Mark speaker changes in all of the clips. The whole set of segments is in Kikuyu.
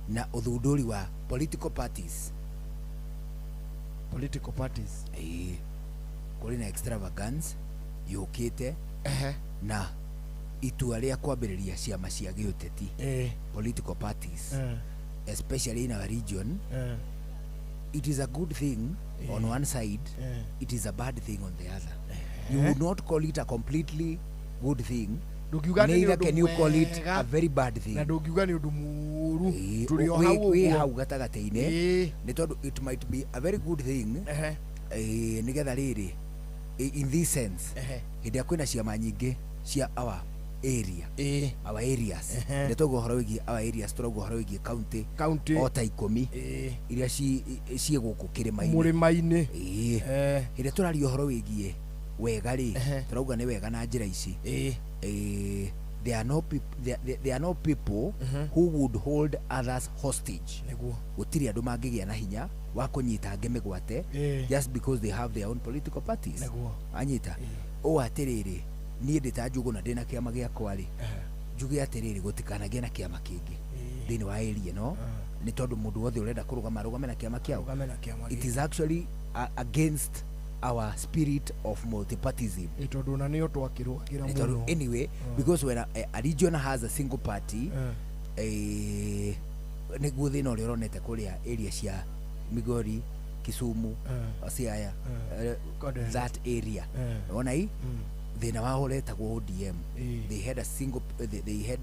Speaker 1: Na ũthundũri wa political parties.
Speaker 2: Political parties.
Speaker 1: Ĩĩ, kũrĩ na extravagance yũkĩte na itua rĩa kwambĩrĩria ciama cia gĩũteti, political parties, especially in our region. It is a good thing on one side, it is a bad thing on the other. You would not call it a completely good thing,
Speaker 2: Ndũngiuga atĩ nĩ
Speaker 1: neither
Speaker 2: ũndũ
Speaker 1: can you call it
Speaker 2: mwega,
Speaker 1: a very bad thing.
Speaker 2: Na ndũngiuga nĩ ũndũ mũũru.
Speaker 1: Ĩĩ,
Speaker 2: Tũrĩ o hau
Speaker 1: wĩ
Speaker 2: ũguo.
Speaker 1: hau gatagatĩ-inĩ, nĩ tondũ it might be a very good thing, nĩgetha rĩrĩ, in this sense, hĩndĩ ĩrĩa kwĩna ciama nyingĩ cia our area, our areas, nĩ tauga ũhoro wĩgiĩ our areas, tũrauga ũhoro wĩgiĩ county
Speaker 2: County.
Speaker 1: o ta 10 iria ciĩ gũkũ kĩrĩma-inĩ.
Speaker 2: Mũrĩma-inĩ.
Speaker 1: Ĩĩ. Hĩndĩ ĩrĩa tũraria ũhoro wĩgiĩ wega rĩ, tũrauga nĩ wega na njĩra ici. There are no peop- there, there, there are no people who would hold others hostage. Gũtirĩ andũ mangĩgĩa na hinya wa kũnyita angĩ mĩgwate just because they have their own political parties. Anyita ũũ atĩrĩrĩ, niĩ ndĩ ta Njũgũna, ndĩna kĩama gĩakwa rĩ, njuge atĩrĩrĩ, gũtikanagĩe na kĩama kĩngĩ thĩinĩ wa area ĩno, nĩ tondũ mũndũ wothe ũrenda kũrũgama arũgame na kĩama kĩao.
Speaker 2: Rũgame na kĩama.
Speaker 1: It is actually against our spirit of multipartism.
Speaker 2: Ĩ, tondũ ona nĩyo twakĩrũagĩra
Speaker 1: Nĩ tondũ
Speaker 2: mũno.
Speaker 1: Anyway, because when a region has a single party, nĩguo thĩna ũrĩa ũronete kũrĩa area cia Migori, Kisumu, Siaya,
Speaker 2: Kondere.
Speaker 1: that area. Ona i thĩna wao ũretagwo ODM. They had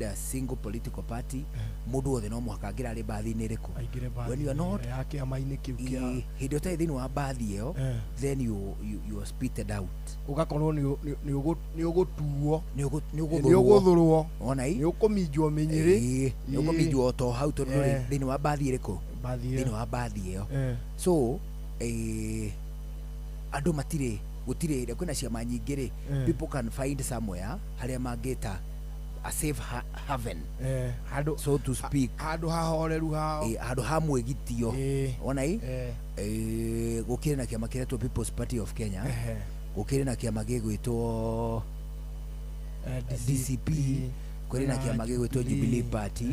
Speaker 1: a single political party. Mũndũ wothe no mũhaka angĩrarĩ mbathi-inĩ ĩrĩkũ.
Speaker 2: Aingĩre
Speaker 1: When you are not
Speaker 2: mbathi ya kĩama-inĩ kĩu kĩa
Speaker 1: Hĩndĩ ĩrĩa ũtarĩ thĩinĩ wa mbathi ĩyo, then you are spitted out.
Speaker 2: Ũgakorwo nĩ ũgũtuo.
Speaker 1: Nĩ
Speaker 2: Nĩ
Speaker 1: ũgũthũrwo.
Speaker 2: Ũgũthũrwo.
Speaker 1: Ona i
Speaker 2: Nĩ ũkũminjwo mĩnyĩrĩ.
Speaker 1: Ĩĩ, nĩ ũkũminjwo o to hau tondũ ndũrĩ thĩinĩ wa mbathi ĩrĩkũ?
Speaker 2: Mbathi
Speaker 1: Thĩinĩ
Speaker 2: ĩyo.
Speaker 1: wa mbathi ĩyo. So andũ matirĩ, gũtirĩ hĩndĩ kwĩna ciama nyingĩ rĩ, people can find somewhere harĩa mangĩta a safe haven,
Speaker 2: Handũ
Speaker 1: so to speak.
Speaker 2: Handũ hahoreru hao.
Speaker 1: Handũ ha mwĩgitio. Ona i gũkĩrĩ na kĩama kĩretwo People's Party of Kenya, gũkĩrĩ na kĩama gĩgwĩtwo DCP, kwĩrĩ na kĩama gĩgwĩtwo Jubilee Party,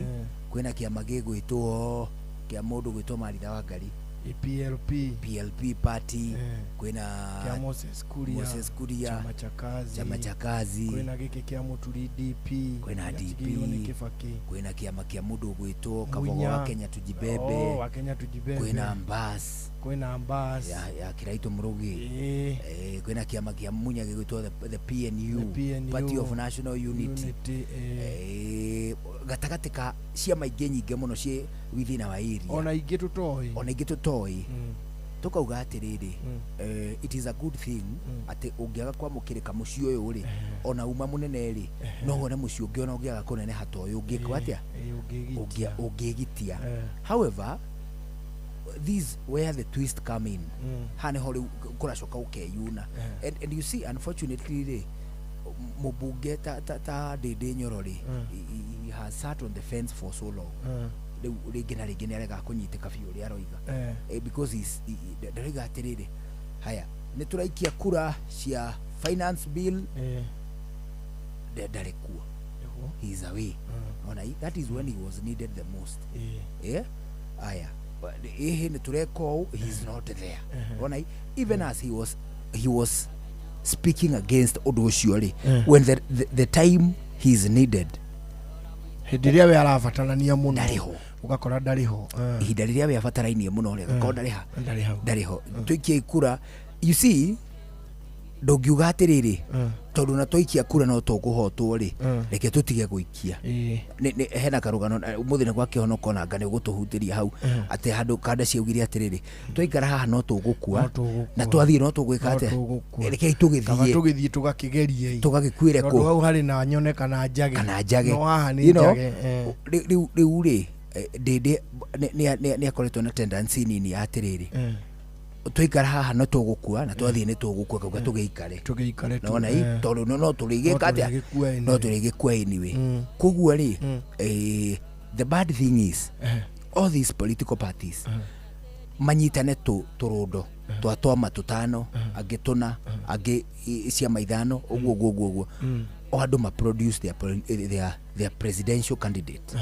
Speaker 1: kwĩna kĩama gĩgwĩtwo kĩa mũndũ gwĩtwo Maritha Wangari.
Speaker 2: PLP.
Speaker 1: PLP Party. Kwĩna
Speaker 2: Kĩa Moses Kuria.
Speaker 1: Moses Kuria.
Speaker 2: Chama cha Kazi.
Speaker 1: Chama cha Kazi.
Speaker 2: Kwĩna gĩkĩ kĩa Mũturi, DP.
Speaker 1: Kwĩna
Speaker 2: gĩatigĩirwo
Speaker 1: DP.
Speaker 2: nĩ Kĩbakĩ.
Speaker 1: Kwĩna kĩama kĩa mũndũ ũgwĩtwo Kabogo
Speaker 2: Munya.
Speaker 1: wa Kenya Tujibebe.
Speaker 2: Oh, wa Kenya Tujibebe.
Speaker 1: Kwĩna Mbas.
Speaker 2: Kwĩna Mbas.
Speaker 1: Ya Kiraito Mũrũgĩ. Kwĩna kĩama kĩa Munya gĩgwĩtwo the PNU,
Speaker 2: The PNU.
Speaker 1: Party of National Unity.
Speaker 2: Unity.
Speaker 1: Gatagatĩ ka ciama ingĩ nyingĩ mũno ciĩ within our area,
Speaker 2: Ona ingĩ tũtoĩ.
Speaker 1: Ona ingĩ tũtoĩ, tũkauga atĩrĩrĩ, it is a good thing atĩ ũngĩaga kwamũkĩrĩka mũciĩ ũyũ rĩ, ona uma mũnene rĩ, no wone mũciĩ ũngĩ, ona ũngĩaga kũneneha ta ũyũ, ũngĩkwo atĩa?
Speaker 2: Ũngĩgitia.
Speaker 1: Ũngĩgitia. However, this where the twist come in. Haha nĩho rĩu kũracoka ũkeyuna. And you see, unfortunately rĩ, mũmbunge ta Ndĩndĩ Nyoro rĩ, he has sat on the fence for so long. Rĩu rĩngĩ na rĩngĩ nĩ aregaga kũnyitĩka biũ ũrĩa aroiga, because ndaroiga atĩrĩrĩ, haya nĩ tũraikia kura cia finance bill, ndarĩ kuo. He is away. Ona that is when he was needed the most. Aya, ĩhĩ nĩ tũreka ũũ, he is not there. Ona even as he was speaking against ũndũ ũcio rĩ, when the time he is needed,
Speaker 2: Hĩndĩ ĩrĩa we arabatarania mũno,
Speaker 1: ndarĩ ho.
Speaker 2: Ũgakora ndarĩ ho.
Speaker 1: Ihinda rĩrĩa we abatarainie mũno rĩ, agakorwo ndarĩ ha?
Speaker 2: Ndarĩ hau.
Speaker 1: Ndarĩ ho. Tũikie kura, you see, ndũngiuga atĩrĩrĩ, tondũ na twaikia kura no tũkũhotwo rĩ, reke tũtige gũikia. Hena karũgano na ũmũthĩ nĩ gwakĩhonoka ona anga nĩ ũgũtũhutĩria hau, atĩ handũ kanda ciaugire atĩrĩrĩ, twaikara haha no tũgũkua.
Speaker 2: No tũgũkua.
Speaker 1: Na twathiĩ no tũgwĩka
Speaker 2: No
Speaker 1: atĩa?
Speaker 2: tũgũkua.
Speaker 1: Rekei
Speaker 2: Kaba
Speaker 1: tũgĩthiĩ.
Speaker 2: Tũgĩthiĩ tũgakĩgerie.
Speaker 1: Tũgagĩkuĩre
Speaker 2: Tondũ
Speaker 1: kũ?
Speaker 2: Hau harĩ na nyone kana njage.
Speaker 1: Kana njage.
Speaker 2: No haha nĩ njage.
Speaker 1: Rĩu rĩ, Ndĩndĩ nĩ akoretwo na tendency nini ya atĩrĩrĩ, twaikara haha no tũgũkua, na twathiĩ nĩ tũgũkua, kauga tũgĩikare.
Speaker 2: Tũgĩikare tu.
Speaker 1: Nona i tondũ no tũrĩgĩka atĩa?
Speaker 2: Tũrĩgĩkua anyway.
Speaker 1: No tũrĩgĩkua anyway. Koguo rĩ, the bad thing is all these political parties manyitane tũrũndo twa twama tũtano, angĩ tũna, angĩ ciama ithano, ũguo ũguo ũguo ũguo, o andũ ma produce their presidential candidate.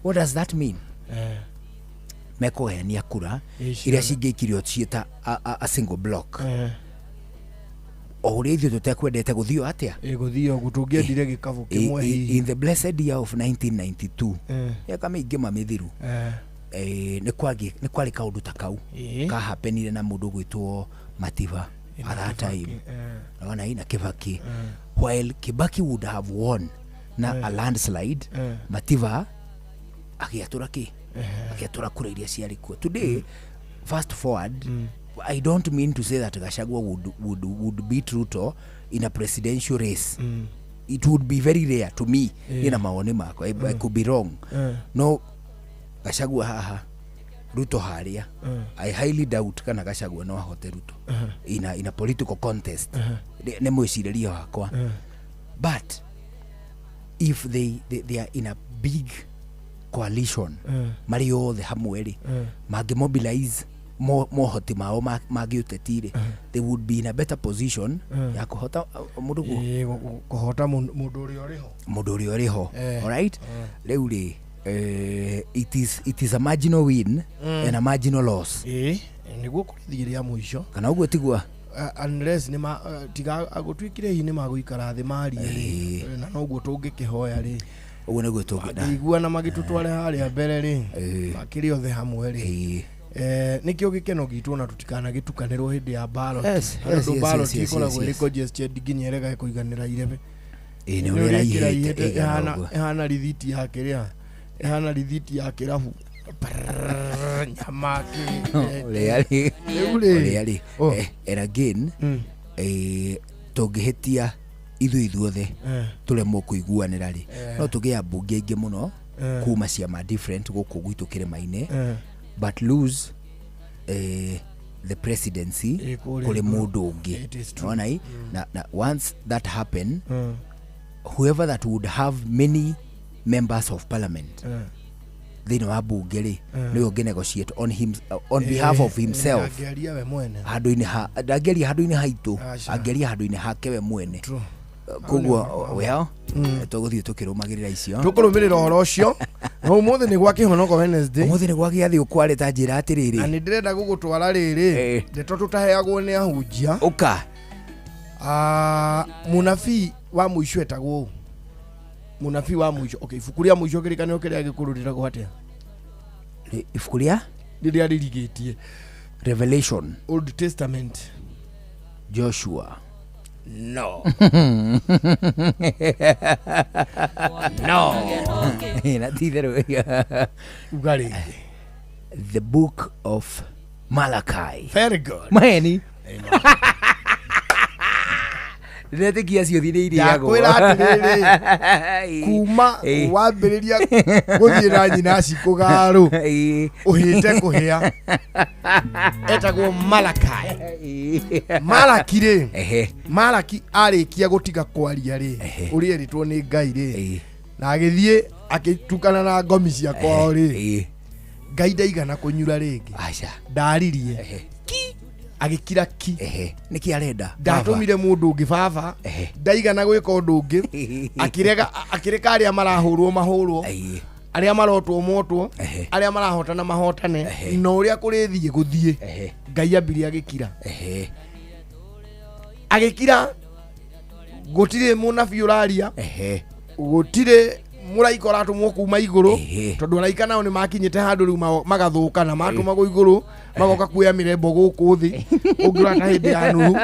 Speaker 1: What does that mean? Mekũgayania kura
Speaker 2: Ĩ,
Speaker 1: iria
Speaker 2: ciothe.
Speaker 1: cingĩikirio ciĩ ta a single block. O ũrĩa ithuĩ tũtekwendete gũthio atĩa.
Speaker 2: Ĩgũthiĩ ũguo tũngĩendire gĩkabũ kĩmwe hihi.
Speaker 1: In the blessed year of 1992, mĩaka mĩingĩ mamĩthiru, nĩ kwarĩ kaũndũ ta kau kahapenire na mũndũ ũgwĩtwo Mativa at that time. Naona hii na Kibaki, while Kibaki would have won na a landslide, Mativa agĩatũra kĩ, agĩatũra kura iria ciarĩ kuo. Today, fast forward, I don't mean to say that Gachagua would beat Ruto in a presidential race. It would be very rare to me. Niĩ na mawoni makwa, I could be wrong, no Gachagua haha, Ruto harĩa, I highly doubt kana Gachagua no ahote Ruto in a political contest. Nĩ mwĩcirĩrie wakwa, but if they are in a big coalition marĩ othe hamwe rĩ, mangĩmobilize mohoti mao ma gĩũteti rĩ, they would be in a better position ya kũhota mũndũ
Speaker 2: Ĩ, kũhota mũndũ ũrĩa ũrĩ ho.
Speaker 1: Mũndũ ũrĩa ũrĩ ho. Alright, rĩu rĩ, it is a marginal win and a marginal loss.
Speaker 2: Ĩ, nĩguo kũrĩthiĩ rĩa mũico.
Speaker 1: Kana ũguo tigua?
Speaker 2: Unless nĩ ma tiga gũtuĩkire hihi nĩ magũikara thĩ marie rĩ, na noguo tũngĩkĩhoya rĩ.
Speaker 1: Ũguo nĩguo tũngĩenda.
Speaker 2: Mangĩiguana magĩtũtware harĩa mbere rĩ, makĩrĩ othe hamwe rĩ, nĩkĩo gĩkeno gitũ ona tũtikanagĩtukanĩrwo hĩndĩ ya ballot. Tondũ ballot ĩkoragwo ĩrĩ congested nginya ĩregage kũiganĩra irebe.
Speaker 1: Ĩ, nĩ
Speaker 2: Nĩ
Speaker 1: ũrĩa
Speaker 2: ũrĩa
Speaker 1: ĩraihĩte
Speaker 2: ĩraihĩte,
Speaker 1: ĩigana
Speaker 2: ĩhana
Speaker 1: ũguo.
Speaker 2: Ĩhana rithiti ya kĩrĩa, ĩhana rithiti ya kĩrabu. Brrrr, nyama
Speaker 1: Ũrĩa rĩ,
Speaker 2: Rĩu rĩ,
Speaker 1: ũrĩa rĩ,
Speaker 2: Oh.
Speaker 1: And again, tũngĩhĩtia ithuĩ ithuothe tũremwo kũiguanĩra rĩ, no tũgĩe ambunge aingĩ mũno kuma ciama different gũkũ gwitũ kĩrĩma-inĩ, but lose the presidency
Speaker 2: Kũrĩa
Speaker 1: kũrĩ
Speaker 2: igũrũ.
Speaker 1: mũndũ ũngĩ.
Speaker 2: It is true.
Speaker 1: Ona i na once that happen, whoever that would have many members of parliament thĩinĩ wa bunge rĩ, nĩwe ũngĩ negotiate on behalf of himself.
Speaker 2: Angĩaria we mwene.
Speaker 1: Handũ-inĩ ha ndangĩaria handũ-inĩ haitũ.
Speaker 2: Aca.
Speaker 1: Angĩaria handũ-inĩ hake we mwene.
Speaker 2: True.
Speaker 1: Koguo well, tũgũthiĩ tũkĩrũmagĩrĩra icio.
Speaker 2: Tũkũrũmĩrĩra ũhoro ũcio na ũmũthĩ nĩ gwa kĩhonoko Wednesday.
Speaker 1: Ũmũthĩ nĩ gwa gĩathĩ ũkwarĩ ta njĩra
Speaker 2: Na
Speaker 1: atĩrĩrĩ.
Speaker 2: nĩ ndĩrenda gũgũtwara rĩrĩ, ndeto tũtaheagwo nĩ ahunjia.
Speaker 1: Ũka.
Speaker 2: Ah, mũnabii wa mũico etagwo ũ? Mũnabii wa mũico, okay, ibuku rĩa mũico kĩrĩkanĩro kĩrĩa gĩkũrũ rĩtagwo atĩa?
Speaker 1: Ibuku rĩa
Speaker 2: Rĩrĩa rĩrigĩtie.
Speaker 1: Revelation.
Speaker 2: Old Testament.
Speaker 1: Joshua.
Speaker 2: No.
Speaker 1: No, na ti itherũ.
Speaker 2: Uga rĩngĩ.
Speaker 1: The Book of Malachi.
Speaker 2: Very good.
Speaker 1: Maheni ndĩretĩkia acio thi nĩ irĩagwo.
Speaker 2: Ndakwĩra atĩrĩrĩ, kuma wambĩrĩria gũthiĩ na nyina cikũgarũ, ũhĩte kũhĩa, etagwo Malakai. Malaki rĩ, Malaki arĩkia gũtiga kwaria rĩ, ũrĩa erĩtwo nĩ Ngai rĩ, na agĩthiĩ agĩtukana na ngomi cia kwao rĩ, Ngai ndaigana kũnyura rĩngĩ.
Speaker 1: Aca.
Speaker 2: Ndaririe, agĩkira ki.
Speaker 1: Nĩkĩ arenda?
Speaker 2: Ndatũmire mũndũ ũngĩ baba. Ndaigana gwĩka ũndũ ũngĩ, akĩrega, akĩreka arĩa marahũrwo mahũrwo, arĩa marotwo motwo, arĩa marahotana mahotane, na ũrĩa kũrĩthiĩ gũthiĩ. Ngai ambire agĩkira. Agĩkira, gũtirĩ mũnabii ũraria, gũtirĩ mũraika ũratũmwo kuma igũrũ, tondũ araika nao nĩ makinyĩte handũ rĩu magathũka na matũmagwo igũrũ magoka kuoya mĩrembo gũkũ thĩ ũngĩrora ta hĩndĩ ya Nuhu.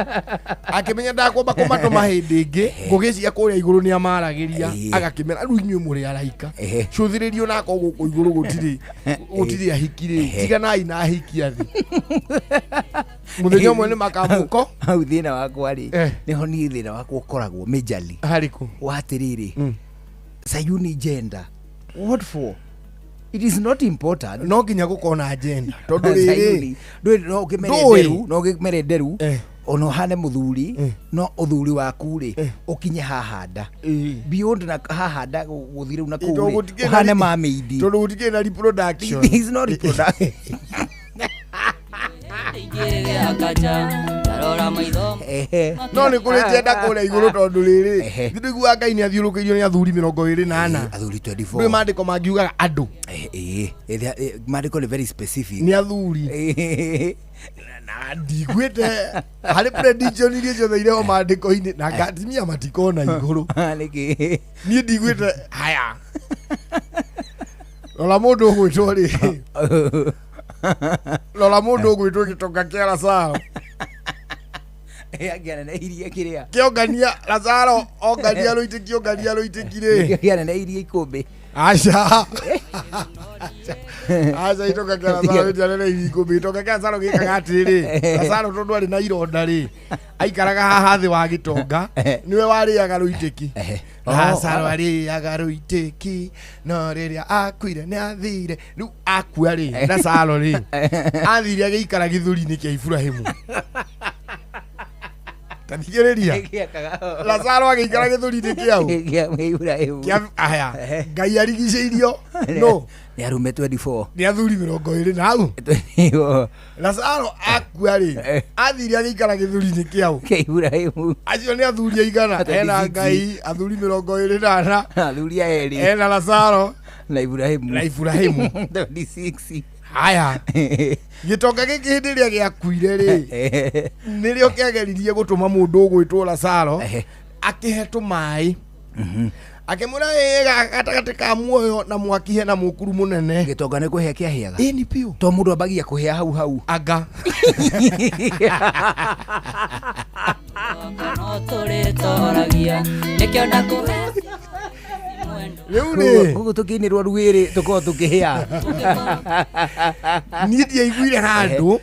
Speaker 2: Akĩmenya ndakwamba kũmatũma hĩndĩ ĩngĩ, ngũgĩ cia kũrĩa igũrũ nĩ amaragĩria. Agakĩmera rĩu inyuĩ mũrĩ araika, cũthĩrĩrio nako gũkũ igũrũ gũtirĩ ahiki rĩ, tiganai na ahiki a thĩ, mũthenya ũmwe nĩ makamũko.
Speaker 1: Hau thĩna wakwa rĩ, nĩho niĩ thĩna wakwa ũkoragwo majorly.
Speaker 2: Harĩkũ?
Speaker 1: Wa atĩrĩrĩ, Sayuni gender, what for? It is not important.
Speaker 2: No nginya gũkorwo na agenda tondũ rĩrĩ,
Speaker 1: Sayuni, ndũĩ no ũkĩmere
Speaker 2: Ndũĩ.
Speaker 1: nderu, no ũkĩmere nderu, ona ũhane mũthuri, no ũthuri waku rĩ, ũkinye haha nda, beyond na haha nda gũthiĩ rĩu na kũu
Speaker 2: Tondũ
Speaker 1: rĩ,
Speaker 2: gũtikĩrĩ na
Speaker 1: ũhane mamĩindi.
Speaker 2: Tondũ gũtikĩrĩ na reproduction.
Speaker 1: Is not reproduction.
Speaker 2: No nĩ kũrĩ njenda kũrĩa igũrũ tondũ rĩrĩ ndiguaga Ngai nĩ athiũrũkĩirio nĩ athuri 24.
Speaker 1: Athuri
Speaker 2: Ndũĩ
Speaker 1: 24.
Speaker 2: maandĩko mangiugaga andũ
Speaker 1: Ĩĩ, maandĩko nĩ very specific.
Speaker 2: Nĩ athuri na ndiguĩte harĩ prediction iria ciothe irĩ ho maandĩko-inĩ na ngatimia matikona igũrũ.
Speaker 1: Nĩkĩ?
Speaker 2: Niĩ ndiguĩte haya rora mũndũ ũgwĩtwo rĩ rora mũndũ ũgwĩtwo gĩtonga kĩa Lazaro.
Speaker 1: Kĩaneneirie kĩrĩa?
Speaker 2: Kĩongania Lazaro ongania rũitĩki ongania rũitĩki rĩ.
Speaker 1: Kĩaneneirie ikũmbĩ.
Speaker 2: Aca aca itonga kĩa Lazaro gĩtianereirie ikũmbĩ. Gĩtonga kĩa Lazaro gĩkaga atĩrĩrĩ, Lazaro tondũ arĩ na ironda rĩ aikaraga haha thĩ wa gĩtonga nĩwe warĩaga rũitĩki. Lazaro arĩaga rũitĩki no rĩrĩa akuire nĩ athire rĩu akua rĩ Lazaro rĩ athire agĩikara gĩthũri-inĩ kĩa Iburahĩmu. Ta thikĩrĩria, Lazaro agĩikara gĩthũri-inĩ kĩau
Speaker 1: Kĩa Iburahĩmu.
Speaker 2: Kĩa aya Ngai arigicĩirio no
Speaker 1: Nĩ arume 24.
Speaker 2: Nĩ athuri 20 na hau
Speaker 1: 24.
Speaker 2: Lazaro akua rĩ athire agĩikara gĩthũri-inĩ kĩau
Speaker 1: Kĩa Iburahĩmu.
Speaker 2: Acio nĩ athuri aigana ena
Speaker 1: 26.
Speaker 2: Ngai athuri 24.
Speaker 1: Athuri erĩ.
Speaker 2: Ena Lazaro
Speaker 1: na Iburahĩmu.
Speaker 2: Na Iburahĩmu.
Speaker 1: 26.
Speaker 2: Haya, gĩtonga gĩkĩ hĩndĩ ĩrĩa gĩakuire rĩ nĩrĩo kĩageririe gũtũma mũndũ ũgwĩtwo Lazaro akĩhe tũmaĩ akĩmwĩra ĩ gatagatĩ ka muoyo na mwaki hena mũkuru mũnene.
Speaker 1: Gĩtonga nĩ kũhĩa kĩahĩaga.
Speaker 2: Ĩ nĩ piũ.
Speaker 1: To mũndũ ambagia kũhĩa hau hau.
Speaker 2: Anga.
Speaker 3: No tũrĩtoragia nĩkĩo ndakũhe
Speaker 2: Rĩu rĩ
Speaker 1: Koguo tũkĩinĩrwo rwĩrĩ tũkorwo tũkĩhĩa.
Speaker 2: Niĩ ndiaiguire handũ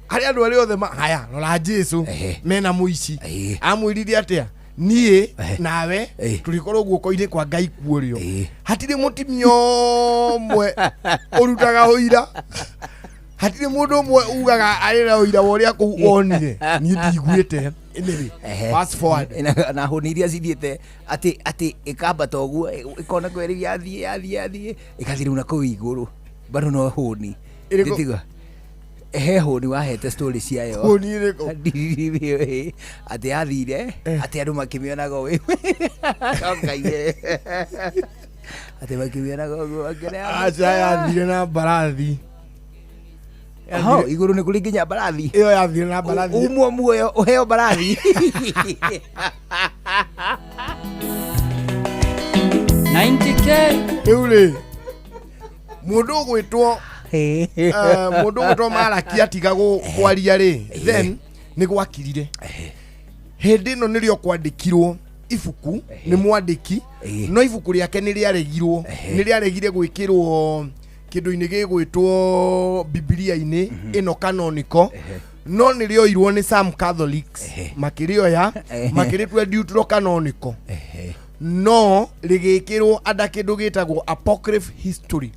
Speaker 2: harĩ andũ arĩa othe haya rora Jesu mena mũici amwĩrire atĩa niĩ nawe tũrĩkorwo guoko-inĩ kwa Ngai kuorio. Hatirĩ mũtimia ũmwe ũrutaga ũira, hatirĩ mũndũ ũmwe ugaga arĩ na ũira wa ũrĩa kũu onire. Niĩ ndiguĩte. Anyway, fast forward.
Speaker 1: Na hũni iria cithiĩte atĩ ĩkambata ũguo ĩkona kweri yathiĩ yathiĩ yathiĩ ĩgathiĩ rĩu na kũu igũrũ bado no hũni.
Speaker 2: Ĩrĩkũ?
Speaker 1: Ndĩtiga he hũni wahete story ciayo.
Speaker 2: Hũni ĩrĩkũ?
Speaker 1: Ndiriririe, atĩ yathire atĩ andũ makĩmĩonaga ũũ no Ngai atĩ makĩmĩonaga ũguo makĩona
Speaker 2: Aca yathire na mbarathi.
Speaker 1: Ho, igũrũ nĩ kũrĩ nginya mbarathi.
Speaker 2: Ĩyo yathire na mbarathi.
Speaker 1: Umwo muoyo ũheo mbarathi.
Speaker 3: 90K.
Speaker 2: Rĩu rĩ mũndũ ũgwĩtwo mũndũ ũgwĩtwo Maraki atiga kwaria rĩ then nĩ gwakirire. Hĩndĩ ĩno nĩrĩo kwandĩkirwo ibuku nĩ mwandĩki no ibuku rĩake nĩ rĩaregirwo nĩ rĩaregire gwĩkĩrwo kĩndũ-inĩ gĩgwĩtwo Bibilia-inĩ ĩno canonical no nĩ rĩoirwo nĩ some Catholics makĩrĩoya makĩrĩtua Deuterocanonical no rĩgĩkĩrwo anda kĩndũ gĩtagwo apocryph history.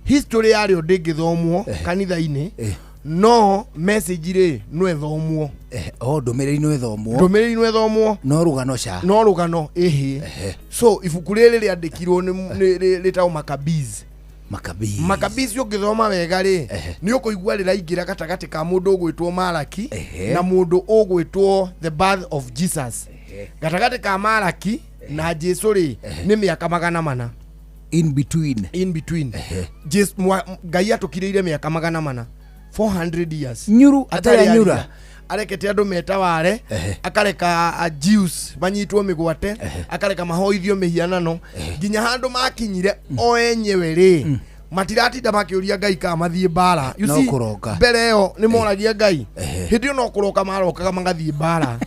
Speaker 2: History yarĩo ndĩngĩthomwo kanitha-inĩ no message rĩ no ĩthomwo.
Speaker 1: O ndũmĩrĩri no ĩthomwo.
Speaker 2: Ndũmĩrĩri no ĩthomwo.
Speaker 1: No rũgano ca.
Speaker 2: No rũgano ĩhĩ. So ibuku rĩrĩ rĩandĩkirwo rĩtagwo Maccabees.
Speaker 1: Maccabees.
Speaker 2: Maccabees ũngĩthoma wega rĩ nĩ ũkũigua rĩraingĩra gatagatĩ ka mũndũ ũgwĩtwo Maraki na mũndũ ũgwĩtwo the birth of Jesus. Gatagatĩ ka Maraki na Jesu rĩ nĩ mĩaka 400.
Speaker 1: In between.
Speaker 2: In between. Jesu Ngai atũkirĩire mĩaka 400, 400 years.
Speaker 1: Nyuru atarĩ anyura.
Speaker 2: Arekete andũ metaware akareka a Jews manyitwo mĩgwate akareka mahoithio mĩhianano nginya handũ makinyire o enyewe rĩ matiratinda makĩũria Ngai kana mathiĩ mbara. You
Speaker 1: No
Speaker 2: see,
Speaker 1: kũroka.
Speaker 2: mbere ĩyo nĩ moragia Ngai hĩndĩ ĩyo no kũroka marokaga magathiĩ mbara.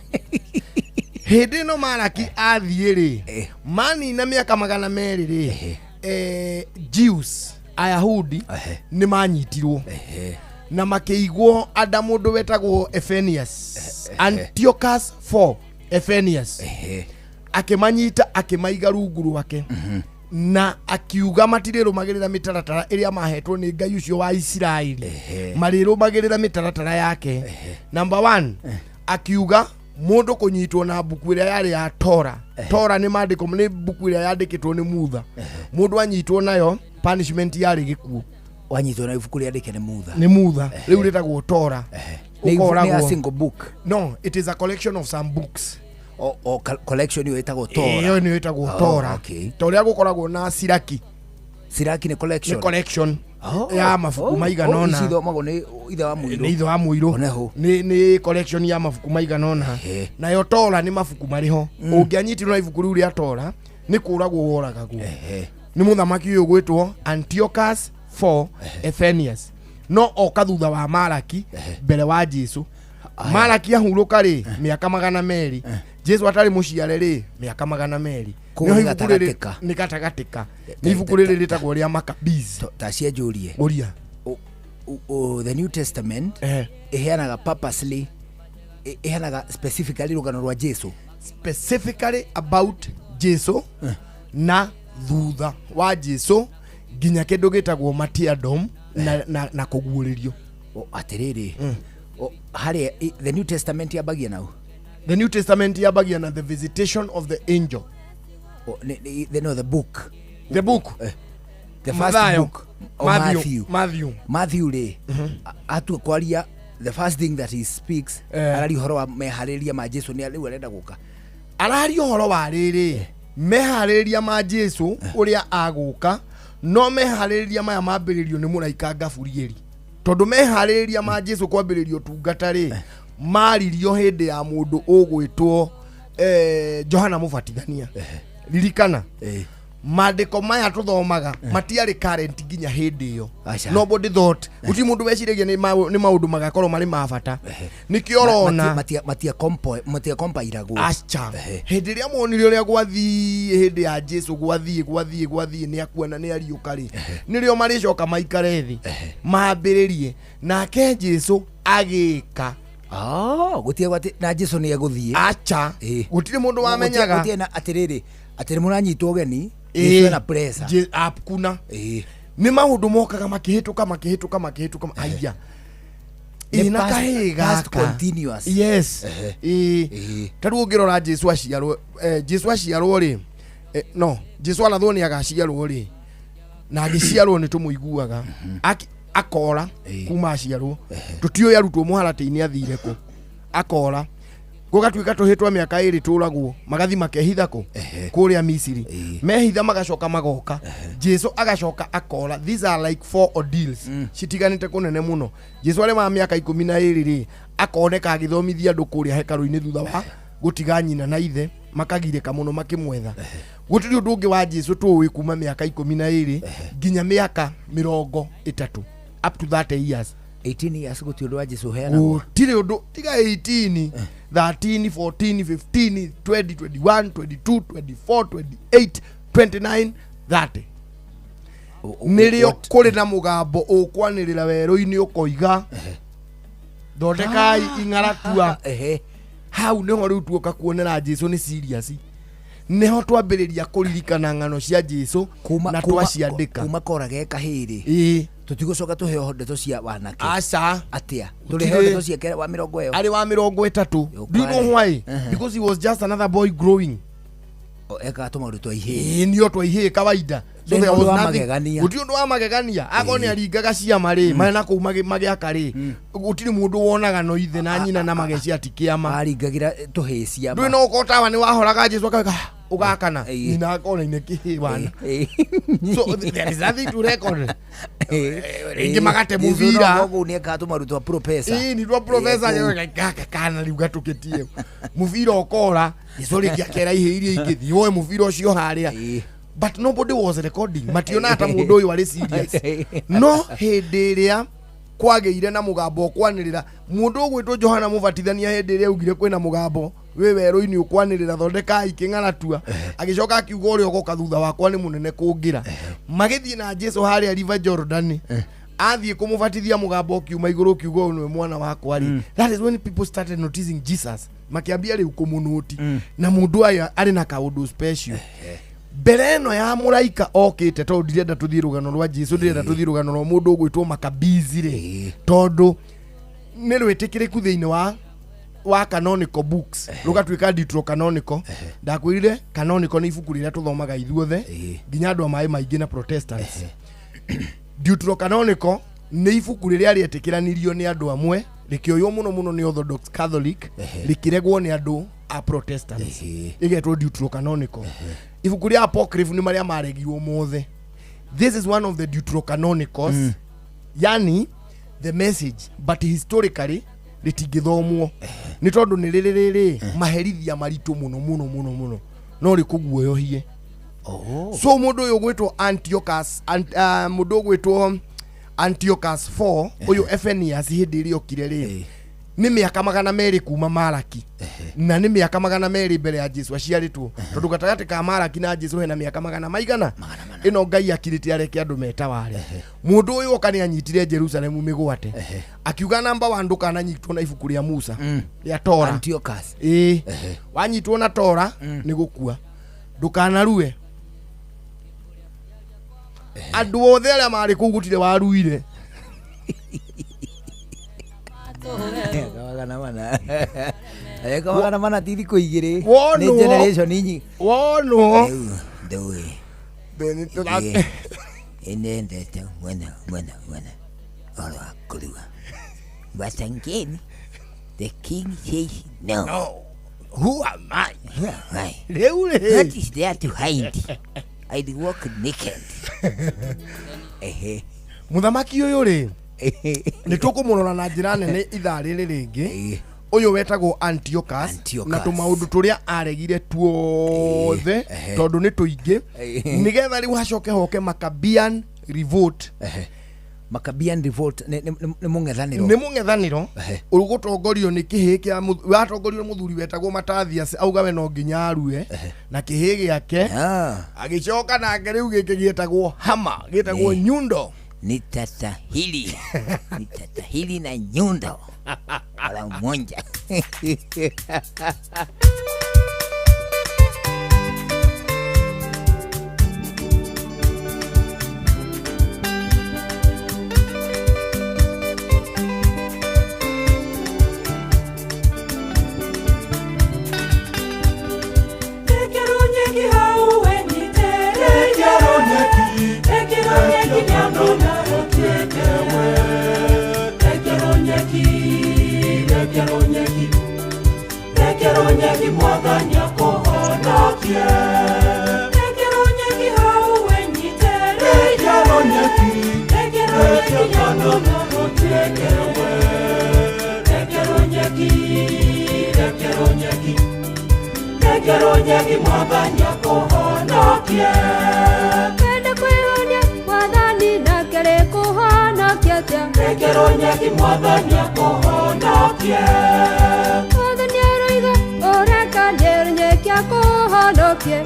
Speaker 2: Hĩndĩ ĩno Maraki athiĩ rĩ manina mĩaka 200 rĩ Jews Ayahudi nĩ manyitirwo na makĩigwo anda mũndũ wetagwo Ephenius Antiochus IV Ephenius akĩmanyita akĩmaiga rungu rwake na akiuga matirĩrũmagĩrĩra mĩtaratara ĩrĩa mahetwo nĩ Ngai ũcio wa Isiraeli marĩrũmagĩrĩra mĩtaratara yake. Number 1 akiuga mũndũ kũnyitwo na mbuku ĩrĩa yarĩ ya Tora. Tora nĩ maandĩko nĩ mbuku ĩrĩa yandĩkĩtwo nĩ Mutha. Mũndũ anyitwo nayo punishment yarĩ gĩkuũ.
Speaker 1: Wanyitwo na ibuku rĩandĩke nĩ Mutha.
Speaker 2: Nĩ Mutha rĩu rĩtagwo Tora.
Speaker 1: Nĩ a
Speaker 2: Ũkoragwo
Speaker 1: single book?
Speaker 2: No, it is a collection of some books.
Speaker 1: O collection ĩyo ĩtagwo Tora?
Speaker 2: Ĩyo nĩyo ĩtagwo
Speaker 1: Oh,
Speaker 2: Tora.
Speaker 1: okay.
Speaker 2: Ta ũrĩa gũkoragwo na Siraki.
Speaker 1: Siraki nĩ collection?
Speaker 2: Nĩ collection
Speaker 1: Oh,
Speaker 2: ya mabuku
Speaker 1: oh,
Speaker 2: maigana
Speaker 1: oh,
Speaker 2: ũna.
Speaker 1: ici ithomagwo nĩ ithe wa mũirũ.
Speaker 2: Nĩ ithe wa mũirũ.
Speaker 1: Oneho.
Speaker 2: Nĩ collection ya mabuku maigana ũna. Nayo Tora nĩ mabuku marĩ ho. Ũngĩanyitirwo na ibuku rĩu rĩa Tora, nĩ kũragwo woragagwo. Nĩ mũthamaki ũyũ gwĩtwo Antiochus IV Epiphanes, no oka thutha wa Maraki, mbere wa Jesu. Maraki ahurũka rĩ, mĩaka 200, Jesu atarĩ mũciare rĩ, mĩaka 200.
Speaker 1: Koguo
Speaker 2: Nĩho
Speaker 1: nĩ
Speaker 2: ibuku rĩrĩ-
Speaker 1: gatagatĩka.
Speaker 2: Nĩ gatagatĩka. Nĩ ibuku rĩrĩ rĩtagwo rĩa Maccabees.
Speaker 1: Ta cianjũrie.
Speaker 2: Ũria.
Speaker 1: The New Testament ĩheanaga purposely, ĩheanaga specifically rũgano rwa Jesu?
Speaker 2: Specifically about Jesu na thutha wa Jesu nginya kĩndũ gĩtagwo martyrdom na kũguũrĩrio.
Speaker 1: O, atĩrĩrĩ, o, harĩa the New Testament yambagia nau?
Speaker 2: The New Testament yambagia na the visitation of the angel.
Speaker 1: O, no, the book.
Speaker 2: The book.
Speaker 1: The first
Speaker 2: Mathayo.
Speaker 1: book. O,
Speaker 2: Matthew.
Speaker 1: Matthew.
Speaker 2: Matthew.
Speaker 1: Matthew rĩ, atua kwaria, the first thing that he speaks, araria ũhoro wa meharĩrĩria ma Jesu, nĩ rĩu arenda gũka.
Speaker 2: Araria ũhoro wa rĩrĩ, meharĩrĩria ma Jesu ũrĩa agũka, no meharĩrĩria maya mambĩrĩrio nĩ mũraika Gaburieli, tondũ meharĩrĩria ma Jesu kwambĩrĩrio ũtungata rĩ, maririo hĩndĩ ya mũndũ ũgwĩtwo Johana Mũbatithania. Ririkana, mandĩko maya tũthomaga matiarĩ current nginya hĩndĩ ĩyo.
Speaker 1: Aca.
Speaker 2: Nobody thought, gũtirĩ mũndũ weciragia nĩ maũndũ magakorwo marĩ ma bata, nĩkĩo ũrona
Speaker 1: Matiakompairagwo.
Speaker 2: Aca. Hĩndĩ ĩrĩa monire ũrĩa gwathiĩ hĩndĩ ya Jesu, gwathiĩ gwathiĩ gwathiĩ, nĩ akua na nĩ ariũka rĩ, nĩrĩo marĩcoka maikare thĩ mambĩrĩrie nake Jesu agĩka.
Speaker 1: Oh, gũtiagwo atĩ na Jesu nĩ egũthiĩ.
Speaker 2: Aca. Gũtirĩ mũndũ wamenyaga.
Speaker 1: Gũtirĩ na atĩrĩrĩ, atĩ nĩ mũranyitwo ũgeni, Jesu ena pressure.
Speaker 2: Hakuna. Nĩ maũndũ mokaga makĩhĩtũka makĩhĩtũka makĩhĩtũka, aya.
Speaker 1: Nĩ
Speaker 2: Ĩ na kahĩĩ
Speaker 1: past
Speaker 2: gaka.
Speaker 1: Continuous.
Speaker 2: Yes. Ĩ ta rĩu ũngĩrora Jesu aciarwo, Jesu aciarwo rĩ, no Jesu arathwo nĩ agaciarwo rĩ, na agĩciarwo nĩ tũmũiguaga. Akora kuma aciarwo, tũtiũĩ arutwo mũharatĩ-inĩ athire kũ, akora gũgatuĩka tũhĩ twa mĩaka 2 tũragwo, magathi makehitha kũ? Kũrĩa Misiri. Mehitha magacoka magoka, Jesu agacoka akora. These are like four ordeals citiganĩte kũnene mũno. Jesu arĩ wa mĩaka 12 rĩ, akoneka agĩthomithia andũ kũrĩa hekarũ-inĩ thutha wa gũtiga nyina na ithe makagirĩka mũno makĩmwetha. Gũtirĩ ũndũ ũngĩ wa Jesu tũĩ kuma mĩaka 12 nginya mĩaka 30, up to 30 years.
Speaker 1: 18 years gũtirĩ ũndũ wa Jesu ũheanagwo?
Speaker 2: Gũtirĩ ũndũ, tiga 18, 13, 14, 15, 20, 21, 22, 24, 28, 29, 30. Nĩrĩo kũrĩ na mũgambo ũkwanĩrĩra werũ-inĩ ũkoiga, "Thondekai ing'aratua." Hau nĩho rĩu tuoka kuonera Jesu nĩ serious, nĩho twambĩrĩria kũririkana ng'ano cia Jesu
Speaker 1: Kuma
Speaker 2: na twaciandĩka.
Speaker 1: Kuma kora ge kahĩĩ rĩ, tũtigũcoka tũheo ndeto cia wanake?
Speaker 2: Aca.
Speaker 1: Atĩa?
Speaker 2: Gũtirĩ.
Speaker 1: Tũrĩheo ndeto ciake wa mĩrongo ĩyo?
Speaker 2: Arĩ wa 30. Do you know why? Because he was just another boy growing.
Speaker 1: O, ekaga tũmaũndũ twa ihĩĩ.
Speaker 2: Ĩĩ, nĩ o twa ihĩĩ kawaida. So
Speaker 1: Nĩ
Speaker 2: there
Speaker 1: ũndũ
Speaker 2: was
Speaker 1: wa
Speaker 2: nothing-
Speaker 1: magegania.
Speaker 2: Gũtirĩ ũndũ wa magegania. Akorwo nĩ aringaga ciama rĩ, marĩ na kũu magĩaka rĩ, gũtirĩ mũndũ wonaga no ithe na nyina na magecia ti kĩama.
Speaker 1: Aringagĩra tũhĩĩ ciama.
Speaker 2: Ndũĩ no ũkorwo tawa nĩ wahoraga, Jesu akauga ũgakana, nyina akona ine kĩhĩ wana. So there is nothing to record. Rĩngĩ magate mũbira.
Speaker 1: Koguo nĩ ekaga tũmaũndũ twa professor.
Speaker 2: Ĩĩ, nĩ twa professor gaka kana rĩu gatũkĩtie mũbira ũkora. Jesu rĩngĩ akera ihĩ iria ingĩ, "Thiĩ woe mũbira ũcio harĩa," but nobody was recording. Mationaga ta mũndũ ũyũ arĩ serious. No hĩndĩ ĩrĩa kwagĩire na mũgambo ũkwanĩrĩra, mũndũ ũgwĩtwo Johana Mũbatithania, hĩndĩ ĩrĩa augire kwĩna mũgambo wĩ werũ-inĩ ũkwanĩrĩra, "Thondekai kĩng'aratua," agĩcoka akiuga, "Ũrĩa ũgoka thutha wakwa nĩ mũnene kũngĩra." Magĩthiĩ na Jesu harĩa River Jordan, athiĩ kũmũbatithia, mũgambo ũkiuma igũrũ ũkiuga, "Ũyũ nĩwe mwana wakwa" rĩ, that is when people started noticing Jesus, makĩambia rĩu kũmũnũti na mũndũ aya arĩ na kaũndũ special mbere ĩno ya mũraika okĩte. Tondũ ndirenda tũthiĩ rũgano rwa Jesu, ndĩrenda tũthiĩ rũgano rwa mũndũ ũgwĩtwo Makabizi rĩ, tondũ nĩ rwĩtĩkĩrĩku thĩinĩ wa canonical books, rũgatuĩka deuterocanonical. Ndakwĩrire canonical nĩ ibuku rĩrĩa tũthomaga ithuothe, nginya andũ a maĩ maingĩ na Protestants. Deuterocanonical nĩ ibuku rĩrĩa rĩetĩkĩranirio nĩ andũ amwe. Rĩkĩoywo mũno mũno nĩ Orthodox Catholic, rĩkĩregwo nĩ andũ a Protestants, ĩgetwo Deuterocanonical. Ibuku rĩa apocryph nĩ marĩa maregirwo mothe. This is one of the Deuterocanonicals, yani the message, but historically rĩtingĩthomwo nĩ tondũ nĩ rĩrĩ rĩrĩ maherithia maritũ mũno mũno mũno mũno, no rĩkũguoyohie. So mũndũ ũyũ ũgwĩtwo Antiochus, mũndũ ũgwĩtwo Antiochus 4 ũyũ Ephenius, hĩndĩ ĩrĩa okire rĩ, nĩ mĩaka 200 kuma Maraki, na nĩ mĩaka 200 mbere ya Jesu aciarĩtwo, tondũ gatagatĩ ka Maraki na Jesu hena mĩaka magana maigana ĩno Ngai akirĩte areke andũ metaware. Mũndũ ũyũ oka nĩ anyitire Jerusalemu mĩgwate, akiuga namba wa ndũkananyitwo na ibuku rĩa Musa rĩa Tora.
Speaker 1: Antiochus.
Speaker 2: Ĩĩ, wanyitwo na Tora nĩ gũkua, ndũkanarue. Andũ othe arĩa marĩ kũu gũtirĩ waruire.
Speaker 1: Magana mana. Eka 400 ti thikũ igĩrĩ.
Speaker 2: Wonwo.
Speaker 1: Nĩ generation inyi.
Speaker 2: Wonwo.
Speaker 1: Rĩu ndũĩ. Inendete mũno mũno mũno ũhoro wa kũrua. But again, the king says no.
Speaker 2: No. Who am I?
Speaker 1: Who am I?
Speaker 2: Rĩu rĩ.
Speaker 1: What is there to hide? I'd walk naked. Ehe.
Speaker 2: Mũthamaki ũyũ rĩ, nĩ tũkũmũrora na njĩra nene ithaa rĩrĩ rĩngĩ. Ũyũ wetagwo Antiochus,
Speaker 1: Antiochus.
Speaker 2: na tũmaũndũ tũrĩa aregire tuothe, tondũ nĩ tũingĩ, nĩgetha rĩu hacoke hoke Maccabean revolt.
Speaker 1: Maccabean revolt nĩ mũng'ethanĩro.
Speaker 2: Nĩ mũng'ethanĩro ũgũtongorio nĩ kĩhĩĩ kĩa watongoririo nĩ mũthuri wetagwo Mattathias, auga we no nginya arue na kĩhĩĩ gĩake. Agĩcoka nake rĩu gĩkĩ gĩetagwo hama, gĩtagwo nyundo.
Speaker 1: Nitatahili. Nitatahili na nyundo mara moja.
Speaker 3: Wenda kwĩhonia mwathani nake rĩkũhonokia atĩa? Mwathani aroiga ũreka nĩrũnyeki akũhonokie.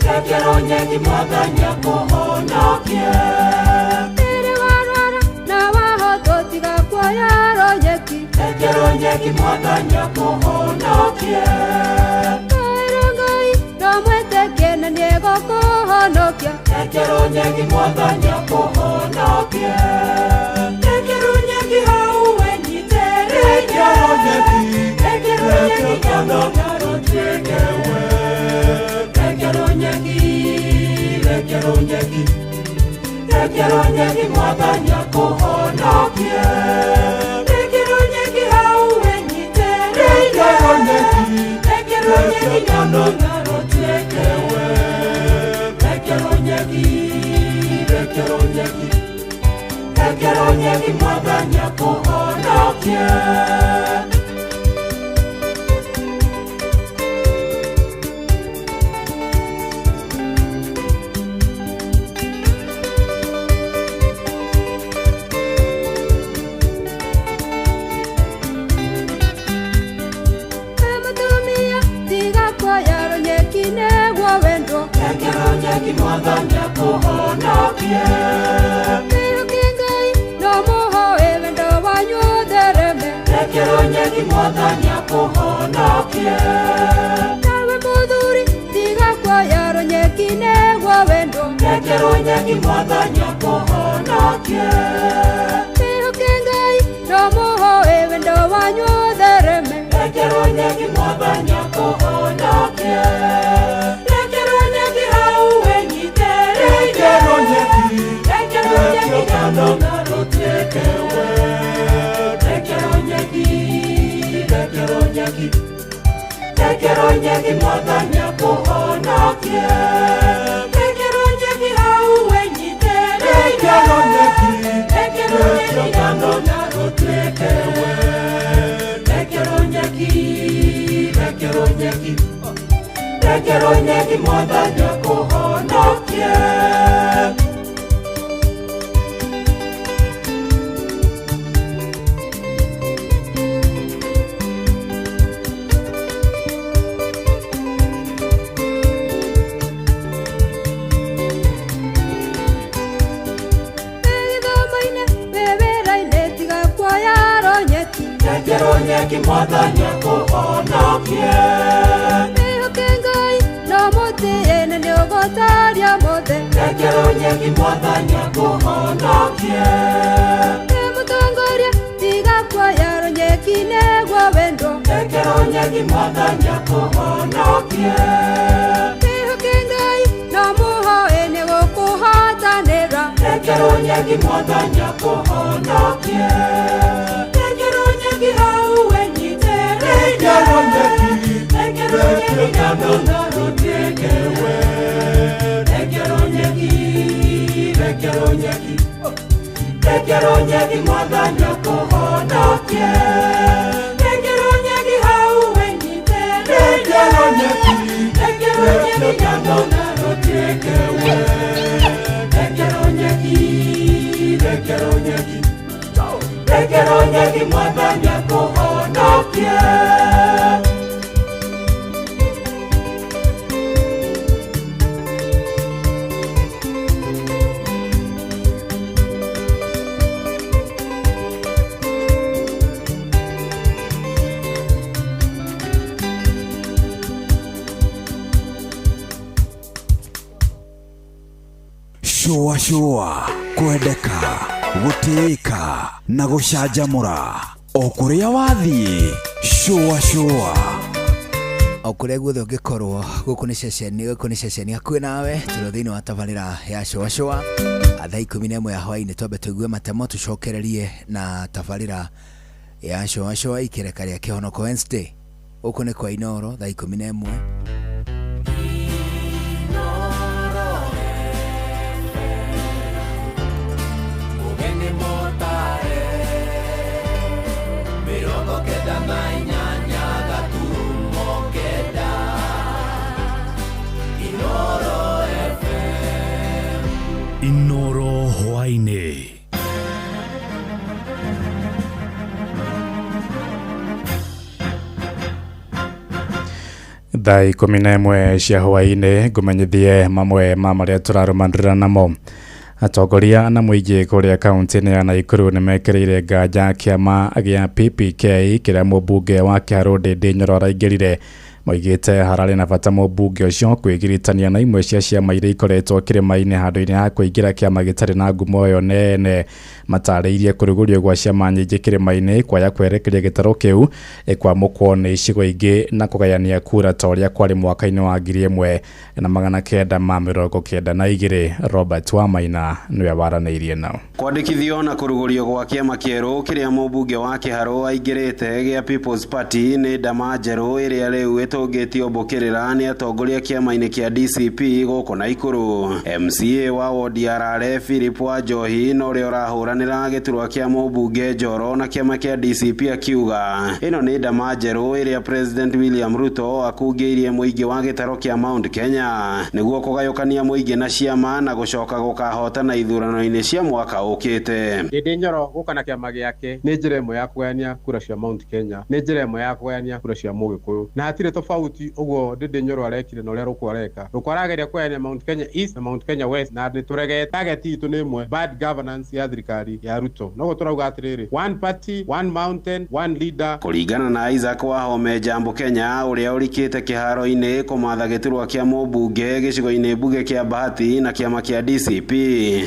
Speaker 3: Rĩrĩ warwara na wahotwo tiga kuoya rũnyeki. Kaĩra Ngai no mwĩtĩkie na nĩegũkũhonokia. Mũtumia tiga kuoya rũnyeki nĩguo wendwo. Wĩhoke Ngai no mũhoe wendo wanyu ũthereme. Nawe mũthuri tiga kuoya rũnyeki nĩguo wendwo. Wĩhoke Ngai no mũhoe wendo wanyu ũthereme.
Speaker 4: nyeki Rekero nyeki mwathani akũhonokie Rekero nyeki hau wĩnyitĩrĩire Rekero nyeki Rekero nyeki ngano na gũtuĩke we Rekero nyeki Rekero nyeki Rekero nyeki mwathani akũhonokie Rekero nyeki mwathani akũhonokie
Speaker 3: Wĩhoke Ngai no mũtĩe na nĩũgũtaria mothe
Speaker 4: Rekero nyeki mwathani akũhonokie
Speaker 3: Wĩ mũtongoria tiga kuoya rũnyeki nĩguo wendwo
Speaker 4: Rekero nyeki mwathani akũhonokie
Speaker 3: Wĩhoke Ngai no mũhoe nĩgũkũhotanĩra
Speaker 4: Rekero nyeki mwathani akũhonokie Rekero nyeki hau wĩnyitĩrĩire Rekero nyeki Rekero nyeki ngano na rũtuĩke we Rekero nyeki Rekero nyeki Rekero nyeki mwathani akũhonokie Rekero nyeki hau wĩnyitĩrĩire Rekero nyeki Rekero nyeki ngano na rũtuĩke we Rekero nyeki Rekero nyeki Rekero nyeki mwathani akũhonokie
Speaker 5: Shua shua kwendeka gũtĩĩka na gũcanjamũra o kũrĩa wathiĩ shua shua
Speaker 1: o kũrĩa guothe ũngĩkorwo gũkũ nĩ ceceni hakuhĩ nawe tũrĩ thĩinĩ wa tabarĩra ya shua shua thaa 11 ya hwaĩ-inĩ twambe tũigue matemo tũcokererie na tabarĩra ya shua shua ikereka rĩa Kĩhonoko Wednesday gũkũ nĩ kwa Inooro thaa 11.
Speaker 6: Inooro hwaĩ-inĩ.
Speaker 7: Thaa 11 cia hwaĩ-inĩ ngũmenyithie mamwe ma marĩa tũrarũmanĩrĩra namo. Atongoria na mũingĩ kũrĩa kaunti-inĩ ya Nakuru nĩmekĩrĩire nganja kĩama gĩa PPK kĩrĩa mũmbunge wa Kĩharũ Ndĩndĩ Nyoro araingĩrire. Moigĩte hararĩ na bata mũmbunge ũcio kwĩgiritania na imwe cia ciama iria ikoretwo kĩrĩma-inĩ handũ-inĩ ha kũingĩra kĩama gĩtarĩ na ngumo ĩyo nene. Matarĩirie kũrugũrio gwa ciama nyingĩ kĩrĩma-inĩ kwaya kwerekeria gĩtarũ kĩu kwamũkwo nĩ icigo ingĩ na kũgayania kura ta ũrĩa kwarĩ mwaka-inĩ wa 1992. Robert Wamaina nĩwe waranĩirie nao.
Speaker 8: Kwandĩkithio na kũrugũrio gwa kĩama kĩerũ kĩrĩa mũmbunge wa Kĩharũ aingĩrĩte gĩa People's Party nĩ ndama njerũ ĩrĩa rĩu ĩtũngĩtio mbũkĩrĩra nĩ atongoria kĩama-inĩ kĩa DCP gũkũ Nakuru. MCA wa wodi ya Rare Philip Wanjohi na ũrĩa ũrahũranĩra gĩturwa kĩa mũmbunge Njoro na kĩama kĩa DCP akiuga ĩno nĩ ndama njerũ ĩrĩa President William Ruto akungĩirie mũingĩ wa gĩtaro kĩa Mount Kenya nĩguo kũgayũkania mũingĩ na ciama na gũcoka gũkahotana ithurano-inĩ cia mwaka ũkĩte.
Speaker 9: Ndĩndĩ Nyoro gũka na kĩama gĩake nĩ njĩra ĩmwe ya kũgayania kura cia Mount Kenya, nĩ njĩra ĩmwe ya kũgayania kura cia Mũgĩkũyũ, na hatirĩ tofauti ũguo Ndĩndĩ Nyoro arekire na ũrĩa Rũkũ areka. Rũkũ arageria kũgayania Mount Kenya East na Mount Kenya West, na nĩ tũregete. Target itũ nĩ ĩmwe, bad governance ya thirikari ya Ruto. Noguo tũrauga atĩrĩrĩ, one party, one mountain, one leader.
Speaker 8: Kũringana na Isaac Wahome Jambo Kenya ũrĩa ũrikĩte kĩharo-inĩ kũmatha gĩturwa kĩa mũmbunge gĩcigo-inĩ mbunge kĩa Bahati na kĩama kĩa DCP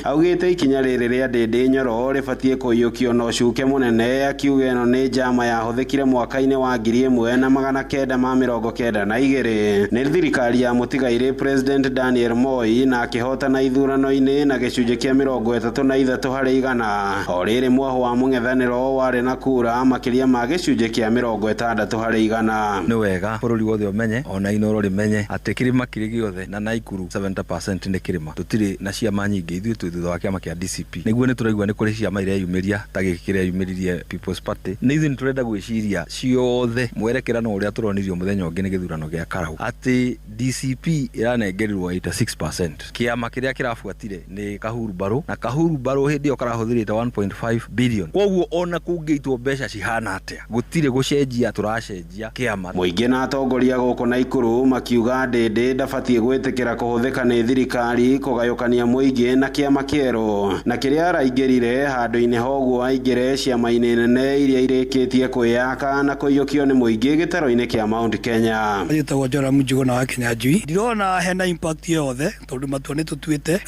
Speaker 8: augĩte ikinya rĩrĩ rĩa Ndĩndĩ Nyoro rĩbatiĩ kũiyũkio na ũcuke mũnene, akiuga ĩno nĩ njama yahũthĩkire mwaka-inĩ wa 1992 92 nĩ thirikari ya mũtigairĩ President Daniel Moi na akĩhotana ithurano-inĩ na gĩcunjĩ kĩa 33 harĩ igana. O rĩrĩ mwaho wa mũng'ethanĩro warĩ na kura makĩria ma gĩcunjĩ kĩa 60 harĩ igana.
Speaker 10: Nĩ wega bũrũri wothe ũmenye ona Inooro rĩmenye atĩ kĩrĩma kĩrĩ gĩothe na Naikuru 70% nĩ kĩrĩma. Tũtirĩ na ciama nyingĩ, ithuĩ twĩ thutha wa kĩama kĩa DCP. Nĩguo nĩ tũraigua nĩ kũrĩ ciama ireyumĩria ta gĩkĩ kĩreyumĩririe People's Party. Nĩ ithuĩ nĩ tũrenda gwĩciria ciothe mwerekera no ũrĩa tũronirio mũthenya ũngĩ nĩ gĩthurano gĩa Karau atĩ DCP ĩranengerirwo 86%. Kĩama kĩrĩa kĩrabuatire nĩ Kahuru Mbaru, na Kahuru Mbaru hĩndĩ ĩyo karahũthĩrĩte 1.5 billion. Koguo ona kũngĩitwo mbeca cihana atĩa, gũtirĩ gũcenjia tũracenjia kĩama.
Speaker 8: Mũingĩ na atongoria gũkũ Naikuru makiuga Ndĩndĩ ndabatiĩ gwĩtĩkĩra kũhũthĩka nĩ thirikari kũgayũkania mũingĩ na kĩama kĩerũ, na kĩrĩa araingĩrire handũ-inĩ hoguo aingĩre ciama-inĩ nene iria irĩkĩtie kwĩyaka na kũiyũkio nĩ mũingĩ gĩtaro-inĩ kĩa Mount Kenya.
Speaker 11: Njĩtagwo Joram Njuguna wa Kinyanjui. Ndirona hena impact yothe tondũ matua nĩ tũtuĩte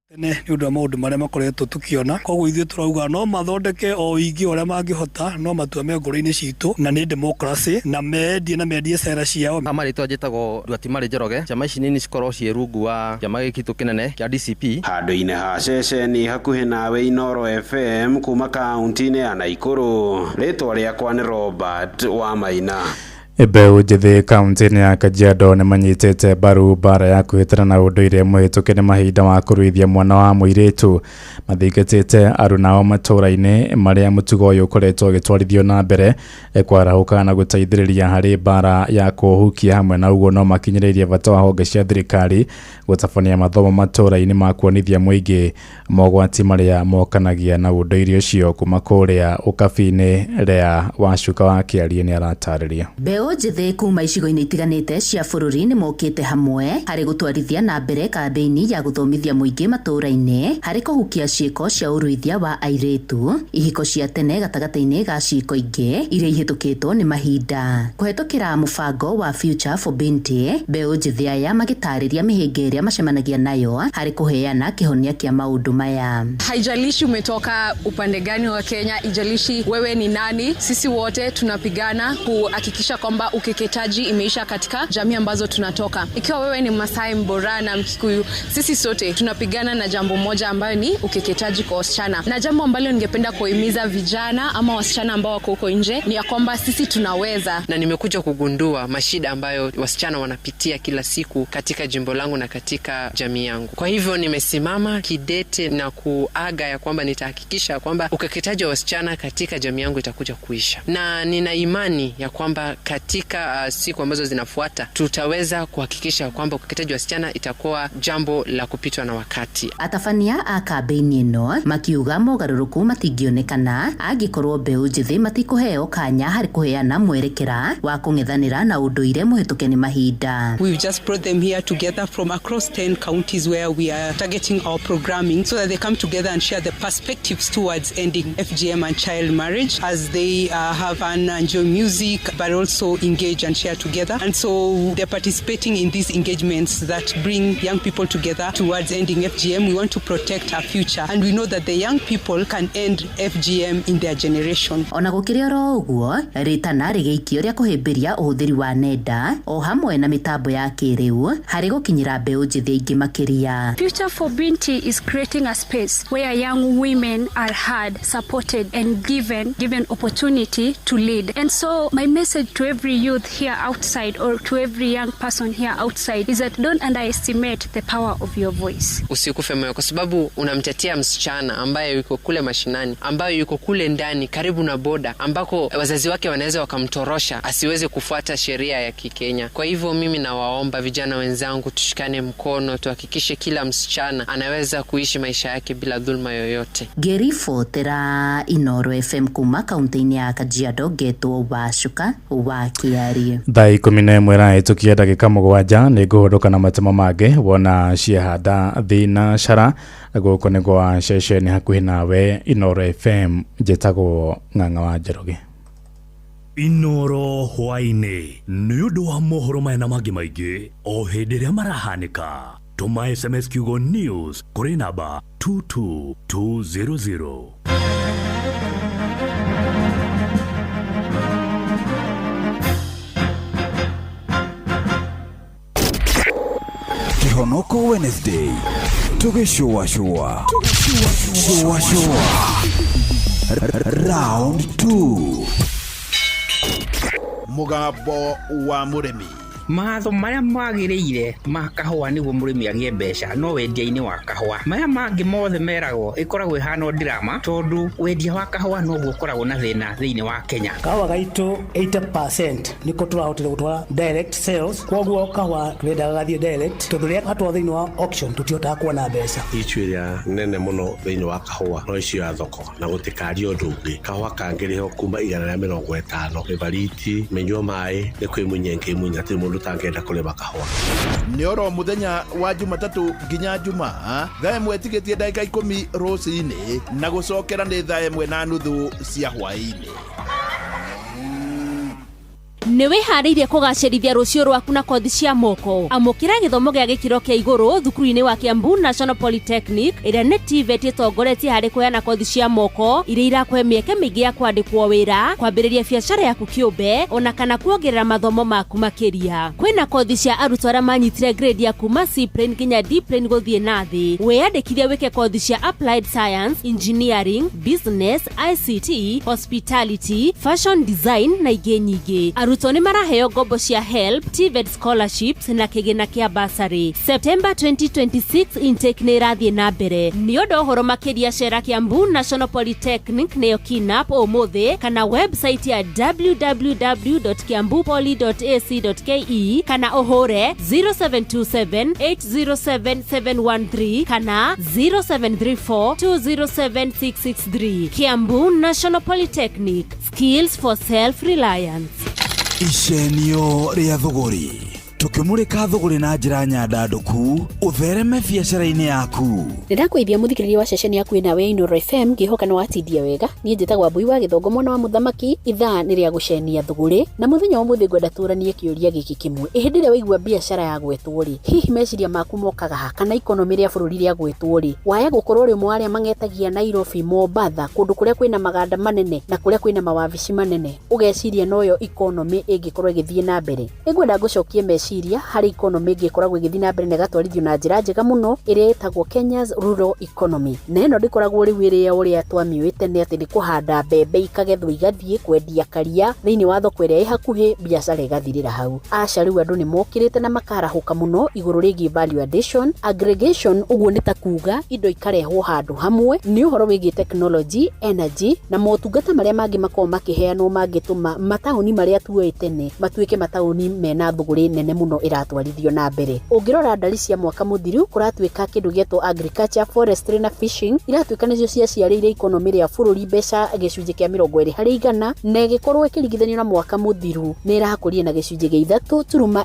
Speaker 11: tene nĩ ũndũ wa maũndũ marĩa makoretwo tũkĩona. Koguo ithuĩ tũrauga no mathondeke o ingĩ ũrĩa mangĩhota, no matua me ngoro-inĩ citũ na nĩ democracy, na mendie na mendie cera ciao.
Speaker 12: Marĩtwa njĩtagwo Nduati Njoroge. Ciama ici nini cikorwo ciĩ rungu wa kĩama gĩkĩ gitũ kĩnene kĩa DCP.
Speaker 8: Handũ-inĩ ha ceceni hakuhĩ nawe Inooro FM kuma kaunti-inĩ ya Naikuru, rĩtwa rĩakwa nĩ Robert Wamaina.
Speaker 7: Mbeũ njĩthĩ kaunti-inĩ ya Kajiado nĩ manyitĩte mbaru mbara ya kwĩhĩtana na ũndũire mũhĩtũke nĩ mahinda ma kũruithia mwana wa mũirĩtu. Mathingatĩte arunao matũũra-inĩ marĩa mũtugo ũyũ ũkoretwo ũgĩtwarithio na mbere kwarahũka na gũteithĩrĩria harĩ mbara ya kũhukia. Hamwe na ũguo no makinyĩrĩirie bata wa honge cia thirikari gũtabania mathomo matũũra-inĩ ma kuonithia mũingĩ mogwati marĩa mokanagia na ũndũire ũcio. Kuma kũrĩa ũkabi-inĩ Lea Wacuka wa Kĩarie nĩ aratarĩria.
Speaker 13: Mbeũ njĩthĩ kuma icigo-inĩ itiganĩte cia bũrũri nĩ mokĩte hamwe harĩ gũtwarithia na mbere kambĩini ya gũthomithia mũingĩ matũũra-inĩ harĩ kũhukia ciĩko cia ũruithia wa airĩtu, ihiko cia tene gatagatĩ-inĩ ga ciĩko ingĩ iria ihĩtũkĩtwo nĩ mahinda. Kũhetũkĩra mũbango wa Future for Binti, mbeũ njĩthĩ aya magĩtarĩria mĩhĩnga ĩrĩa macemanagia nayo harĩ kũheana kĩhonia kĩa maũndũ maya.
Speaker 14: Haijalishi umetoka upande gani wa Kenya, ijalishi wewe ni nani, sisi wote tunapigana kuhakikisha kwamba ukeketaji imeisha katika jamii ambazo tunatoka. Ikiwa wewe ni Masai, Mborana, Mkikuyu, sisi sote tunapigana na jambo moja ambayo ni ukeketaji kwa wasichana. Na jambo ambalo ningependa kuhimiza vijana ama wasichana ambao wako huko nje ni ya kwamba sisi tunaweza.
Speaker 15: Na nimekuja kugundua mashida ambayo wasichana wanapitia kila siku katika jimbo langu na katika jamii yangu. Kwa hivyo nimesimama kidete na kuaga ya kwamba nitahakikisha kwamba ukeketaji wa wasichana katika jamii yangu itakuja kuisha. Na nina imani ya kwamba katika siku ambazo zinafuata tutaweza kuhakikisha kwamba ukeketaji wa wasichana itakuwa jambo la kupitwa na wakati.
Speaker 13: Atabania a kambĩini ĩno makiuga mogarũrũku matingĩonekana angĩkorwo mbeũ njĩthĩ matikũheo kanya harĩ kũheana mwerekera wa kũng'ethanĩra na ũndũire mũhĩtũke nĩ mahinda.
Speaker 16: We've just brought them here together from across 10 counties where we are targeting our programming so that they come together and share the perspectives towards ending FGM and child marriage as they have and enjoy music but also engage and share together. And so they're participating in these engagements that bring young people together towards ending FGM. We want to protect our future and we know that the young people can end FGM in their generation.
Speaker 13: Ona gũkĩrĩ oro ũguo, rĩtana rĩgĩikio rĩa kũhĩmbĩria ũhũthĩri wa nenda o hamwe na mĩtambo ya kĩrĩu harĩ gũkinyĩra mbeũ njĩthĩ aingĩ makĩria.
Speaker 17: Future for Binti is creating a space where young women are heard, supported and given opportunity to lead. And so my message to every youth here outside or to every young person here outside is that don't underestimate the power of your voice.
Speaker 15: Usikufe moyo kwa sababu unamtetea msichana ambaye yuko kule mashinani, ambaye yuko kule ndani karibu na boda ambako wazazi wake wanaweza wakamtorosha asiweze kufuata sheria ya Kikenya. Kwa hivyo mimi nawaomba vijana wenzangu tushikane mkono, tuhakikishe kila msichana anaweza kuishi maisha yake bila dhulma yoyote.
Speaker 13: Ngĩribotera Inooro FM kuma kaunti-inĩ ya Kajiado, ngetwo Wacuka wa Kĩarie.
Speaker 7: Thaa 11 ĩrahĩtũkia ndagĩka 7 nĩ ngũhũndũka na matemo mangĩ wona ciehanda thinacara. Gũkũ nĩ gwa ceceni hakuhĩ nawe Inooro FM, njĩtagwo Ng'ang'a wa Njoroge.
Speaker 6: Inooro hwaĩ-inĩ nĩ ũndũ wa mohoro maya na mangĩ maingĩ o hĩndĩ ĩrĩa marahanĩka. Tũma SMS kiugo news kũrĩ namba 22200.
Speaker 5: Thonoko Wednesday tũgĩcũacũa cũacũa round 2.
Speaker 18: Mũgambo wa mũrĩmi.
Speaker 19: Mawatho marĩa magĩrĩire ma kahũa nĩguo mũrĩmi agĩe mbeca no wendia-inĩ wa kahũa. Maya mangĩ mothe meragwo ĩkoragwo ĩhana o drama tondũ wendia wa kahũa noguo ũkoragwo na thĩna thĩinĩ wa Kenya.
Speaker 20: Kahũa gaitũ 80% nĩko tũrahotire gũtwara direct sales, koguo kahũa tũrendaga gathiĩ direct tondũ rĩrĩa gatwarwo thĩinĩ wa auction tũtihotaga kuona mbeca.
Speaker 21: Issue ĩrĩa nene mũno thĩinĩ wa kahũa no issue ya thoko na gũtikaria ũndũ ũngĩ. Kahũa kangĩrĩhwo kuma 150 mĩbariti mĩnyua maĩ nĩ kwĩmunya ĩngĩmunya hatirĩ mũndũ ũtangĩenda kũrĩma kahũa.
Speaker 18: Nĩ oro mũthenya wa Jumatatũ nginya Jumaa thaa 1 tigĩtie ndagĩka 10 rũcinĩ na gũcokera nĩ thaa 1:30 cia hwaĩ-inĩ.
Speaker 22: Nĩ wĩharĩirie kũgacĩrithia rũciũ rwaku na kothi cia moko? Amũkĩra gĩthomo gĩa gĩkĩro kĩa igũrũ thukuru-inĩ wa Kiambu National Polytechnic ĩrĩa nĩ TVET ĩtongoretie harĩ kũheana kothi cia moko iria irakũhe mĩeke mĩingĩ ya kwandĩkwo wĩra, kwambĩrĩria biacara yaku kĩũmbe ona kana kuongerera mathomo maku makĩria. Kwĩna kothi cia arutwo arĩa manyitire grade ya kuma C plane nginya D plane gũthiĩ na thĩ. Wĩyandĩkithie wĩke kothi cia Applied Science, Engineering, Business, ICT, Hospitality, Fashion Design na ingĩ nyingĩ. Arutwo nĩ maraheo ngombo cia HELB, TVET scholarships na kĩgĩna kĩa bursary. September 2026 intake nĩ ĩrathiĩ na mbere. Nĩ ũndũ ũhoro makĩria cera Kiambu National Polytechnic nĩyo KINAP ũmũthĩ kana website ya www.kiambupoly.ac.ke kana ũhũre 0727 807 713 kana 0734 207 663. Kiambu National Polytechnic, skills for self-reliance.
Speaker 5: Icenio rĩa thũgũrĩ tũkĩmũrĩka thũgũrĩ na njĩra nyandandũku ũthereme biacara-inĩ yaku.
Speaker 23: Ndĩrakũithia mũthikĩrĩria wa ceceni yaku ĩnawe ya Inooro FM ngĩhoka nĩ watindia wega. Niĩ njĩtagwo Mbui wa Gĩthongo mwana wa mũthamaki. Ithaa nĩ rĩa gũcenia thũgũrĩ na mũthenya wa ũmũthĩ ngwenda tũranie kĩũria gĩkĩ kĩmwe. Hĩndĩ ĩrĩa waigua biacara ya gwetwo rĩ, hihi meciria maku mokaga ha? Kana ikonomĩ rĩa bũrũri rĩa gwetwo rĩ, waya gũkorwo ũrĩ ũmwe wa arĩa mang'etagia Nairobi, Mombatha, kũndũ kũrĩa kwĩna maganda manene na kũrĩa kwĩna mawabici manene, ũgeciria noyo ikonomĩ ĩngĩkorwo ĩgĩthiĩ na mbere? Nĩngwenda ngũcokie meciria harĩ ikonomĩ ĩngĩ ĩkoragwo ĩgĩthiĩ na mbere na ĩgatwarithio na njĩra njega mũno ĩrĩa ĩtagwo Kenya's Rural Economy. Na ĩno ndĩkoragwo rĩu ĩrĩ ya ũrĩa twamĩũĩ tene atĩ nĩ kũhanda mbembe ikagethwo igathiĩ kwendia karia thĩinĩ wa thoko ĩrĩa ĩ hakuhĩ, biacara ĩgathirĩra hau. Aca, rĩu andũ nĩ mokĩrĩte na makarahũka mũno igũrũ rĩgiĩ value addition, aggregation, ũguo nĩ ta kuga indo ikarehwo handũ hamwe, nĩ ũhoro wĩgiĩ technology, energy na motungata marĩa mangĩ makoragwo makĩheanwo mangĩtũma mataũni marĩa tuoĩ tene matuĩke mataũni mena thũgũrĩ nene mũno ĩratwarithio na mbere. Ũngĩrora ndari cia mwaka mũthiru kũratuĩka kĩndũ gĩetwo agriculture, forestry na fishing iratuĩka nĩcio ciaciarĩire ikonomĩ rĩa bũrũri mbeca gĩcunjĩ kĩa 20% na ĩgĩkorwo ĩkĩringithanio na mwaka mũthiru nĩ ĩrakũrire na gĩcunjĩ gĩa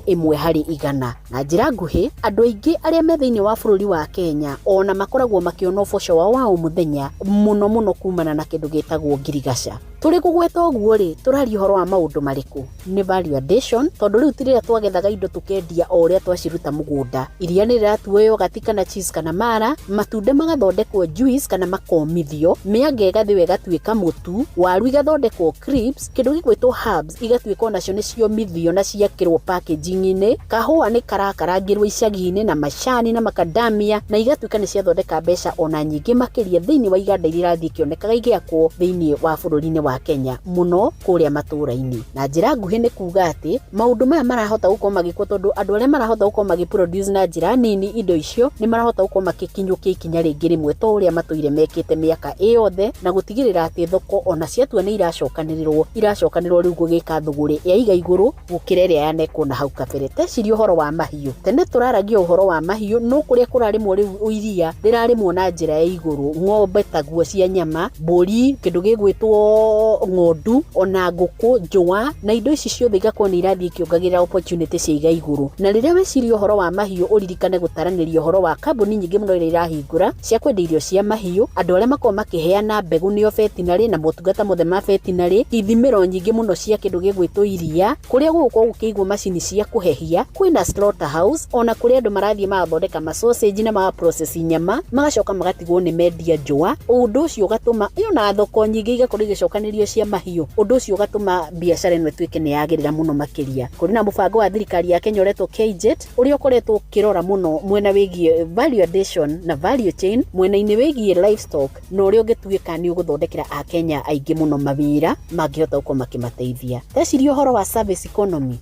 Speaker 23: 3.1%. Na njĩra nguhĩ, andũ aingĩ arĩa me thĩinĩ wa bũrũri wa Kenya ona makoragwo makĩona ũboco wao wa o mũthenya mũno mũno kumana na kĩndũ gĩtagwo ngirigaca. Tũrĩ kũgweta ũguo rĩ, tũraria ũhoro wa maũndũ marĩkũ? Nĩ value addition, tondũ rĩu ti rĩrĩa twagethaga indo tũkendia o ũrĩa twaciruta mũgũnda. Iria nĩ rĩratuo yogati kana cheese kana mara, matunda magathondekwo juice kana makomithio, mĩanga ĩgathĩo ĩgatuĩka mũtu, waru igathondekwo crisps, kĩndũ gĩgwĩtwo herbs igatuĩka onacio nĩ ciomithio na ciakĩrwo packaging-inĩ, kahũa nĩ karakarangĩrwo icagi-inĩ na macani na macadamia na igatuĩka nĩ ciathondeka mbeca ona nyingĩ makĩria thĩinĩ wa iganda iria irathiĩ ikĩonekaga igĩakwo thĩinĩ wa bũrũri-inĩ wa Kenya mũno kũrĩa matũra-inĩ. Na njĩra nguhĩ nĩ kuga atĩ maũndũ maya marahota gũkorwo magĩkwo tondũ andũ arĩa marahota gũkorwo magĩproduce na njĩra nini indo icio nĩ marahota gũkorwo magĩkinyũkia ikinya rĩngĩ rĩmwe to ũrĩa matũire mekĩte mĩaka ĩyothe na gũtigĩrĩra atĩ thoko ona ciatua nĩ iracokanĩrĩrwo iracokanĩrĩrwo rĩu gũgĩka thũgũrĩ ya iga igũrũ gũkĩra ĩrĩa yanekwo na hau kabere. Teciria ũhoro wa mahiũ. Tene tũraragia ũhoro wa mahiũ no kũrĩa kũrarĩmwo rĩu iria rĩrarĩmwo na njĩra ya igũrũ, ng'ombe taguo cia nyama, mbũri, kĩndũ gĩgwĩtwo ng'ondu, ona ngũkũ, njũa na indo ici ciothe igakorwo nĩ irathiĩ ikĩongagĩrĩra opportunity cia iga igũrũ. Na rĩrĩa weciria ũhoro wa mahiũ ũririkane gũtaranĩria ũhoro wa kambuni nyingĩ mũno iria irahingũra cia kwendia irio cia mahiũ, andũ arĩa makoragwo makĩheana mbegũ nĩo veterinary na motungata mothe ma veterinary, ithimĩro nyingĩ mũno cia kĩndũ gĩgwĩtwo iria, kũrĩa gũgũkorwo gũkĩigwo macini cia kũhehia, kwĩna slaughterhouse, ona kũrĩa andũ marathiĩ magathondeka ma sausage na maga process nyama, magacoka magatigwo nĩ mendia njũa. Ũndũ ũcio ũgatũma ona thoko nyingĩ igakorwo igĩcokanĩrĩrio Njiganĩrio cia mahiũ, ũndũ ũcio ũgatũma biacara ĩno ĩtuĩke nĩ yagĩrĩra mũno makĩria. Kũrĩ na mũbango wa thirikari ya Kenya ũretwo KJET, ũrĩa ũkoretwo ũkĩrora mũno mwena wĩgiĩ value addition na value chain mwena-inĩ wĩgiĩ livestock, na ũrĩa ũngĩtuĩka nĩ ũgũthondekera akenya aingĩ mũno mawĩra mangĩhota gũkorwo makĩmateithia. Teciria ũhoro wa service economy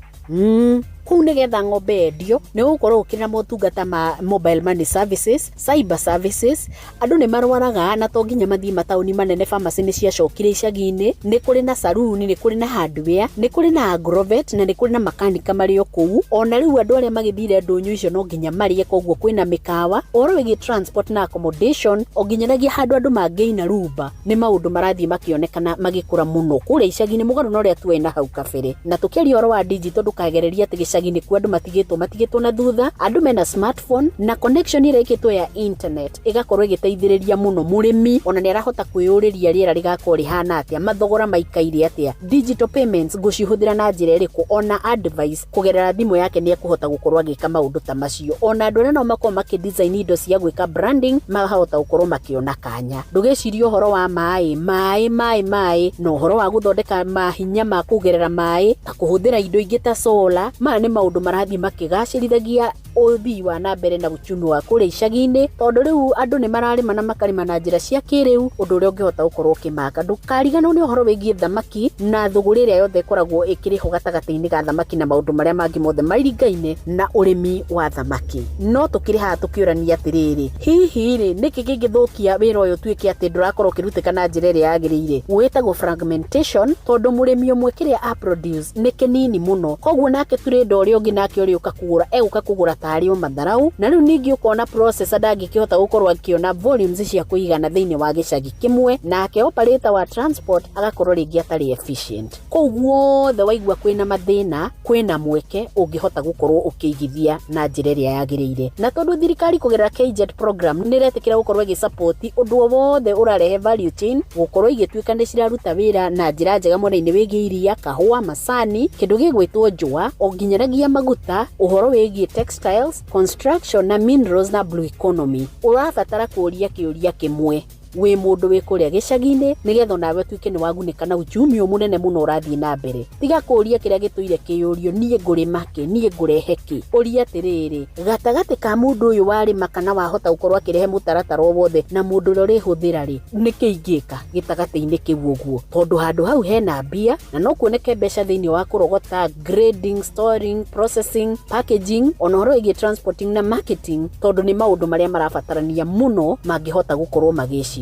Speaker 23: kũu nĩgetha ng'ombe yendio nĩ ũgũkorwo ũkĩrĩ na motungata ma mobile money services, cyber services. Andũ nĩ marwaraga na to nginya mathiĩ mataũni manene, pharmacy nĩ ciacokire icagi-inĩ, nĩ kũrĩ na saruni, nĩ kũrĩ na hardware, nĩ kũrĩ na agrovet na nĩ kũrĩ na makanika marĩ o kũu. Ona rĩu andũ arĩa magĩthire ndũnyũ icio no nginya marĩe, koguo kwĩna mĩkawa. Ũhoro wĩgiĩ transport na accommodation, o nginyanagia handũ andũ mangĩina rumba, nĩ maũndũ marathiĩ makĩonekana magĩkũra mũno kũrĩa icagi-inĩ, mũgarũ na ũrĩa tuoĩ na hau kabere. Na tũkĩaria ũhoro wa digital, ndũkagereria atĩ gĩcagi-inĩ kuo andũ matigĩtwo na thutha. Andũ mena smartphone na connection ĩrĩa ĩkĩtwo ya internet ĩgakorwo ĩgĩteithĩrĩria mũno mũrĩmi, ona nĩ arahota kwĩyũrĩria rĩera rĩgakorwo rĩhana atĩa, mathogora maikaire atĩa, digital payments ngũcihũthĩra na njĩra ĩrĩkũ, ona advice kũgerera thimũ yake nĩ ekũhota gũkorwo agĩka maũndũ ta macio. Ona andũ arĩa nao makorwo makĩdesign indo cia gwĩka branding makahota gũkorwo makĩona kanya. Ndũgecirie ũhoro wa maĩ maĩ maĩ maĩ na ũhoro wa gũthondeka mahinya ma kũgerera maĩ ta kũhũthĩra indo ingĩ ta solar. Maya nĩ maũndũ marathiĩ makĩgacĩrithagia ũthii wa na mbere na uchumi wa kũrĩa icagi-inĩ, tondũ rĩu andũ nĩ mararĩma na makarĩma na njĩra cia kĩrĩu, ũndũ ũrĩa ũngĩhota gũkorwo ũkĩmaka. Ndũkariganĩrwo nĩ ũhoro wĩgiĩ thamaki na thũgũrĩ ĩrĩa yothe ĩkoragwo ĩkĩrĩho gatagatĩ-inĩ ga thamaki na maũndũ marĩa mangĩ mothe maringaine na ũrĩmi wa thamaki. No tũkĩrĩ haha tũkĩũrania atĩrĩrĩ, hihi rĩ nĩkĩ kĩngĩthũkia wĩra ũyũ ũtuĩke atĩ ndũrakorwo ũkĩrutĩka na njĩra ĩrĩa yagĩrĩire? Wĩtagwo fragmentation, tondũ mũrĩmi ũmwe kĩrĩa a produce nĩ kĩnini mũno, koguo nake trader ũrĩa ũngĩ nake ũrĩa ũka kũgũra egũka kũgũra tarĩ o matharau. Na rĩu ningĩ ũkona processor ndangĩkĩhota gũkorwo akĩona volumes cia kũigana thĩinĩ wa gĩcagi kĩmwe, nake operator wa transport agakorwo rĩngĩ atarĩ efficient. Kũu guothe waigua kwĩna mathĩna, kwĩna mweke ũngĩhota gũkorwo ũkĩigithia na njĩra ĩrĩa yagĩrĩire. Na tondũ thirikari kũgerera KJET program nĩ ĩretĩkĩra gũkorwo ĩgĩsupport ũndũ o wothe ũrarehe value chain, gũkorwo igĩtuĩka nĩ ciraruta wĩra na njĩra njega mwena-inĩ wĩgiĩ iria, kahũa, macani, kĩndũ gĩgwĩtwo njũa, o nginyanagia maguta, ũhoro wĩgiĩ textiles, construction na minerals na blue economy. Ũrabatara kũũria kĩũria kĩmwe wĩ mũndũ wĩ kũrĩa gĩcagi-inĩ, nĩgetha onawe ũtuĩke nĩ wagunĩka na uchumi ũyũ mũnene mũno ũrathiĩ na mbere. Tiga kũũria kĩrĩa gĩtũire kĩyũrio, niĩ ngũrĩma kĩ, niĩ ngũrehe kĩ. Ũria atĩrĩrĩ, gatagatĩ ka mũndũ ũyũ warĩma kana wahota gũkorwo akĩrehe mũtaratara o wothe na mũndũ ũrĩa ũrĩhũthĩra rĩ, nĩkĩ ingĩka gĩtagatĩ-inĩ kĩu ũguo? Tondũ handũ hau hena mbia na no kuoneke mbeca thĩinĩ wa kũrogota, grading, storing, processing, packaging, ona ũhoro wĩgiĩ transporting na marketing, tondũ nĩ maũndũ marĩa marabatarania mũno mangĩhota gũkorwo magĩcirio.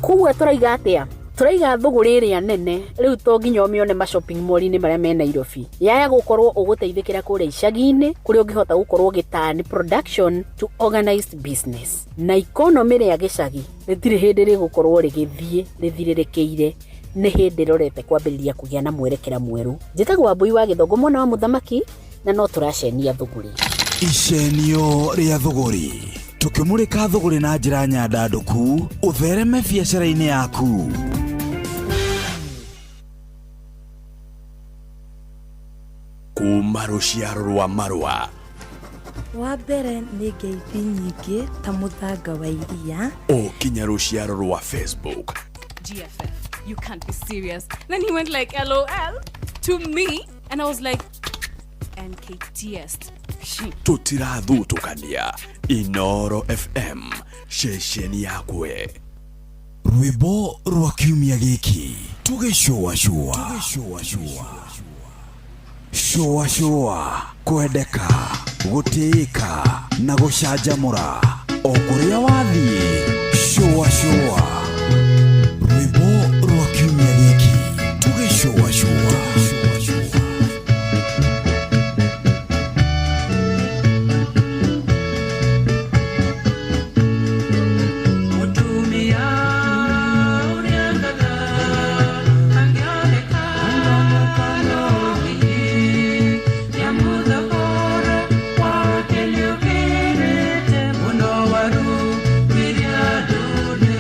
Speaker 23: Koguo tũraiga atĩa? Tũraiga thũgũrĩ ĩrĩa nene rĩu to nginya ũmĩone ma shopping mall-inĩ marĩa me Nairobi, yaya gũkorwo ũgũteithĩkĩra kũrĩa icagi-inĩ, kũrĩa ũngĩhota gũkorwo ũgĩturn production to organized business. Na economy rĩa gĩcagi rĩtirĩ hĩndĩ rĩgũkorwo rĩgĩthiĩ rĩthirĩrĩkĩire, nĩ hĩndĩ rorete kwambĩrĩria kũgĩa na mwerekera mwerũ. Njĩtagwo Wambui wa Gĩthongo, mwana wa mũthamaki, na no tũracenia thũgũrĩ.
Speaker 5: Icenio rĩa thũgũrĩ, tũkĩmũrĩka thũgũrĩ na njĩra nyandandũku ũthereme biacara-inĩ yaku.
Speaker 6: Kuma rũciaro rwa marũa.
Speaker 2: Wa mbere nĩ ngeithi nyingĩ ta mũthanga wa iria.
Speaker 6: O kinya rũciaro rwa Facebook.
Speaker 14: GFF, you can't be serious. Then he went like, LOL to me. And I was like, NKTS.
Speaker 6: Tũtirathutũkania. Inoro FM, ceceni yakwe.
Speaker 5: Rwĩmbo rwa kiumia gĩkĩ, tũgĩcũacũa cũacũa, kwendeka, gũtĩĩka na gũcanjamũra o kũrĩa wathiĩ. Cũacũa, rwĩmbo rwa kiumia gĩkĩ, tũgĩcũacũa.
Speaker 3: Mũtumia ũrĩa ngatha angĩoneka no hihi nĩamũthogora wake nĩũkĩrĩte mũno waru iria ndune.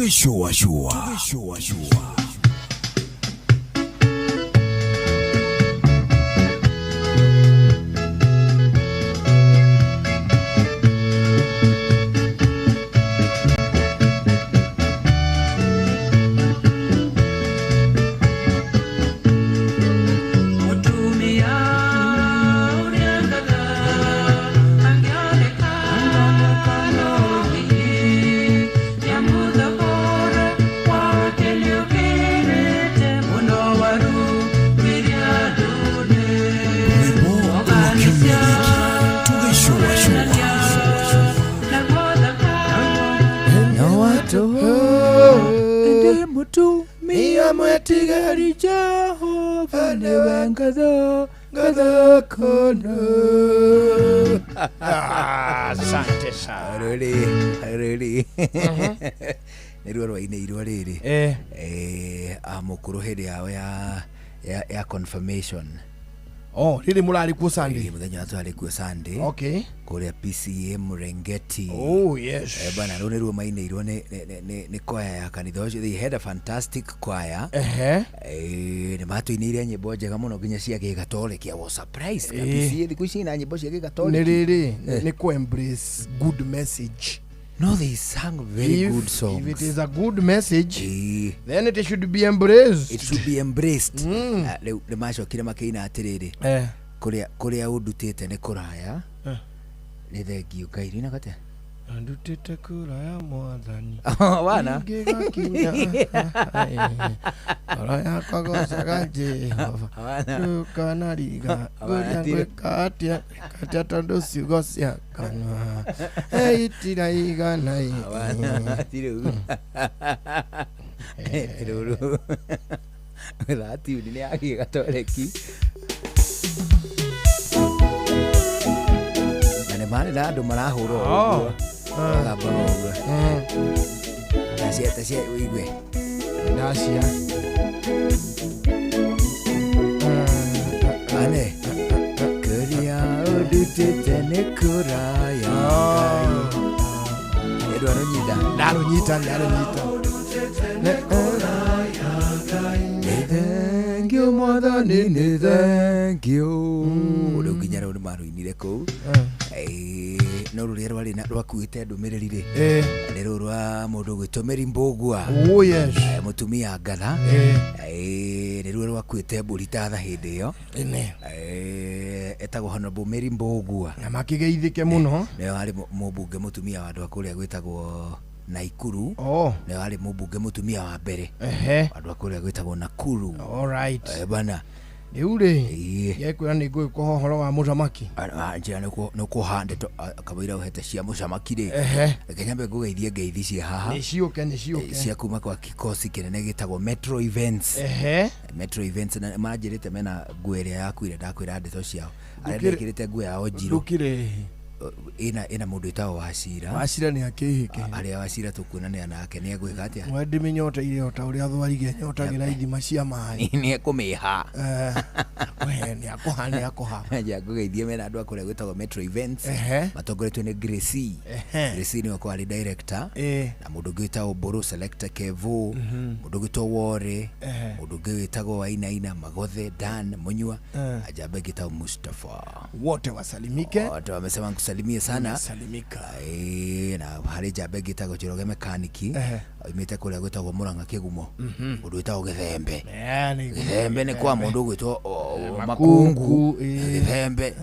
Speaker 5: Tũgĩcũacũa. Tũgĩcũacũa.
Speaker 3: Mũtumia ũrĩa ngatha angĩoneka no hihi nĩamũthogora wake nĩũkĩrĩte mũno waru iria ndune.
Speaker 5: Rwĩmbo rwa kiumia gĩkĩ. Tũgĩcũacũa.
Speaker 3: Naguo thaka
Speaker 1: No watu ndi mutumia mwetigeri Jehova niwe ngatho ngatho kono.
Speaker 4: Asante sana.
Speaker 1: Rĩrĩ rĩrĩ nĩ ruo rwainĩirwo rĩrĩ amũkũrũ hĩndĩ yao ya confirmation.
Speaker 4: Oh, rĩrĩ mũrarĩ kuo Sunday?
Speaker 1: Mũthenya wa twarĩ kuo Sunday.
Speaker 4: Okay.
Speaker 1: Kũrĩa PCA Murengeti.
Speaker 4: Oh, yes.
Speaker 1: Bana rũu nĩ ruo mainĩirwo nĩ kwaya ya kanitha ũcio. They had a fantastic choir.
Speaker 4: Ehe.
Speaker 1: Nĩ matũinĩire nyĩmbo njega mũno nginya cia gĩgatoliki. I was surprised. PCA thikũ ici ina nyĩmbo cia gĩgatoliki.
Speaker 4: Nĩ rĩrĩ nĩ kũ embrace good message.
Speaker 1: No, they sang very good songs.
Speaker 4: If it is a good message, then it should be embraced.
Speaker 1: It should be embraced. Rĩu nĩ macokire makĩina atĩrĩrĩ, kũrĩa ũndutĩte nĩ kũraya. Nĩ thengiũ Ngai rinaga atĩa?
Speaker 4: Ndutĩte kũraya mwathani.
Speaker 1: Wana.
Speaker 4: Ingĩgakinya. Ngoro yakwa gocaga Jehova.
Speaker 1: Wana.
Speaker 4: Ndũkanariga
Speaker 1: Wana,
Speaker 4: ngũria ngwĩka atĩa ngwĩka atĩa tondũ ciugo cia kanua itiraigana.
Speaker 1: Wana, ti rĩu rũrũ thatiuni nĩ ya gĩgatoreki na nĩ marĩ na andũ marahũra o ũguo magambaga ũguo tacia tacia ũigue
Speaker 4: ndacia
Speaker 1: ane kũrĩa ũndutĩte nĩ kũraya Ngai. Nĩ rũnyita
Speaker 4: ndarũnyita ndarũnyita.
Speaker 1: Nĩ thengiũ mwathani nĩ thengiũ rĩu nginya rĩu nĩ marũinire kũu. No rũrĩa rwarĩ rwakuĩte ndũmĩrĩri rĩ nĩ rũrũ rwa mũndũ ũgwĩtwo Mary Mbũgua.
Speaker 4: Oh, yes.
Speaker 1: Mũtumia ngatha. Nĩruo rwakuĩte mbũri ta tha hĩndĩ ĩyo.
Speaker 4: Ĩne.
Speaker 1: Etagwo Honorable Mary Mbũgua.
Speaker 4: Na makĩgeithĩke mũno.
Speaker 1: Nĩwe warĩ mũmbunge mũtumia wa andũ a kũrĩa gwĩtagwo Naikuru.
Speaker 4: Oh.
Speaker 1: Nĩwe warĩ mũmbunge mũtumia wa mbere
Speaker 4: Ehe.
Speaker 1: wa andũ a kũrĩa gwĩtagwo Nakuru.
Speaker 4: All right.
Speaker 1: Bana
Speaker 4: rĩu rĩ gekwĩra nĩ ngũgĩkũha ũhoro wa mũthamaki.
Speaker 1: Njĩra nĩ kũha ndeto kamũira ũhete cia mũcamaki rĩ.
Speaker 4: Ehe.
Speaker 1: Reke nyambe ngũgeithie ngeithi cia haha.
Speaker 4: Nĩ ciũke nĩ ciũke.
Speaker 1: Cia kuma kwa kikosi kĩnene gĩtagwo Metro Events.
Speaker 4: Ehe.
Speaker 1: Metro Events na manjĩrĩte mena nguo ĩrĩa yakuire ndakwĩra ndeto ciao arĩa
Speaker 4: Ndũkĩrĩ-
Speaker 1: ndekĩrĩte nguo yao njirũ.
Speaker 4: Ndũkĩrĩ
Speaker 1: ĩna mũndũ wĩtagwo Wacira.
Speaker 4: Wacira nĩ akĩhĩke.
Speaker 1: Arĩa Wacira tũkuonania nake nĩ egwĩka atĩa?
Speaker 4: Mwe ndĩmĩnyoteire o ta ũrĩa thwarige nyotagĩra ithima cia maĩ.
Speaker 1: Nĩ ekũmĩha.
Speaker 4: Nĩ akũha nĩ akũha.
Speaker 1: Nja ngũgeithie mena andũ a kũrĩa gwĩtagwo Metro Events.
Speaker 4: Ehe.
Speaker 1: Matongoretio nĩ Gracie.
Speaker 4: Ehe.
Speaker 1: Gracie nĩwe ũkoragwo arĩ director. Na mũndũ ũngĩ wĩtagwo Mbũrũ Selector Kevo. Mũndũ ũngĩ wĩtagwo Wore.
Speaker 4: Ehe.
Speaker 1: Mũndũ ũngĩ wĩtagwo Wainaina Magothe Dan Munyua. Ajamba ĩngĩ ĩtagwo Mustafa.
Speaker 4: Wote wasalimike.
Speaker 1: Wote wamesema nikusalimie sana.
Speaker 4: Salimika.
Speaker 1: Na harĩ njamba ĩngĩ ĩtagwo Njoroge Mekaniki.
Speaker 4: Ehe.
Speaker 1: Oimĩte kũrĩa gwĩtagwo Mũrang'a Kĩgumo. Mũndũ wĩtagwo Gĩthembe.
Speaker 4: Nĩ
Speaker 1: Gĩthembe nĩ kwa mũndũ ũgwĩtwo
Speaker 4: Makungu,
Speaker 1: Makungu.
Speaker 4: ĩĩ.
Speaker 1: Gĩthembe.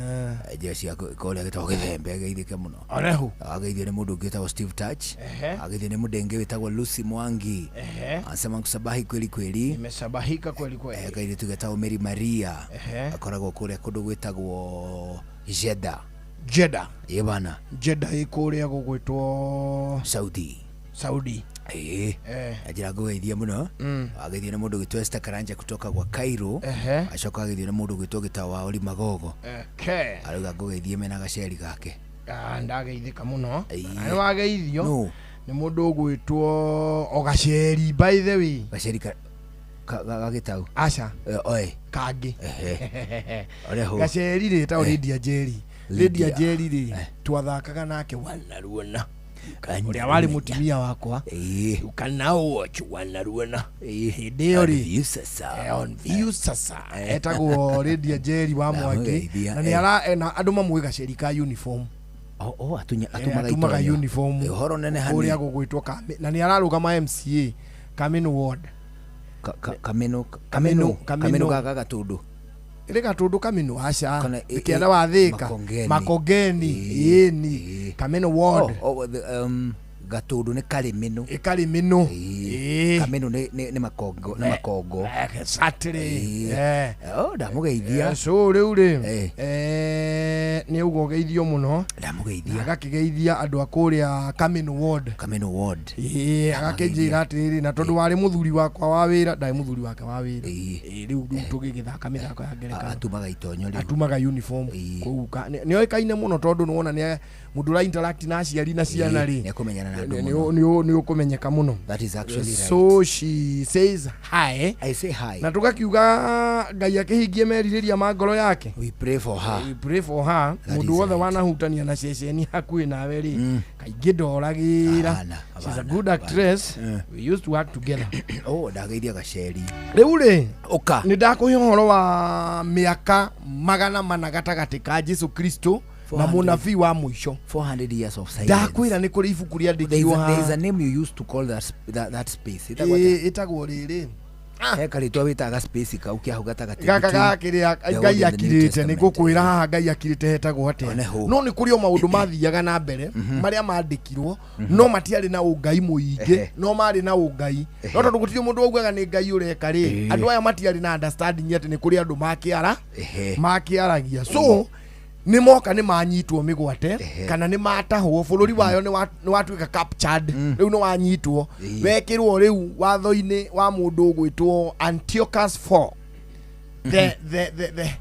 Speaker 1: Njĩra cia kũrĩa gĩtagwo Gĩthembe ageithĩke mũno.
Speaker 4: Orehu.
Speaker 1: Ageithio nĩ mũndũ ũngĩ wĩtagwo Steve Touch.
Speaker 4: Ehe.
Speaker 1: Ageithio nĩ mũndenge wĩtagwo Lucy Mwangi.
Speaker 4: Ehe.
Speaker 1: Anasema nkusabahi kweli kweli.
Speaker 4: Nimesabahika kweli kweli.
Speaker 1: Kairĩtu getagwo Mary Maria.
Speaker 4: Ehe.
Speaker 1: Akoragwo kũrĩa kũndũ gwĩtagwo Jeddah.
Speaker 4: Jeddah.
Speaker 1: Ĩ bana.
Speaker 4: Jeddah ĩ kũrĩa gũgwĩtwo
Speaker 1: Saudi.
Speaker 4: Saudi.
Speaker 1: Ĩĩ. Njĩra ngũgeithia mũno. Ageithio nĩ mũndũ ũgwĩtwo Esther Karanja kutoka gwa Cairo.
Speaker 4: Ehe.
Speaker 1: Acoka ageithio nĩ mũndũ ũgwĩtwo Gĩtaũ wa Ori Magogo.
Speaker 4: Okay.
Speaker 1: Arauga ngũgeithie mena gaceri gake.
Speaker 4: Ndageithĩka mũno. Na nĩ wageithio
Speaker 1: No.
Speaker 4: nĩ mũndũ ũgwĩtwo o gaceri by the way.
Speaker 1: Gaceri ga Gĩtaũ.
Speaker 4: Aca.
Speaker 1: Oe.
Speaker 4: Kangĩ.
Speaker 1: Ehe. Oreho.
Speaker 4: Gaceri rĩ tao Lydia Njeri. Lydia
Speaker 1: Lydia.
Speaker 4: Njeri rĩ twathakaga nake wanaruona. Ũrĩa warĩ mũtumia wakwa. You can now watch Wanaruana. Hĩndĩ ĩyo
Speaker 1: On
Speaker 4: rĩ
Speaker 1: View Sasa.
Speaker 4: On View Sasa. Etagwo Lydia Njeri wa Mwangi
Speaker 1: Ndamũgeithia,
Speaker 4: na nĩ ara na andũ mamũĩ gaceri ka uniform.
Speaker 1: Oh, atumaga
Speaker 4: Atumaga
Speaker 1: itonyo.
Speaker 4: uniform.
Speaker 1: Ũhoro nene hani.
Speaker 4: Kũrĩa gũgwĩtwo na nĩ ararũgama MCA Kameno Ward.
Speaker 1: Kameno Kameno Kameno gaka Gatũndũ.
Speaker 4: Ĩrĩ Gatũndũ Kameno aca.
Speaker 1: Kana,
Speaker 4: Kĩanda wa Thĩka.
Speaker 1: Makongeni.
Speaker 4: Makongeni. Ĩni. Kameno Ward.
Speaker 1: Oh, Gatũndũ nĩ Karĩmĩnũ.
Speaker 4: Ĩkarĩmĩnũ.
Speaker 1: Kameno nĩ Makongo, nĩ Makongo.
Speaker 4: Exactly.
Speaker 1: Oh, ndamũgeithia.
Speaker 4: So rĩu rĩ nĩ ũguo geithio mũno.
Speaker 1: Ndamũgeithia.
Speaker 4: Agakĩgeithia andũ a kũrĩa Kameno Ward.
Speaker 1: Kameno Ward.
Speaker 4: Ĩĩ agakĩnjĩra atĩrĩrĩ na tondũ warĩ mũthuri wakwa wa wĩra ndarĩ mũthuri wake wa wĩra. Ĩĩ rĩu tũgĩgĩthaka mĩthako ya ngerekano.
Speaker 1: Atumaga itonyo rĩu.
Speaker 4: Atumaga uniform kũu nĩ oĩkaine mũno tondũ nĩwona nĩ mũndũ ũra interact na aciari na ciana rĩ
Speaker 1: Nĩ ekũmenyana na andũ mũno.
Speaker 4: nĩ ũkũmenyeka mũno.
Speaker 1: That is actually right.
Speaker 4: So she says hi.
Speaker 1: I say hi.
Speaker 4: Na tũgakiuga Ngai akĩhingie merirĩria ma ngoro yake.
Speaker 1: We pray for her.
Speaker 4: We pray for her.
Speaker 1: That
Speaker 4: Mũndũ
Speaker 1: is
Speaker 4: wothe wanahutania na ceceni hakuhĩ nawe rĩ kaingĩ ndoragĩra. She's a good actress. We used to work together.
Speaker 1: Oh, ndageithia gaceri.
Speaker 4: Rĩu rĩ
Speaker 1: ũka
Speaker 4: nĩ ndakũhe ũhoro wa mĩaka 400 gatagatĩ ka Jesu Kristo na
Speaker 1: 400.
Speaker 4: mũnabii wa mũico.
Speaker 1: 400 years of silence.
Speaker 4: Ndakwĩra nĩ kũrĩ ibuku
Speaker 1: There is
Speaker 4: rĩandĩkirwo
Speaker 1: a, there is a
Speaker 4: haha.
Speaker 1: name you used to call that space. Ĩtagwo atĩa?
Speaker 4: Ĩĩ, ĩtagwo rĩrĩ
Speaker 1: He karĩtwa wĩtaga space kau kĩa hau gatagatĩ
Speaker 4: gaka
Speaker 1: between
Speaker 4: gakĩrĩa
Speaker 1: the Old
Speaker 4: Ngai
Speaker 1: and the New
Speaker 4: akirĩte nĩ
Speaker 1: Testament.
Speaker 4: ngũkwĩra haha Ngai akirĩte hetagwo atĩa
Speaker 1: One hũ.
Speaker 4: no nĩ kũrĩ o maũndũ mathiaga na mbere marĩa mandĩkirwo no matiarĩ na ũngai mũingĩ no marĩ na ũngai no tondũ gũtirĩ mũndũ waugaga nĩ Ngai ũreka rĩ andũ aya matiarĩ na understanding atĩ nĩ kũrĩ andũ makĩara makĩaragia so nĩ moka nĩ manyitwo mĩgwate kana nĩ matahwo bũrũri wayo nĩ watuĩka captured rĩu nĩ wanyitwo wekĩrwo rĩu watho-inĩ wa mũndũ ũgwĩtwo Antiochus IV the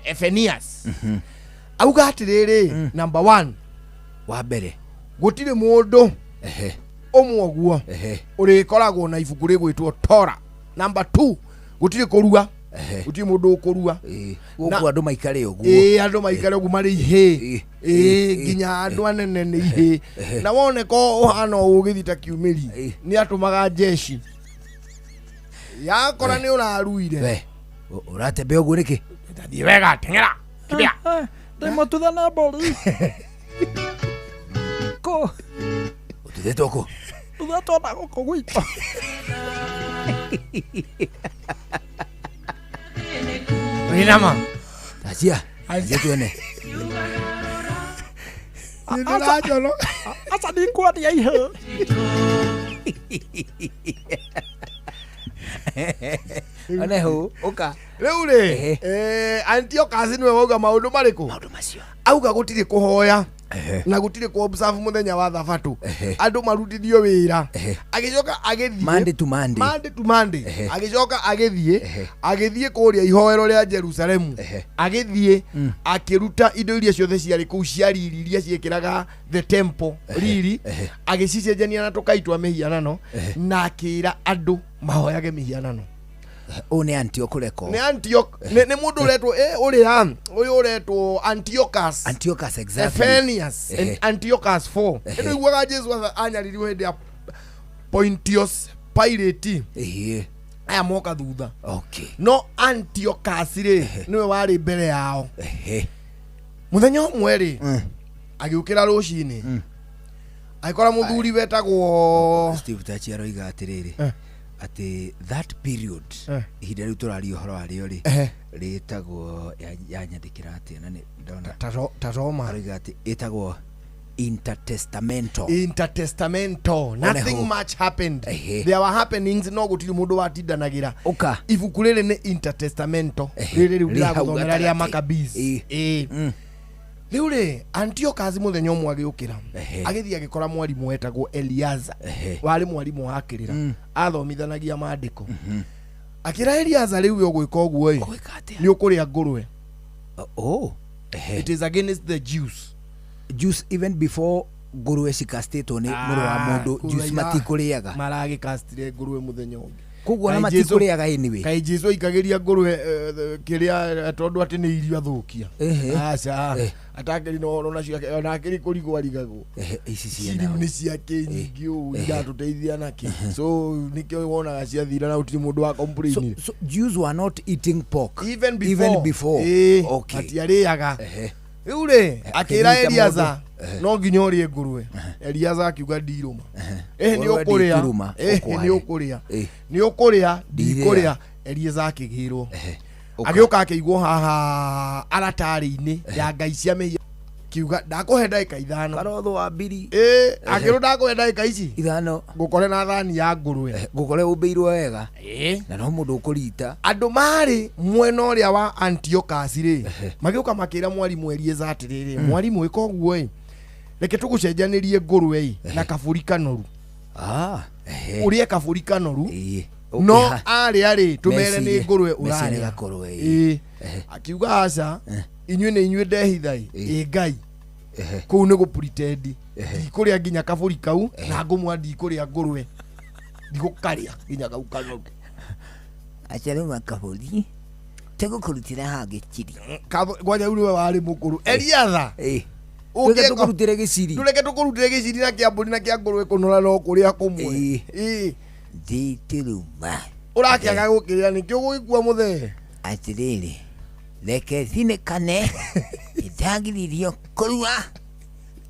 Speaker 4: Ephenias auga atĩrĩrĩ number one
Speaker 1: wa mbere
Speaker 4: gũtirĩ mũndũ ũmwe ũguo ũrĩkoragwo na ibuku rĩgwĩtwo Tora. Number two gũtirĩ kũrua gũtirĩ mũndũ ũkũrua
Speaker 1: Gũkũ andũ maikare ũguo.
Speaker 4: Ĩĩ andũ maikare ũguo marĩ ihĩ ĩĩ nginya andũ anene nĩ ihĩ na woneka ũhana ũũ ũgĩthiĩ ta kiumĩri nĩ atũmaga jeshi yakora nĩ ũraruire
Speaker 1: We, ũratembea ũguo nĩkĩ?
Speaker 4: Tathiĩ wega teng'era kimbia.
Speaker 7: Ndĩmũtutha na mbũri. Kũ?
Speaker 1: Ũtuthĩtwo kũ?
Speaker 7: Tuthetwo na gũkũ gwitũ.
Speaker 4: Wĩnama.
Speaker 1: Acia, acia tuone.
Speaker 7: Aca ndikuonia ihĩ.
Speaker 1: One hũ, ũka.
Speaker 4: Rĩu rĩ Antiochus nĩwe wauga maũndũ marĩkũ
Speaker 1: maũndũ macio
Speaker 4: auga gũtirĩ kũhoya na gũtirĩ kũ observe mũthenya wa thabatũ andũ marutithio wĩra agĩcoka agĩthiĩ
Speaker 1: Monday to Monday.
Speaker 4: Monday to Monday agĩcoka agĩthiĩ agĩthiĩ kũrĩa ihoero rĩa Jerusalemu agĩthiĩ akĩruta indo iria ciothe ciarĩ kũu cia riri iria ciĩkĩraga the temple riri agĩcicenjania na tũkai twa mĩhianano na akĩra andũ mahoyage mĩhianano
Speaker 1: Ũyũ nĩ Antioch ũreka ũũ.
Speaker 4: nĩ Antioch nĩ mũndũ ũretwo ũrĩa ũyũ ũretwo Antiochus
Speaker 1: Antiochus exactly.
Speaker 4: Ephenius and Antiochus 4 ĩno iguaga Jesu anyaririrwo hĩndĩ ya Pontius Pilate aya moka thutha
Speaker 1: okay
Speaker 4: no Antiochus rĩ nĩwe warĩ mbere yao mũthenya ũmwe rĩ agĩũkĩra rũcinĩ agĩkora mũthuri wetagwo
Speaker 1: Steve Tachi aroiga atĩrĩrĩ atĩ that period ihinda rĩu tũraria ũhoro warĩo rĩ rĩtagwo yanyandĩkĩra atĩa na nĩ ndona
Speaker 4: ta Roma
Speaker 1: aroiga atĩ ĩtagwo intertestamento
Speaker 4: intertestamento nothing
Speaker 1: Oneho.
Speaker 4: much happened there were happenings no gũtirĩ mũndũ watindanagĩra
Speaker 1: ũka
Speaker 4: ibuku rĩrĩ nĩ intertestamento rĩrĩ rĩu
Speaker 1: Rĩ hau
Speaker 4: ndĩragũthomera rĩa
Speaker 1: gatagatĩ.
Speaker 4: Maccabees ĩĩ rĩu rĩ Antiochus mũthenya ũmwe agĩũkĩra agĩthiĩ agĩkora mwarimũ wetagwo Eliaza warĩ mwarimũ wa kĩrĩra athomithanagia maandĩko akĩra Eliaza rĩu we ũgwĩka ũguo ĩ nĩ ũkũrĩa ngũrwe
Speaker 1: oh
Speaker 4: it is against the Jews
Speaker 1: Jews even before ngũrwe cikastĩtwo nĩ mũrũ wa mũndũ Jews matikũrĩaga
Speaker 4: maragĩkastire ngũrwe mũthenya ũngĩ
Speaker 1: Koguo ona matikũrĩaga anyway.
Speaker 4: Kaĩ Jesu aikagĩria ngũrwe kĩrĩa tondũ atĩ nĩ irio athũkia. Aca. Atakĩrĩ na ũhoro nacio ona akĩrĩ kũrigwo arigagwo.
Speaker 1: Ici ciana
Speaker 4: nĩ ciake nyingĩ ũũ iratũteithia nakĩ. So nĩkĩo wonaga ciathira na gũtirĩ mũndũ wa complain.
Speaker 1: So Jews were not eating pork
Speaker 4: even
Speaker 1: before. Okay.
Speaker 4: Matiarĩaga. Rĩu rĩ akĩra Eliaza no nginya ũrĩe ngũrwe. Eliaza akiuga ndirũma. Nĩ ũkũrĩa. Nĩ ũkũrĩa. Nĩ ũkũrĩa ndikũrĩa. Eliaza akĩgĩrwo. Agĩũka akĩigwo haha aratarĩ-inĩ ya ngai cia mĩhia. Kiuga ndakũhe ndagĩka 5.
Speaker 1: Karotho wa mbiri.
Speaker 4: Akĩrwo ndakũhe ndagĩka ici
Speaker 1: 5.
Speaker 4: Ngũkore na thani ya ngũrwe.
Speaker 1: Ngũkore ũmbĩirwo wega. Na no mũndũ ũkũrita.
Speaker 4: Andũ marĩ mwena ũrĩa wa Antiochus rĩ magĩũka makĩra mwarimũ Elieza atĩrĩrĩ, mwarimũ ĩka ũguo ĩ, reke tũgũcenjanĩrie ngũrwe ĩ na kabũri kanoru. Ũrĩe kabũri kanoru no arĩa rĩ tũmere nĩ ngũrwe ũrarĩa. Akiuga aca inyuĩ nĩ inyuĩ ndehithai ĩ Ngai kũu nĩ gũ-pretend ndikũrĩa nginya kabũri kau na ngũmwa ndikũrĩa ngũrwe ndigũkarĩa nginya kau kanoru.
Speaker 1: Acarũma kabũri tũgũkũrutĩra haha gĩciri.
Speaker 4: Kwanja rĩu nĩwe warĩ mũkũrũ Eliaza.
Speaker 1: Tũreke tũkũrutĩre gĩciri.
Speaker 4: Tũreke tũkũrutĩre gĩciri na kĩa mbũri na kĩa ngũrwe kũnora no kũrĩa kũmwe.
Speaker 1: Nditũrũma.
Speaker 4: Ũrakĩaga gũkĩrĩa nĩkĩo ũgũgĩkua mũthee.
Speaker 1: Atĩrĩrĩ reke thinĩkane ndagiririo kũrua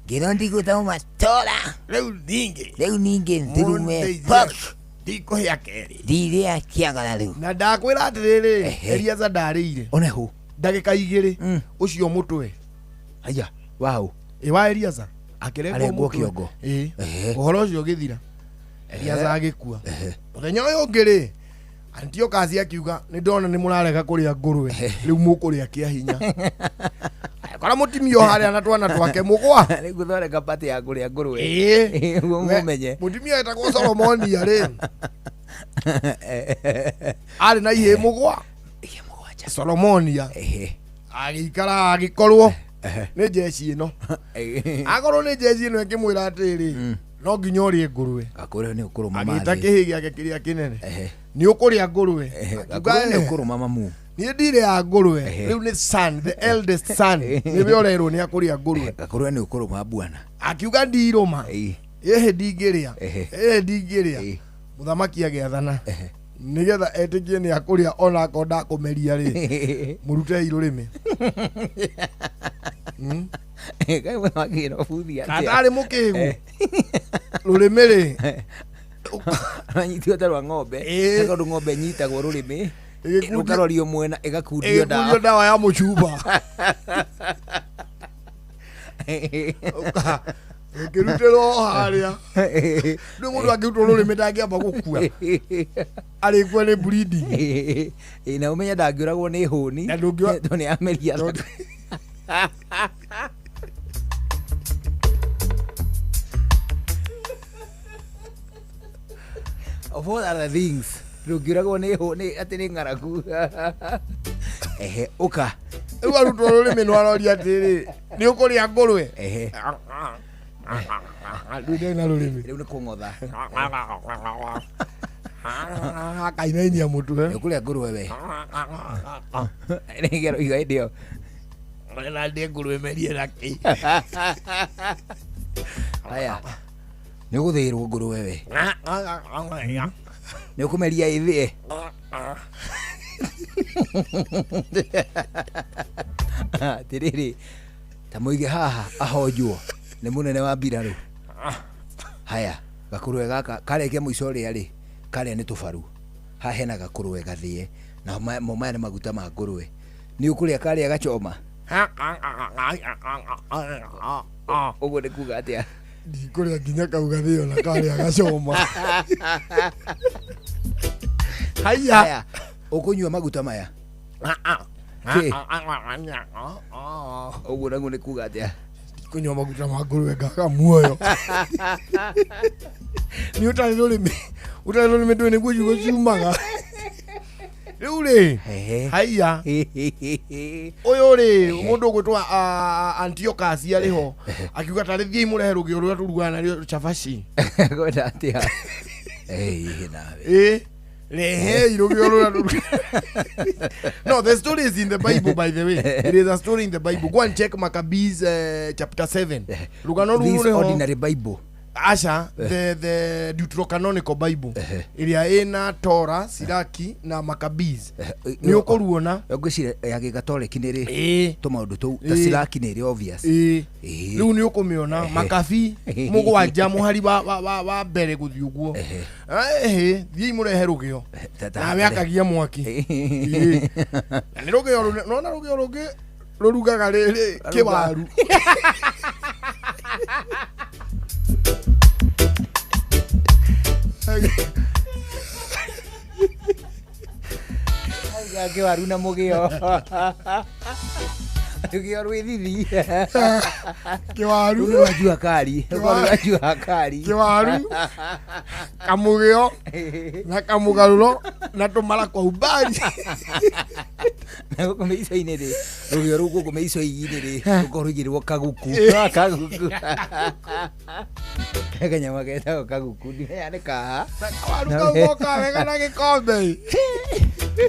Speaker 1: ngĩrwo ndigũthoma tora. Rĩu ningĩ ndũrume pork.
Speaker 4: Ndikũhĩa kerĩ.
Speaker 1: Ndirĩa kĩagara rĩu.
Speaker 4: Na ndakwĩra atĩrĩrĩ Eliaza ndarĩire.
Speaker 1: One hũ.
Speaker 4: Ndagĩka 2 ũcio mũtwe.
Speaker 1: Aya waũ.
Speaker 4: Wa Eliaza akĩrengwo
Speaker 1: kĩongo.
Speaker 4: Ũhoro ũcio ũgĩthira. Eliaza agĩkua. Mũthenya ũyũ ũngĩ rĩ Antiochus akiuga nĩ ndona nĩ mũrarega kũrĩa ngũrwe rĩu mũkũrĩa kĩa hinya. Kora mũtimia o harĩa na twana twake mũgwa.
Speaker 1: Rĩu gũthondeka party ya kũrĩa ngũrwe. Ũguo mũmenye.
Speaker 4: Mũtimia etagwo Solomonia rĩ arĩ na ihĩĩ mũgwa. Solomonia agĩikara agĩkorwo nĩ jeshi ĩno. Akorwo nĩ jeshi ĩno ĩkĩmwĩra atĩrĩrĩ no nginya ũrĩe ngũrwe.
Speaker 1: Gakũrwe nĩ ũkũrũma
Speaker 4: mathĩ. Agĩta kĩhĩ gĩake kĩrĩa kĩnene. Nĩ ũkũrĩa ngũrwe.
Speaker 1: Gakũrwe nĩ ũkũrũma mamu.
Speaker 4: Niĩ ndirĩ ya ngũrwe. Rĩu nĩ son, the eldest son nĩwe ũrerwo nĩ akũrĩa ngũrwe.
Speaker 1: Gakũrwe nĩ ũkũrũma bwana.
Speaker 4: Akiuga ndirũma. Ĩhĩ ndingĩrĩa. Ĩhĩ ndingĩrĩa. Mũthamaki agĩathana nĩgetha etĩkie nĩ akũrĩa ona akorwo ndakũmeria rĩ mũrutei rũrĩmĩ.
Speaker 1: Kaĩ mũthamaki no buthi atĩa.
Speaker 4: Katarĩ mũkĩgu rũrĩmĩ rĩ
Speaker 1: rwanyitio ta rwa ng'ombe tondũ ng'ombe nyitagwo rũrĩmĩ rũkarorio mwena ĩgakundio ndawa.
Speaker 4: Ĩgakundio ndawa ya mũcuba. Ĩkĩrutĩrwo harĩa. Rĩu mũndũ angĩrutwo rũrĩmĩ ndangĩamba gũkua. Arĩkua nĩ bleeding.
Speaker 1: Na ũmenye ndangĩũragwo nĩ hũni tondũ nĩ ameria. Of all other things ndũngĩũragwo nĩ hũni atĩ nĩ ng'aragu. Ũka.
Speaker 4: Rĩu arutwo rũrĩmĩ nĩ aroria atĩrĩ nĩ ũkũrĩa ngũrwe. Rĩu na rũrĩmĩ.
Speaker 1: Rĩu nĩ kũng'otha.
Speaker 4: Akainainia mũtwe.
Speaker 1: Nĩ ũkũrĩa ngũrwe we. Nĩ iga hĩndĩ ĩyo.
Speaker 4: Na ndĩe ngũrwe merie na kĩ.
Speaker 1: Haya. Nĩ ũgũthĩĩrwo ngũrwe we. Nĩ ũkũmeria ĩthĩe. Atĩrĩrĩ ta mũige haha ahonjwo nĩ mũnene wa mbirarũ. Haya gakũrwe gaka karĩkia mũico ũrĩa rĩ karĩa nĩ tũbaru. Haha hena gakũrwe gathĩe na mo maya nĩ maguta ma ngũrwe. Nĩ ũkũrĩa karĩa gachoma. Ũguo nĩ kuga atĩa?
Speaker 4: Ndikũrĩa nginya kau gathĩo na karĩa gacoma. Haya.
Speaker 1: Ũkũnyua maguta maya. Kĩ? Ũguo naguo nĩ kuga atĩa?
Speaker 4: Ndikũnyua maguta ma ngũrwe ngaga muoyo. Nĩ ũtarĩ rũrĩmĩ. Ũtarĩ rũrĩmĩ ndũĩ nĩguo ciugo ciumaga. Rĩu rĩ haiya ũyũ rĩ mũndũ ũgwĩtwo Antiochus arĩ ho akiuga tarĩ thiĩi mũrehe rũgĩo rũrĩa tũrugaga narĩo cabaci.
Speaker 1: Kwenda atĩa? Nawe.
Speaker 4: Rehei rũgĩo rũrĩa No, the story is in the Bible, by the way. It is a story in the Bible. Go and check Maccabees chapter 7. Rũgano rũu
Speaker 1: This
Speaker 4: rũrĩ ho.
Speaker 1: ordinary Bible.
Speaker 4: Aca, the Deuterocanonical Bible ĩrĩa ĩna Torah, Siraki na Maccabees. Nĩ ũkũruona.
Speaker 1: Ngwĩciria ya gĩgatoreki nĩ rĩ tũmaũndũ tũu ta
Speaker 4: Ĩĩ.
Speaker 1: Siraki nĩ ĩrĩ obvious.
Speaker 4: Ĩĩ.
Speaker 1: Ĩĩ.
Speaker 4: Rĩu nĩ ũkũmĩona Makabi mũgwanja mũhari wa mbere gũthiĩ ũguo. Ĩhĩ, thiĩi mũrehe rũgĩo. Nawe akagia mwaki. Ĩĩ. Na nĩ rũgĩo rũne, nona rũgĩo rũngĩ rũrugaga rĩrĩ kĩwaru.
Speaker 1: Arugaga kĩwaru na mũgĩo. Rũgĩo rwĩ thithi.
Speaker 4: Kĩwaru.
Speaker 1: Rũu nĩ rwa jua kali. Rũkorwo rwa jua kali.
Speaker 4: Kĩwaru. Kamũgĩo na kamũgarũro na tũmara kwa umbali.
Speaker 1: Na gũkũ mĩico-inĩ rĩ, rũgĩo rũu gũkũ mĩico-inĩ rĩ, rũkorwo rũigĩrĩrwo kaguku. Kaguku. Kanyama getagwo kaguku. Ndimenya nĩ kaha.
Speaker 4: Kawaru kau goka wega na gĩkombe.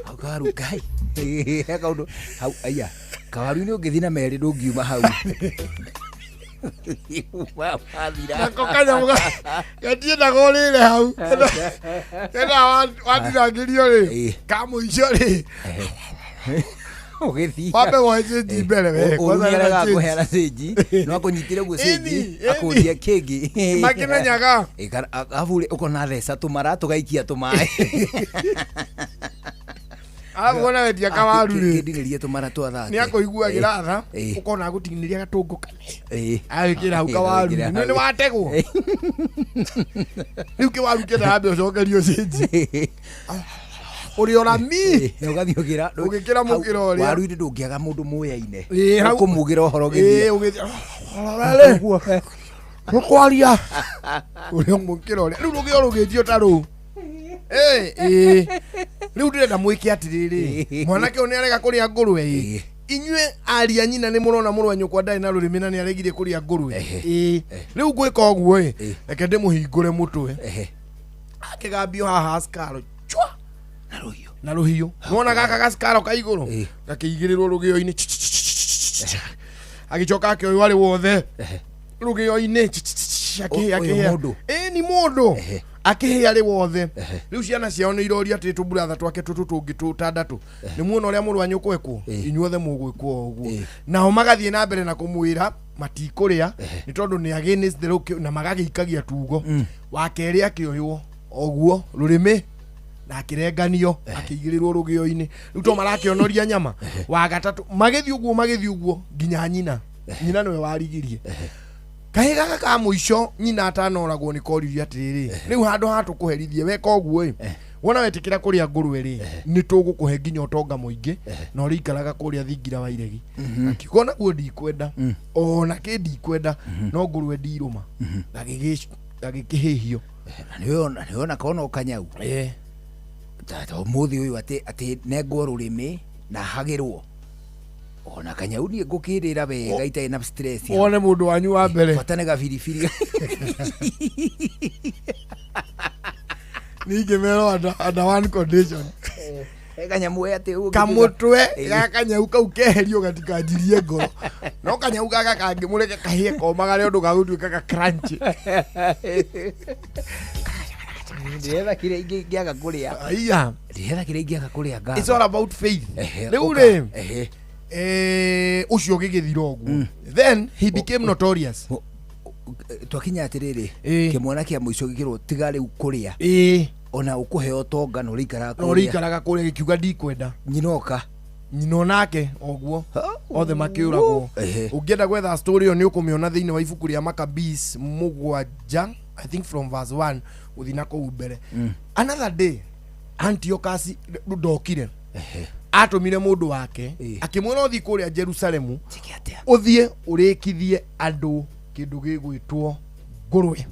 Speaker 1: Hau kawaru kai. He kaũndũ hau aya. Kawaru-inĩ ũngĩthiĩ na merĩ ndũngiuma hau. Wathira.
Speaker 4: Nako kanyamũ gatiendaga ũrĩre hau. Kena watinangĩrio rĩ, ka mũico rĩ,
Speaker 1: Ũgĩthiĩ.
Speaker 4: wambe woe cĩnji mbere we.
Speaker 1: Ũru
Speaker 4: kwanza
Speaker 1: nĩaregaga
Speaker 4: wĩna
Speaker 1: kũheana cĩnji no akũnyitĩre ũguo cĩnji
Speaker 4: Ĩni,
Speaker 1: akũrie kĩngĩ
Speaker 4: Makĩmenyaga.
Speaker 1: Arabu rĩ ũkona theca tũmara tũgaikia tũmaĩ.
Speaker 4: Arabu wona wendia kawaru rĩ,
Speaker 1: Kĩndinĩrie tũmara twa thate.
Speaker 4: nĩ akũiguagĩra tha,
Speaker 1: Ĩĩ.
Speaker 4: ũkona agũtinĩria gatũngũ kanene.
Speaker 1: Ĩĩ.
Speaker 4: Agĩkĩra hau kawaru.
Speaker 1: Agĩkĩra
Speaker 4: Nĩ
Speaker 1: hau.
Speaker 4: nĩ wategwo. Rĩu kĩwaru kĩenda ambe ũcokerio cĩnji. Ũrĩ ona mi.
Speaker 1: Na ũgathiĩ ũkĩra
Speaker 4: Ũgĩkĩra mũkĩra ũrĩa.
Speaker 1: Waru-inĩ ndũngĩaga mũndũ mũyaine.
Speaker 4: Ĩĩ, hau-
Speaker 1: Ũkũmugĩra ũhoro
Speaker 4: Ĩĩ,
Speaker 1: ũgĩthiĩ.
Speaker 4: ũgĩthiĩ. Rĩ. Nĩkwaria. Ũrĩa mũkĩra ũrĩa. Rĩu rũgĩo rũgĩtio ta rũu. Ĩĩ, ĩĩ. Rĩu ndĩrenda mwĩke atĩrĩrĩ. Mwanake ũyũ nĩarega kũrĩa ngũrwe ĩ. Inyuĩ aria nyina nĩ mũrona mũrũ wa nyũkwa ndarĩ na rũrĩmĩ na nĩaregire kũrĩa ngũrwe. Ĩĩ. Rĩu ngwĩka ũguo ĩ. Reke ndĩmũhingũre mũtwe. Akĩgambio haha askaro. Chwa. Na rũhiũ. Nĩwona gaka gacikaro ka igũrũ gakĩigĩrĩrwo rũgĩo-inĩ. Agĩcoka akĩoywo arĩ wothe rũgĩo-inĩ. Akĩhĩa
Speaker 1: Ũyũ
Speaker 4: akĩhĩa.
Speaker 1: mũndũ?
Speaker 4: Ĩĩ ni mũndũ. Akĩhĩa arĩ wothe. Rĩu ciana ciao nĩ iroria atĩ tũburatha twake tũtũ tũngĩ tũtandatũ. Nĩ muona ũrĩa mũrũ wa nyũkwa ekwo? Inyuothe mũgwĩkwo o ũguo. Nao magathiĩ na mbere na kũmwĩra matikũrĩa nĩ tondũ nĩ against the law na magagĩikagia tugo. Wa kerĩ akĩoywo oguo rũrĩmĩ na akĩrenganio akĩigĩrĩrwo rũgĩo-inĩ. Rĩu to marakĩonoria nyama. Wa gatatũ magĩthiĩ ũguo magĩthiĩ ũguo nginya nyina. Nyina nĩwe warigirie. Kahĩ gaka ka mũico nyina atanoragwo nĩ koririe atĩrĩrĩ, rĩu handũ ha tũkũherithie weka ũguo ĩ, wona wetĩkĩra kũrĩa ngũrwe rĩ, nĩ tũgũkũhe nginya ũtonga mũingĩ na ũrĩikaraga kũrĩa thingira wa iregi. Akiuga onaguo ndikwenda, ona kĩ ndikwenda, no ngũrwe ndirũma. Gagĩkĩhĩhio.
Speaker 1: Na nĩwona kona ũkanyau. Ta ũmũthĩ ũyũ atĩ nengwo rũrĩmĩ na hagĩrwo. Ona kanyau niĩ ngũkĩrĩra wega itarĩ na stress.
Speaker 4: Wone mũndũ wanyu wa mbere.
Speaker 1: Bata nĩ gabiribiri.
Speaker 4: Ningĩ merwo under one condition.
Speaker 1: Kanyamũ atĩ ũguo
Speaker 4: Kamũtwe
Speaker 1: Ĩĩ.
Speaker 4: ga kanyau kau keherio gatikanjirie ngoro. No kanyau gaka kangĩ mũreke kahĩe komagare ũndũ gagũtuĩka ga crunchy.
Speaker 1: Ndĩretha kĩrĩa ingĩaga kũrĩa.
Speaker 4: Aiya.
Speaker 1: Ndĩretha kĩrĩa ingĩaga kũrĩa ngatho.
Speaker 4: It's all about faith. Rĩu
Speaker 1: ũka.
Speaker 4: rĩ, ũcio ũgĩgĩthira ũguo. Then he became notorious.
Speaker 1: Twakinya atĩrĩrĩ, kĩmwana kĩa mũico gĩkĩrwo tiga rĩu kũrĩa. Ona ũkũheo ũtonga na ũrĩikaraga
Speaker 4: Na ũrĩikaraga kũrĩa gĩkiuga ndikwenda.
Speaker 1: Nyina oka.
Speaker 4: Nyina onake oguo othe makĩũragwo. Ũngĩenda gwetha story ĩyo nĩ ũkũmĩona thĩinĩ wa ibuku rĩa Maccabees mũgwanja, I think from verse 1 gũthiĩ na kũu mbere. Another day Antiochus ndokire. Atũmire mũndũ wake akĩmwĩra ũthiĩ kũrĩa Jerusalemu ũthiĩ ũrĩkithie andũ kĩndũ gĩgwĩtwo ngũrwe.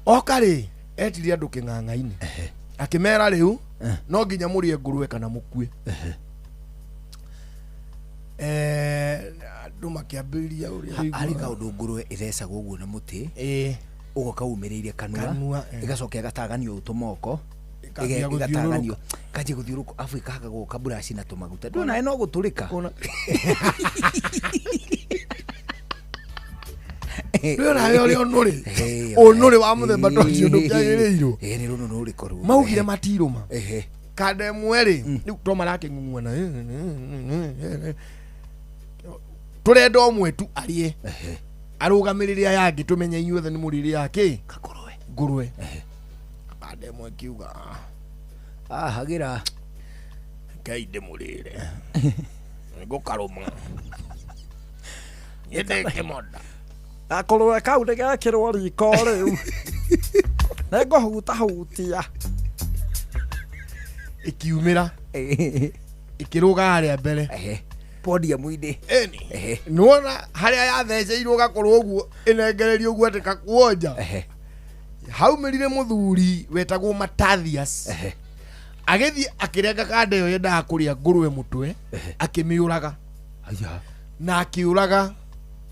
Speaker 4: Oka rĩ etirie andũ kĩng'ang'a-inĩ akĩmera rĩu no nginya mũrĩe ngũrwe kana mũkue. Andũ makĩambĩrĩria ũrĩa
Speaker 1: Harĩ kaũndũ ngũrwe ĩthecagwo ũguo na mũtĩ. Ũgoka umĩrĩirie kanua.
Speaker 4: Kanua, eh.
Speaker 1: Ĩgacoka ĩgataganio tũmoko.
Speaker 4: Ĩkambia
Speaker 1: Ĩgataganio kanjia gũthiũrũrũka afu ĩkahakagwo kaburaci na tũmaguta ndũnawe no gũtũrĩka.
Speaker 4: Ndwĩonawe ũrĩa ũnũrĩ ũnũrĩ wa mũthemba ta ũcio ndũkĩagĩrĩirwo.
Speaker 1: Ĩĩ, nĩ rũnũ rũrĩkũ rũu?
Speaker 4: Maugire matirũma.
Speaker 1: Ehe.
Speaker 4: Kanda ĩmwe rĩ, rĩu to marakĩng'ung'uana, tũrenda ũmwe tu arĩe arũgamĩrĩre aya angĩ, tũmenye inyuothe nĩ mũrĩrĩa kĩ ngũrwe. Kanda ĩmwe kiuga,
Speaker 1: "Ah, hagĩra
Speaker 4: ngai ndĩmũrĩre ngũkarũma niĩ ndĩ kĩmonda."
Speaker 9: Gakũrwe kau nĩgekĩrwo riko rĩu nĩngũhutahutia.
Speaker 4: Ĩkiumĩra ĩkĩrũga harĩa mbere
Speaker 1: podium-inĩ.
Speaker 4: Ĩni nĩwona harĩa yatheceirwo gakorwo ũguo ĩnengererio ũguo atĩ kakuonja haumĩrire mũthuri wetagwo Mathathias, agĩthiĩ akĩrenga kanda ĩyo yendaga kũrĩa ngũrwe mũtwe, akĩmĩũraga na akĩũraga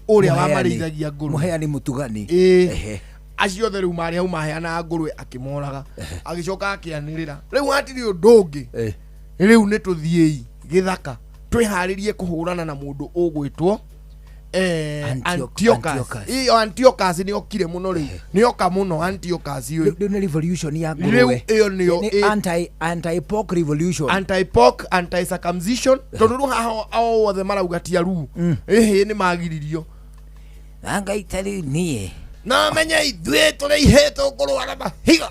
Speaker 4: ũrĩa
Speaker 1: Mũheani.
Speaker 4: wamarĩithagia ngũrwe.
Speaker 1: Mũheani mũtugani.
Speaker 4: Ĩĩ, acio othe rĩu marĩ hau maheanaga ngũrwe akĩmoraga, agĩcoka akĩanĩrĩra, rĩu hatirĩ ũndũ ũngĩ, rĩu nĩ tũthiĩi gĩthaka twĩharĩrie kũhũrana na mũndũ ũgwĩtwo Antiochus.
Speaker 1: Antiochus.
Speaker 4: Ĩyo Antiochus nĩ okire mũno, rĩu nĩ oka mũno Antiochus ũyũ.
Speaker 1: Rĩu nĩ revolution ya
Speaker 4: Rĩu
Speaker 1: ngũrwe.
Speaker 4: ĩyo nĩyo
Speaker 1: Nĩ anti pork revolution.
Speaker 4: Anti pork, anti circumcision, tondũ rĩu haha o othe marauga ti aruu, ĩhĩ nĩ magiririo.
Speaker 1: Ngai ta rĩu niĩ
Speaker 4: na menye ithuĩ tũrĩ ihĩ tũkũrũa na mahiga.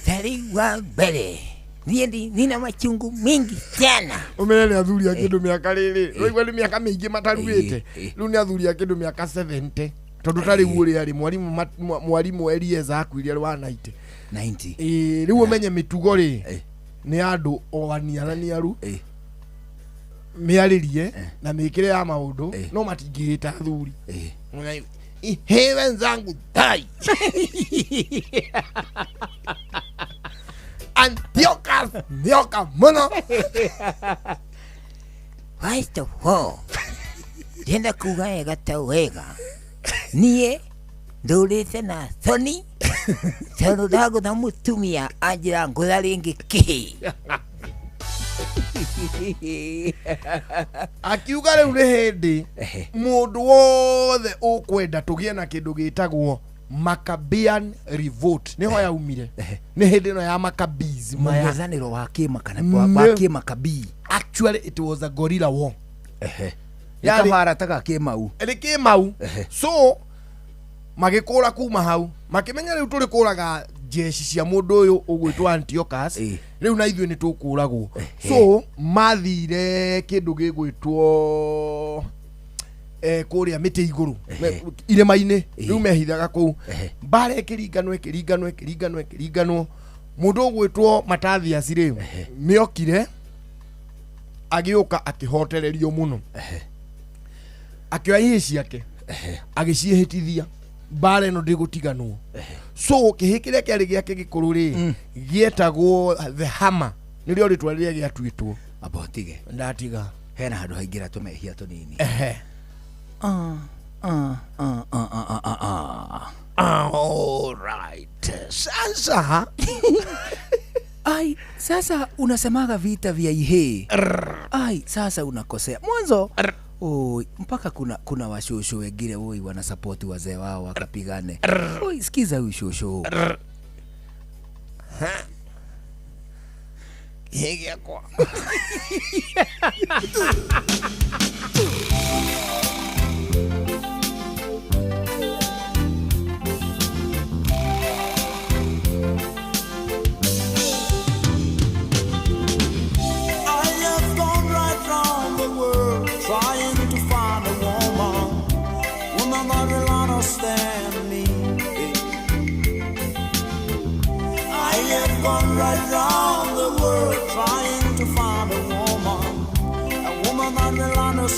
Speaker 1: Ta rĩu wa mbere niĩ nina machungu mingi sana.
Speaker 4: Ũmenye nĩ athuri a kĩndũ mĩaka rĩrĩ rĩu nĩ mĩaka mĩingĩ mataruĩte, rĩu nĩ athuri a kĩndũ mĩaka 70, tondũ ta rĩu ũrĩa arĩ mwarimũ mwarimũ Elieza akuire arĩ wa 90.
Speaker 1: 90.
Speaker 4: Ĩĩ, rĩu ũmenye mĩtugo rĩ nĩ andũ o aniaraniaru mĩarĩrie na mĩkĩre ya maũndũ, no matingĩĩta athuri ihe wenzangu dai Antiochus nĩoka mũno.
Speaker 1: First of all, ndĩrenda kuga wega ta wega niĩ ndũrĩte na thoni tondũ ndagũtha mũtumia anjĩra ngũtha rĩngĩ kĩhĩ.
Speaker 4: Akiuga rĩu nĩ hĩndĩ mũndũ wothe ũkwenda tũgĩe na kĩndũ gĩtagwo Maccabean Revolt, nĩho yaumire, nĩ hĩndĩ ĩno ya Maccabees maya.
Speaker 1: Mũng'ethanĩro wa kĩmakana wa kĩmakabii.
Speaker 4: Actually it was a guerrilla war.
Speaker 1: Nĩ kabara ta ga kĩmau.
Speaker 4: Nĩ kĩmau. So magĩkũra kuma hau makĩmenya rĩu tũrĩ kũraga jeshi cia mũndũ ũyũ ũgwĩtwo Antiochus, rĩu na ithuĩ nĩ tũkũragwo. So mathire kĩndũ gĩgwĩtwo kũrĩa mĩtĩ igũrũ irĩma-inĩ, rĩu mehithaga kũu, mbara ĩkĩringanwo ĩkĩringanwo ĩkĩringanwo ĩkĩringanwo. Mũndũ ũgwĩtwo Mathathias rĩ nĩokire agĩũka akĩhotererio mũno, akĩoya ihĩ ciake agĩciĩhĩtithia mbara ĩno ndĩgũtiganwo. So kĩhĩ kĩrĩa kĩarĩ gĩake gĩkũrũ rĩ gĩetagwo the hammer, nĩrĩo rĩtwa rĩrĩa gĩatuĩtwo.
Speaker 1: Amba ũtige.
Speaker 4: Ndatiga.
Speaker 1: Hena handũ haingĩra tũmehia tũnini.
Speaker 4: Ehe.
Speaker 1: Ah, ah, ah, ah, ah, ah, ah.
Speaker 4: All right. Sasa
Speaker 1: ai, sasa unasemaga vita vya ihe. Ai, sasa unakosea mwanzo. Oi, mpaka kuna washosho wengine oi wanasapoti wazee wao wakapigane. Oi, sikiza huyu shosho.
Speaker 4: Kĩhĩ gĩakwa.
Speaker 5: I have gone right round the world trying to find a woman, woman that will understand me. I have gone right round the world trying to find a woman that will understand.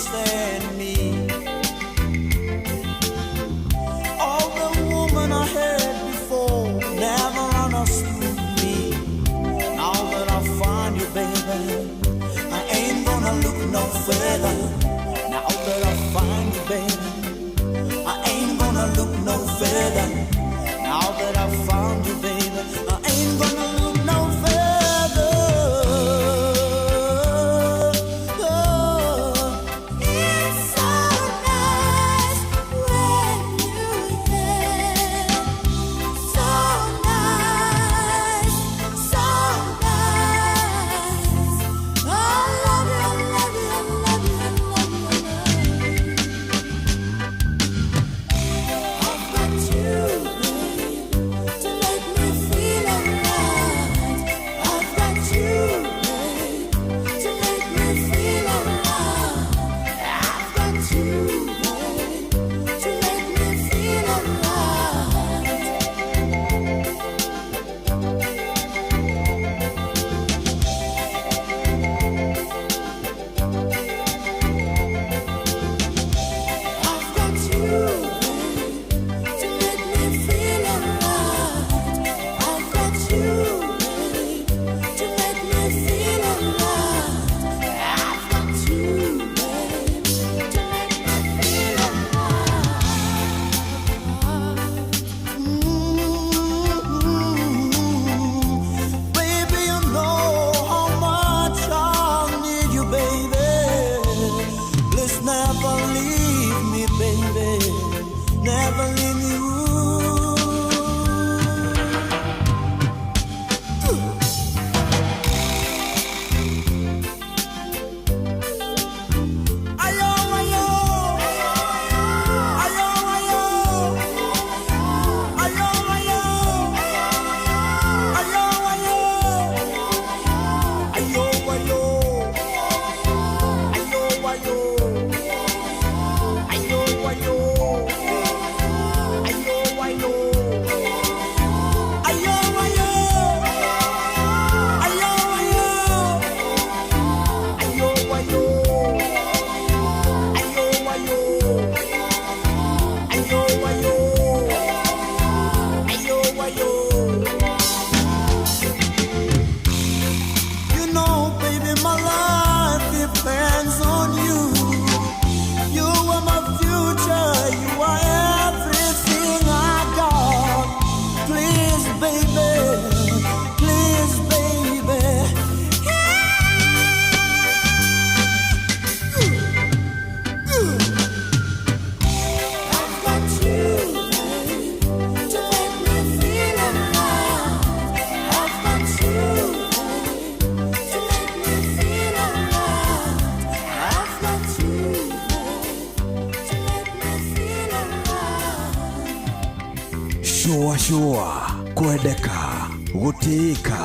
Speaker 10: Shũa shũa, kwendeka, gũtĩĩka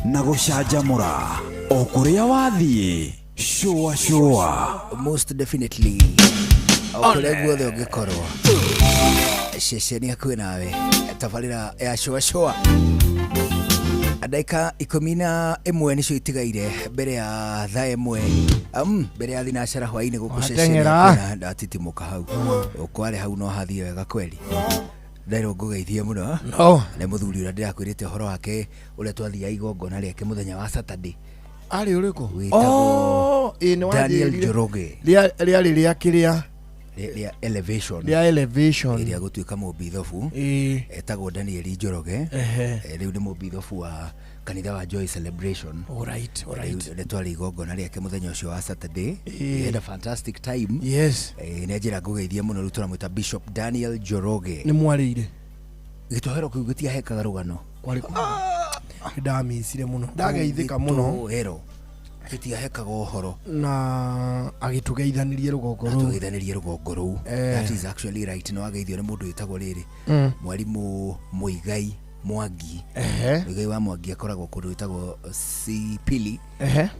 Speaker 10: na gũcanjamũra o kũrĩa wathiĩ. Shũa shũa.
Speaker 1: Most definitely o kũrĩa guothe ũngĩkorwo, ceceni hakuhĩ nawe, tabarĩra ya shũa shũa. Ndagĩka 11 nĩcio itigaire mbere ya thaa 1, mbere ya thinacara hwainĩ gũkũ ceceni.
Speaker 4: Wateng'era.
Speaker 1: Hakuhĩ na ndatitimũka hau ũkware hau no hathiĩ wega kweli. Nderwo ngũgeithie mũno.
Speaker 4: No.
Speaker 1: Nĩ mũthuri ũrĩa ndĩrakwĩrĩte ũhoro wake, ũrĩa twathiaga igongona rĩake mũthenya wa Saturday.
Speaker 4: Arĩ ũrĩkũ?
Speaker 1: Wĩtagwo
Speaker 4: Oh, ĩ nĩ
Speaker 1: Daniel
Speaker 4: wanjĩrire.
Speaker 1: Njoroge.
Speaker 4: Rĩarĩ rĩa kĩrĩa?
Speaker 1: Rĩa elevation.
Speaker 4: Rĩa elevation.
Speaker 1: Ĩrĩa gũtuĩka mũmbithobu.
Speaker 4: Ĩĩ.
Speaker 1: Etagwo Daniel Njoroge.
Speaker 4: Ehe.
Speaker 1: Rĩu nĩ mũmbithobu wa kanitha wa Joy Celebration.
Speaker 4: Alright, alright.
Speaker 1: Rĩu nĩ twarĩ igongona rĩake mũthenya ũcio wa Saturday.
Speaker 4: Ĩĩ.
Speaker 1: We had a fantastic time.
Speaker 4: Yes.
Speaker 1: Nĩ njĩra ngũgeithie mũno. Rĩu tũramwĩta Bishop Daniel Njoroge.
Speaker 4: Nĩ mwarĩire?
Speaker 1: Gĩtohero kĩu gĩtiahekaga rũgano.
Speaker 4: Kwarĩ ndamicire mũno, ndageithĩka mũno.
Speaker 1: Gĩtohero gĩtiahekaga ũhoro.
Speaker 4: Na agĩtũgeithanirie rũgongo rũu.
Speaker 1: Atũgeithanirie rũgongo rũu.
Speaker 4: Eh.
Speaker 1: That is actually right. No ageithio nĩ mũndũ wĩtagwo rĩrĩ, mwarimũ Mũigai Mwangi.
Speaker 4: Ehe.
Speaker 1: Mũigai wa Mwangi akoragwo kũndũ gwĩtagwo Sipili.
Speaker 4: Ehe.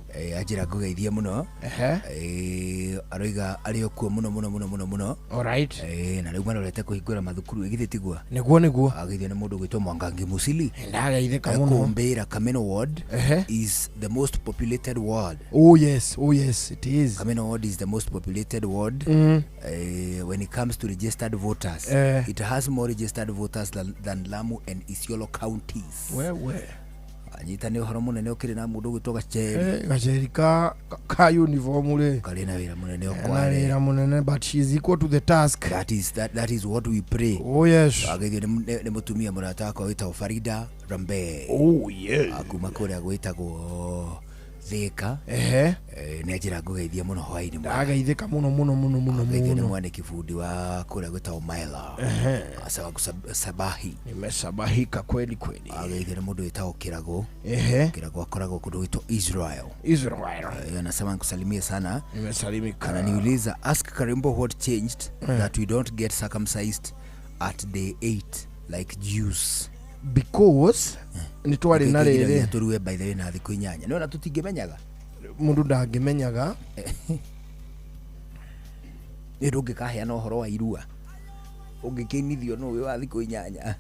Speaker 1: Anjĩra ngũgeithie mũno.
Speaker 4: Ehe.
Speaker 1: Aroiga arĩ o kuo mũno mũno mũno mũno mũno.
Speaker 4: Alright.
Speaker 1: Na rĩu marorete kũhingũra mathukuru, ĩgithĩ tigua?
Speaker 4: Nĩguo, nĩguo.
Speaker 1: Ageithio nĩ mũndũ gwĩtwo Mwangangi Musili.
Speaker 4: Ndageithĩka mũno.
Speaker 1: Kũmbĩra Kameno Ward
Speaker 4: Ehe.
Speaker 1: is the most populated ward.
Speaker 4: Oh yes, oh yes, it is.
Speaker 1: Kameno Ward is the most populated ward. When it comes to registered voters,
Speaker 4: Eh.
Speaker 1: it has more registered voters than Lamu and Isiolo counties.
Speaker 4: Wewe.
Speaker 1: Anyita nĩ ũhoro mũnene ũkĩrĩ na mũndũ ũgwĩtwo Gacheri.
Speaker 4: Gaceri ka uniform rĩ.
Speaker 1: Karĩ na wĩra mũnene
Speaker 4: Na
Speaker 1: ũkware.
Speaker 4: wĩra mũnene, but she is equal to the task.
Speaker 1: That is what we pray.
Speaker 4: Oh yes.
Speaker 1: Ageithio nĩ mũtumia mũrata wakwa wĩtagwo Farida Rambe.
Speaker 4: Oh yes.
Speaker 1: Kuma kũrĩa gwĩtagwo Thĩka.
Speaker 4: Ehe.
Speaker 1: Nĩ anjĩra ngũgeithie mũno hwainĩ mwega.
Speaker 4: Ndageithĩka mũno mũno mũno mũno
Speaker 1: Ageithio nĩ
Speaker 4: mũno.
Speaker 1: mwanĩki bundi wa kũrĩa gwĩtagwo Maela.
Speaker 4: Ehe.
Speaker 1: Sabahi.
Speaker 4: Nimesabahika kweli kweli.
Speaker 1: Ageithio nĩ mũndũ wĩtagwo Kĩrago.
Speaker 4: Ehe.
Speaker 1: Kĩrago akoragwo kũndũ gwĩtwo Israel.
Speaker 4: Israel.
Speaker 1: Anasema nikusalimie sana.
Speaker 4: Nimesalimika.
Speaker 1: Ananiuliza, ask Karimbo what changed
Speaker 4: Eh.
Speaker 1: that we don't get circumcised at day 8 like Jews.
Speaker 4: Because nĩ twarĩ na rĩrĩ.
Speaker 1: Tũrue by the way na thikũ 8. Nĩwona tũtingĩmenyaga.
Speaker 4: Mũndũ ndangĩmenyaga.
Speaker 1: Nĩ ndũngĩkaheana ũhoro wa irua. Ũngĩkĩinithio nũ wĩ wa thikũ 8.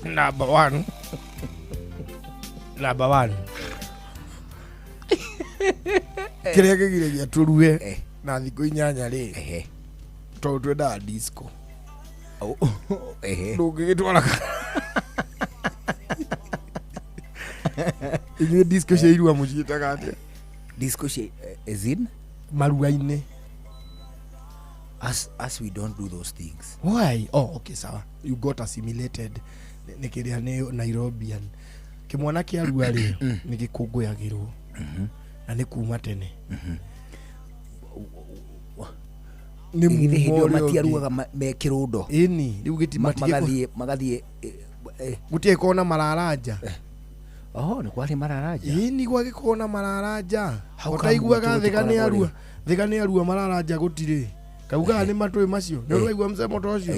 Speaker 4: Number one. Number one. Kĩrĩa kĩgiragia tũrue na thikũ 8 rĩ, tondũ twendaga disco.
Speaker 1: Ehe.
Speaker 4: Ndũngĩgĩtwara inyuĩ disco cia irua mũciĩtaga atĩa?
Speaker 1: Disco cia as in?
Speaker 4: Marua-inĩ.
Speaker 1: As we don't do those things.
Speaker 4: Why? Oh, okay, sawa. You got assimilated. Nĩ kĩrĩa nĩ Nairobian. Kĩmwana kĩa rua rĩ, nĩ gĩkũngũyagĩrwo. Na nĩ kuma tene. Nĩ
Speaker 1: Githĩ hĩndĩ
Speaker 4: mumo
Speaker 1: ĩyo
Speaker 4: ũrĩa ũngĩ.
Speaker 1: matiaruaga me kĩrũndo.
Speaker 4: Ĩni, rĩu gĩti
Speaker 1: magathiĩ
Speaker 4: gũtiagĩkorwo na mararanja.
Speaker 1: Oho, nĩ kwarĩ mararanja.
Speaker 4: Ĩni, gwagĩkorwo na mararanja.
Speaker 1: How come
Speaker 4: Ũtaiguaga
Speaker 1: gwitũ
Speaker 4: thĩga nĩ
Speaker 1: gũtikoragwo
Speaker 4: arua,
Speaker 1: rĩ?
Speaker 4: thĩga nĩ arua mararanja gũtirĩ. Kaugaga nĩ matũĩ macio. Nĩ ũraigua msemo ta ũcio?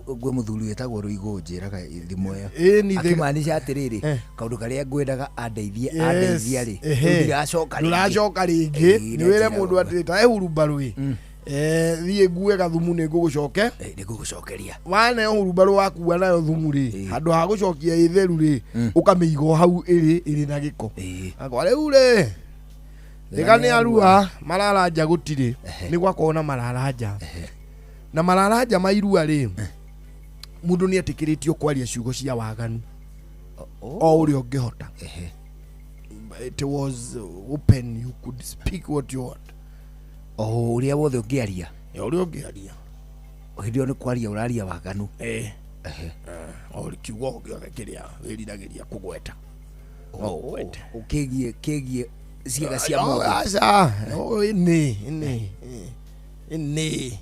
Speaker 1: Gwĩ mũthuri wĩtagwo Rũigũ njĩraga thimũ ĩyo.
Speaker 4: Ĩni,
Speaker 1: Akĩmaanisha atĩrĩrĩ, kaũndũ karĩa ngwendaga andeithie
Speaker 4: Yes,
Speaker 1: andeithia rĩ,
Speaker 4: ehe.
Speaker 1: rĩu ndiracoka rĩngĩ.
Speaker 4: Ndũracoka rĩngĩ.
Speaker 1: Ĩĩ,
Speaker 4: Nĩ wĩre
Speaker 1: nĩ
Speaker 4: mũndũ atĩrĩ, ta hurumbarũ ĩ. Thiĩ ngue gathumu nĩ ngũgũcoke.
Speaker 1: Nĩ ngũgũcokeria.
Speaker 4: Waneo hurumbarũ wakua nayo thumu rĩ, handũ ha gũcokia ĩ theru rĩ, ũkamĩiga o hau ĩrĩ na gĩko. Akwa rĩu rĩ, thĩga nĩ arua, mararanja gũtirĩ. Nĩ gwakorwo na mararanja. Na mararanja ma irua rĩ, mũndũ nĩ etĩkĩrĩtio kwaria ciugo cia waganu o ũrĩa ũngĩhota. It was open, you could speak what you want.
Speaker 1: O ũrĩa wothe ũngĩaria.
Speaker 4: Ũrĩa ũngĩaria.
Speaker 1: Hĩndĩ ĩyo nĩ kwaria ũraria waganu.
Speaker 4: Ehe. O kiugo o gĩothe kĩrĩa wĩriragĩria kũgweta. No ũgwete.
Speaker 1: Kĩgiĩ ciĩga cia
Speaker 4: Oh,
Speaker 1: mũndũ.
Speaker 4: aca. Oh, ĩnĩ, ĩnĩ, ĩnĩ.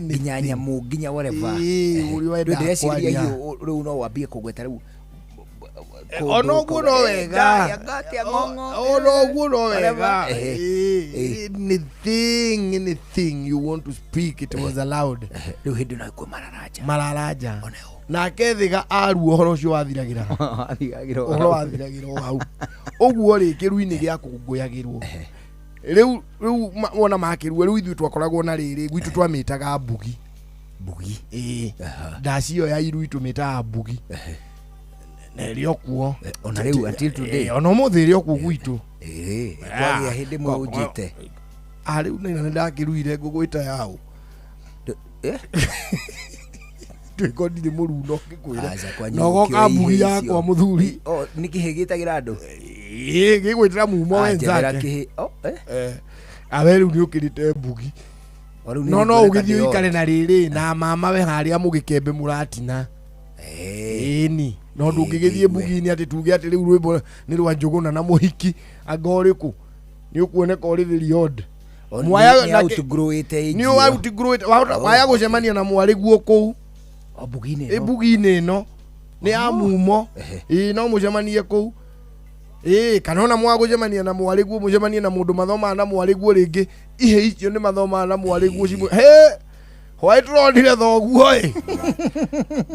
Speaker 1: Nginya nyamũ, nginya whatever.
Speaker 4: Ĩĩ, ũrĩa wendaga
Speaker 1: Ndĩreciria
Speaker 4: kwaria.
Speaker 1: hiũ rĩu no wambie kũgweta rĩu
Speaker 4: Ona ũguo no wega. Ona ũguo no wega. Anything, anything you want to speak, it was allowed.
Speaker 1: Rĩu hĩndĩ no ikuo mararaja.
Speaker 4: Mararaja. Nake thiga aruo ũhoro ũcio wathiragĩra.
Speaker 1: Wathiragĩra o
Speaker 4: Ũhoro
Speaker 1: hau.
Speaker 4: wathiragĩra o hau. Ũguo rĩ kĩrui-inĩ gĩa kũngũyagĩrwo. Rĩu rĩu wona makĩrua rĩu ithuĩ twakoragwo na rĩrĩ gwitũ twamĩtaga mbugi.
Speaker 1: Mbugi.
Speaker 4: Ĩĩ. Ndaci ĩyo ya iru itũmĩtaga mbugi. Na ĩrĩ o kuo.
Speaker 1: Ona rĩu until today.
Speaker 4: Ĩĩ, ona ũmũthĩ ĩrĩ o kuo gwitũ.
Speaker 1: Ĩĩ, kwagĩa hĩndĩ mũrũnjĩte.
Speaker 4: Ah, rĩu nĩ ndakĩruire ngũgwĩta yaũ. Ndwĩko ndirĩ mũruno ngĩkwĩra.
Speaker 1: Aca, kwanyu
Speaker 4: Na ũgoka
Speaker 1: gũkĩoya
Speaker 4: mbugi
Speaker 1: ihĩĩ
Speaker 4: yakwa
Speaker 1: icio.
Speaker 4: mũthuri.
Speaker 1: O, nĩ kĩhĩ gĩtagĩra andũ?
Speaker 4: Ĩĩ, gĩgwĩtĩra mumo
Speaker 1: Ah, njethera
Speaker 4: wenzake.
Speaker 1: kĩhĩ. Oh, eh.
Speaker 4: Eh, awe rĩu nĩ ũkĩrĩte mbugi.
Speaker 1: O rĩu nĩ
Speaker 4: No no
Speaker 1: nĩkuoneka
Speaker 4: ũgĩthiĩ
Speaker 1: ndĩ
Speaker 4: ũikare na rĩrĩ na mama we harĩa mũgĩkembe mũratina. Ĩni. No ndũngĩgĩthiĩ mbugi-inĩ atĩ tuge atĩ rĩu rwĩmbo nĩ rwa Njũgũna na mũhiki anga ũrĩkũ. Nĩ ũkuoneka ũrĩ very odd.
Speaker 1: O,
Speaker 4: Mwaya
Speaker 1: nĩ
Speaker 4: nake-
Speaker 1: outgrowĩte age
Speaker 4: nĩ
Speaker 1: ĩyo.
Speaker 4: outgrowĩte wahota waya gũcemania na mwarĩ guo kũu.
Speaker 1: O mbugi-inĩ
Speaker 4: Ĩ
Speaker 1: ĩno.
Speaker 4: mbugi-inĩ ĩno nĩ ya mumo. Ĩ no mũcemanie kũu. Ĩ kana ona mwaga gũcemania na mwarĩ guo mũcemanie na mũndũ mathomaga na mwarĩ guo rĩngĩ ihĩ icio nĩ mathomaga na mwarĩ guo cimwe. Hĩ! Hwaĩ tũronire thoguo ĩ.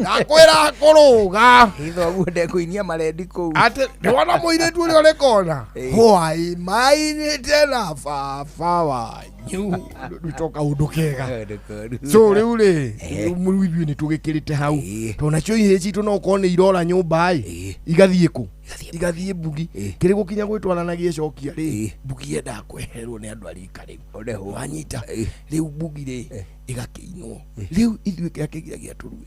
Speaker 4: Ndakwĩra kũrũga.
Speaker 1: Ĩ thoguo ndekũinia marendi kũu.
Speaker 4: Atĩ nĩwona mũirĩtu ũrĩa ũrĩ kona. Hwaĩ mainĩte na baba wanyu. Rĩu to kaũndũ kega. So rĩu rĩ rĩu ithuĩ nĩ tũgĩkĩrĩte hau tondũ nacio ihĩĩ citũ no ũkorwo nĩ irora nyũmba ĩ igathiĩ kũ igathiĩ mbugi kĩrĩ gũkinya gwĩtwarana gĩcokia rĩ mbugi yendaga kweherwo nĩ andũ a rika rĩu wanyita rĩu mbugi rĩ ĩgakĩinwo rĩu ithuĩ kĩrĩa kĩgiragia tũrue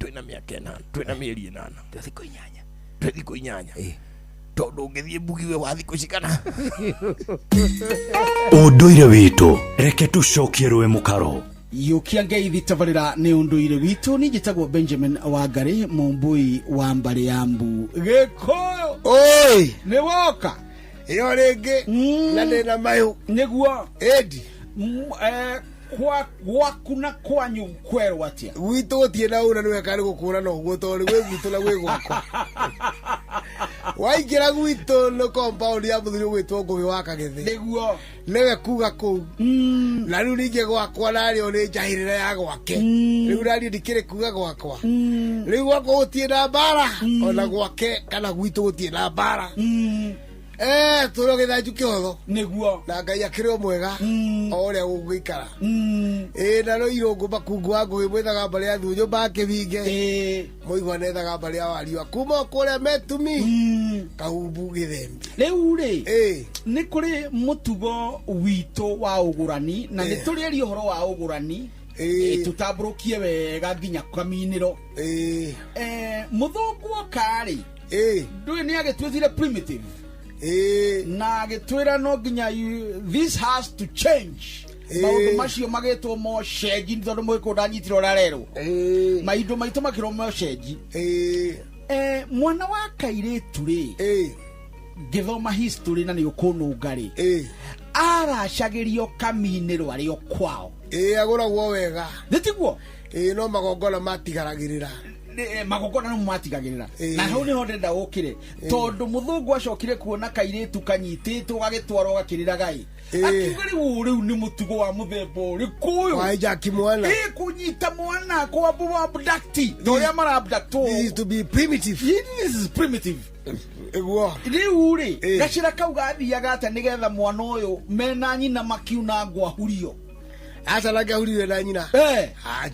Speaker 4: twĩna mĩaka ĩnana twĩna mĩeri ĩnana
Speaker 1: Twĩ thikũ inyanya
Speaker 4: twĩ thikũ inyanya tondũ ũngĩthiĩ mbugi we wa thikũ cigana
Speaker 6: Ũndũire witũ reke tũcokie rũĩ mũkaro.
Speaker 8: Yũkia ngeithi tabarĩra nĩ ũndũire witũ niĩ njĩtagwo Benjamin Wangari mũmbui wa mbarĩ ya mbu Gĩkũyũ
Speaker 4: oi
Speaker 8: nĩ woka
Speaker 4: ĩyo rĩngĩ na ndĩna mayũ
Speaker 8: nĩguo
Speaker 4: ĩndi
Speaker 8: gwaku na kwanyu kwerwo atĩa
Speaker 4: gwitũ gũtirĩ na ũra nĩwe karĩ gũkũrana ũguo tondũ gwĩ gwitũ na gwĩ gwakwa waingĩra gwitũ nĩ compound ya mũthuri ũgwĩtwo Ngũgĩ wa Kagĩthĩ
Speaker 8: nĩguo
Speaker 4: nĩwe kuga kũu na rĩu ningĩ gwakwa narĩo nĩ njahĩrĩra ya gwake rĩu naniĩ ndikĩrĩ kuga gwakwa rĩu gwakwa gũtirĩ na mbara ona gwake kana gwitũ gũtirĩ na mbara Eh, tũrĩ o gĩthanju kĩhotho
Speaker 8: nĩguo
Speaker 4: na Ngai akĩrĩ o mwega o ũrĩa gũgũikara ĩĩ na no irũngũ makungu wa ngũgĩ mwĩthaga mbarĩ ya thuũ nyũmba ya kĩbinge mũigua nethaga mbarĩ ya wariũa kuma o kũrĩa metumi kahumbu gĩthembe
Speaker 8: rĩu rĩ nĩ kũrĩ mũtugo witũ wa ũgũrani na nĩ tũrĩaria ũhoro wa ũgũrani tũtambũrũkie wega nginya kaminĩro mũthũngũ oka rĩ ndũĩ nĩ agĩtuĩtire primitive na agĩtwĩra no nginya this has to change maũndũ macio magĩtwo mocenji tondũ mũgĩkũyũ ndanyitire ũrĩa arerwo maindo maitũ makĩrwo mocenji mwana wa kairĩtu rĩ ngĩthoma history na nĩ ũkũnũnga rĩ aracagĩrio kaminĩro arĩ o kwao
Speaker 4: ĩĩ agũragwo wega
Speaker 8: nĩ tiguo
Speaker 4: ĩĩ no magongona matigaragĩrĩra
Speaker 8: magongona nĩmo matigagĩrĩra na hau nĩho ndĩrenda ũkĩre tondũ mũthũngũ acokire kuona kairĩtu kanyitĩtwo gagĩtwarwo gakĩrĩraga ĩ akiuga rĩu ũyũ rĩu nĩ mũtugo wa mũthemba ũrĩkũ ũyũ
Speaker 4: Wahijack mwana.
Speaker 8: Ĩ, kũnyita mwana kwa abduct ta ũrĩa mara abductwo
Speaker 4: This is to be primitive
Speaker 8: this is primitive
Speaker 4: ĩguo
Speaker 8: rĩu rĩ gacĩra kau gathiaga atĩa nĩgetha mwana ũyũ mena nyina makiuna ngũ ahurio
Speaker 4: aca nake ahuriwe na nyina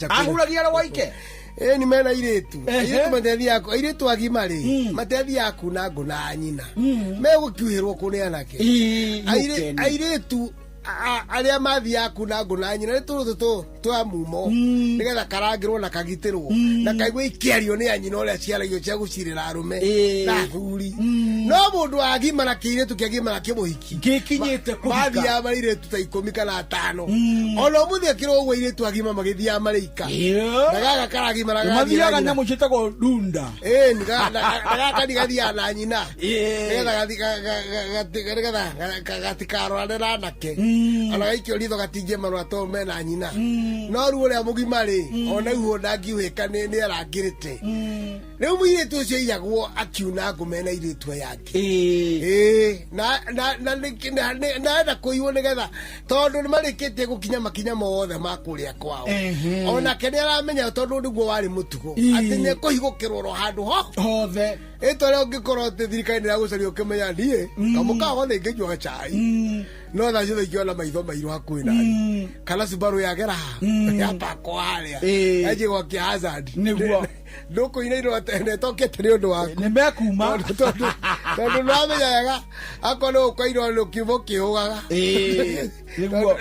Speaker 8: ahuragia arĩ waike
Speaker 4: ĩ nĩ mena airĩtu
Speaker 8: Ehe.
Speaker 4: airĩtu matethiaga airĩtu agima rĩ matethiaga kuna ngũ na nyina megũkiuhĩrwo kũ nĩ anake
Speaker 8: yũkeni.
Speaker 4: Airĩtu arĩa mathiaga kuna ngũ na nyina nĩ tũrũtũ tũ twa mumo nĩgetha karangĩrwo na kagitĩrwo na kaigua ikĩario nĩ anyina ũrĩa ciaragio cia gũcirĩra arũme na athuri no mũndũ agimara kĩirĩtu kĩagimara kĩmũhiki
Speaker 8: gĩkinyĩte kũhika.
Speaker 4: mathiaga marĩ airĩtu ta ikũmi kana atano ona ũmũthĩ akĩrwo ũguo airĩtu agima magĩthiaga marĩ ika na gaka karagimara gathiĩ na
Speaker 8: mathiaga
Speaker 4: nyina.
Speaker 8: nyamũ ciĩtagwo runda
Speaker 4: Ĩni, na gaka ni gathiaga na nyina nĩgetha nĩgetha gatikarorane na anake ona gaikio ritho gatingĩmarora tondũ mena nyina no rĩu ũrĩa mũgima rĩ ona ihuo ndangiuhĩka nĩ arangĩrĩte
Speaker 11: Rĩu mũirĩtu ũcio aiyagwo akiuna ngũ mena airĩtu aya angĩ. Ĩĩ, na na na nĩ- na- nĩ- na enda kũiywo nĩgetha tondũ nĩ marĩkĩtie gũkinya makinya mothe ma kũrĩa kwao. Onake nĩ aramenya tondũ nĩguo warĩ mũtugo atĩ nĩ ekũhigũkĩrwo oro handũ ho
Speaker 8: hothe.
Speaker 11: Ĩtwa rĩa ũngĩkorwo atĩ thirikari nĩ ĩragũcaria ũkĩmenya niĩ kamũkawa nĩ ingĩnyua cai no thaa ciothe ingĩona maitho mairũ hakuhĩ nani kana Subaru yagera haha yapakwo harĩa yanjie gwakia hazard.
Speaker 8: Nĩguo.
Speaker 11: Ndũkũinainwo netokete nĩ ũndũ waku
Speaker 8: nĩ mekuma
Speaker 11: tondũ tondũ nĩwamenya wega akorwo nĩ ũkwairwo nĩ kiugo kĩhũgaga.
Speaker 8: Nĩguo.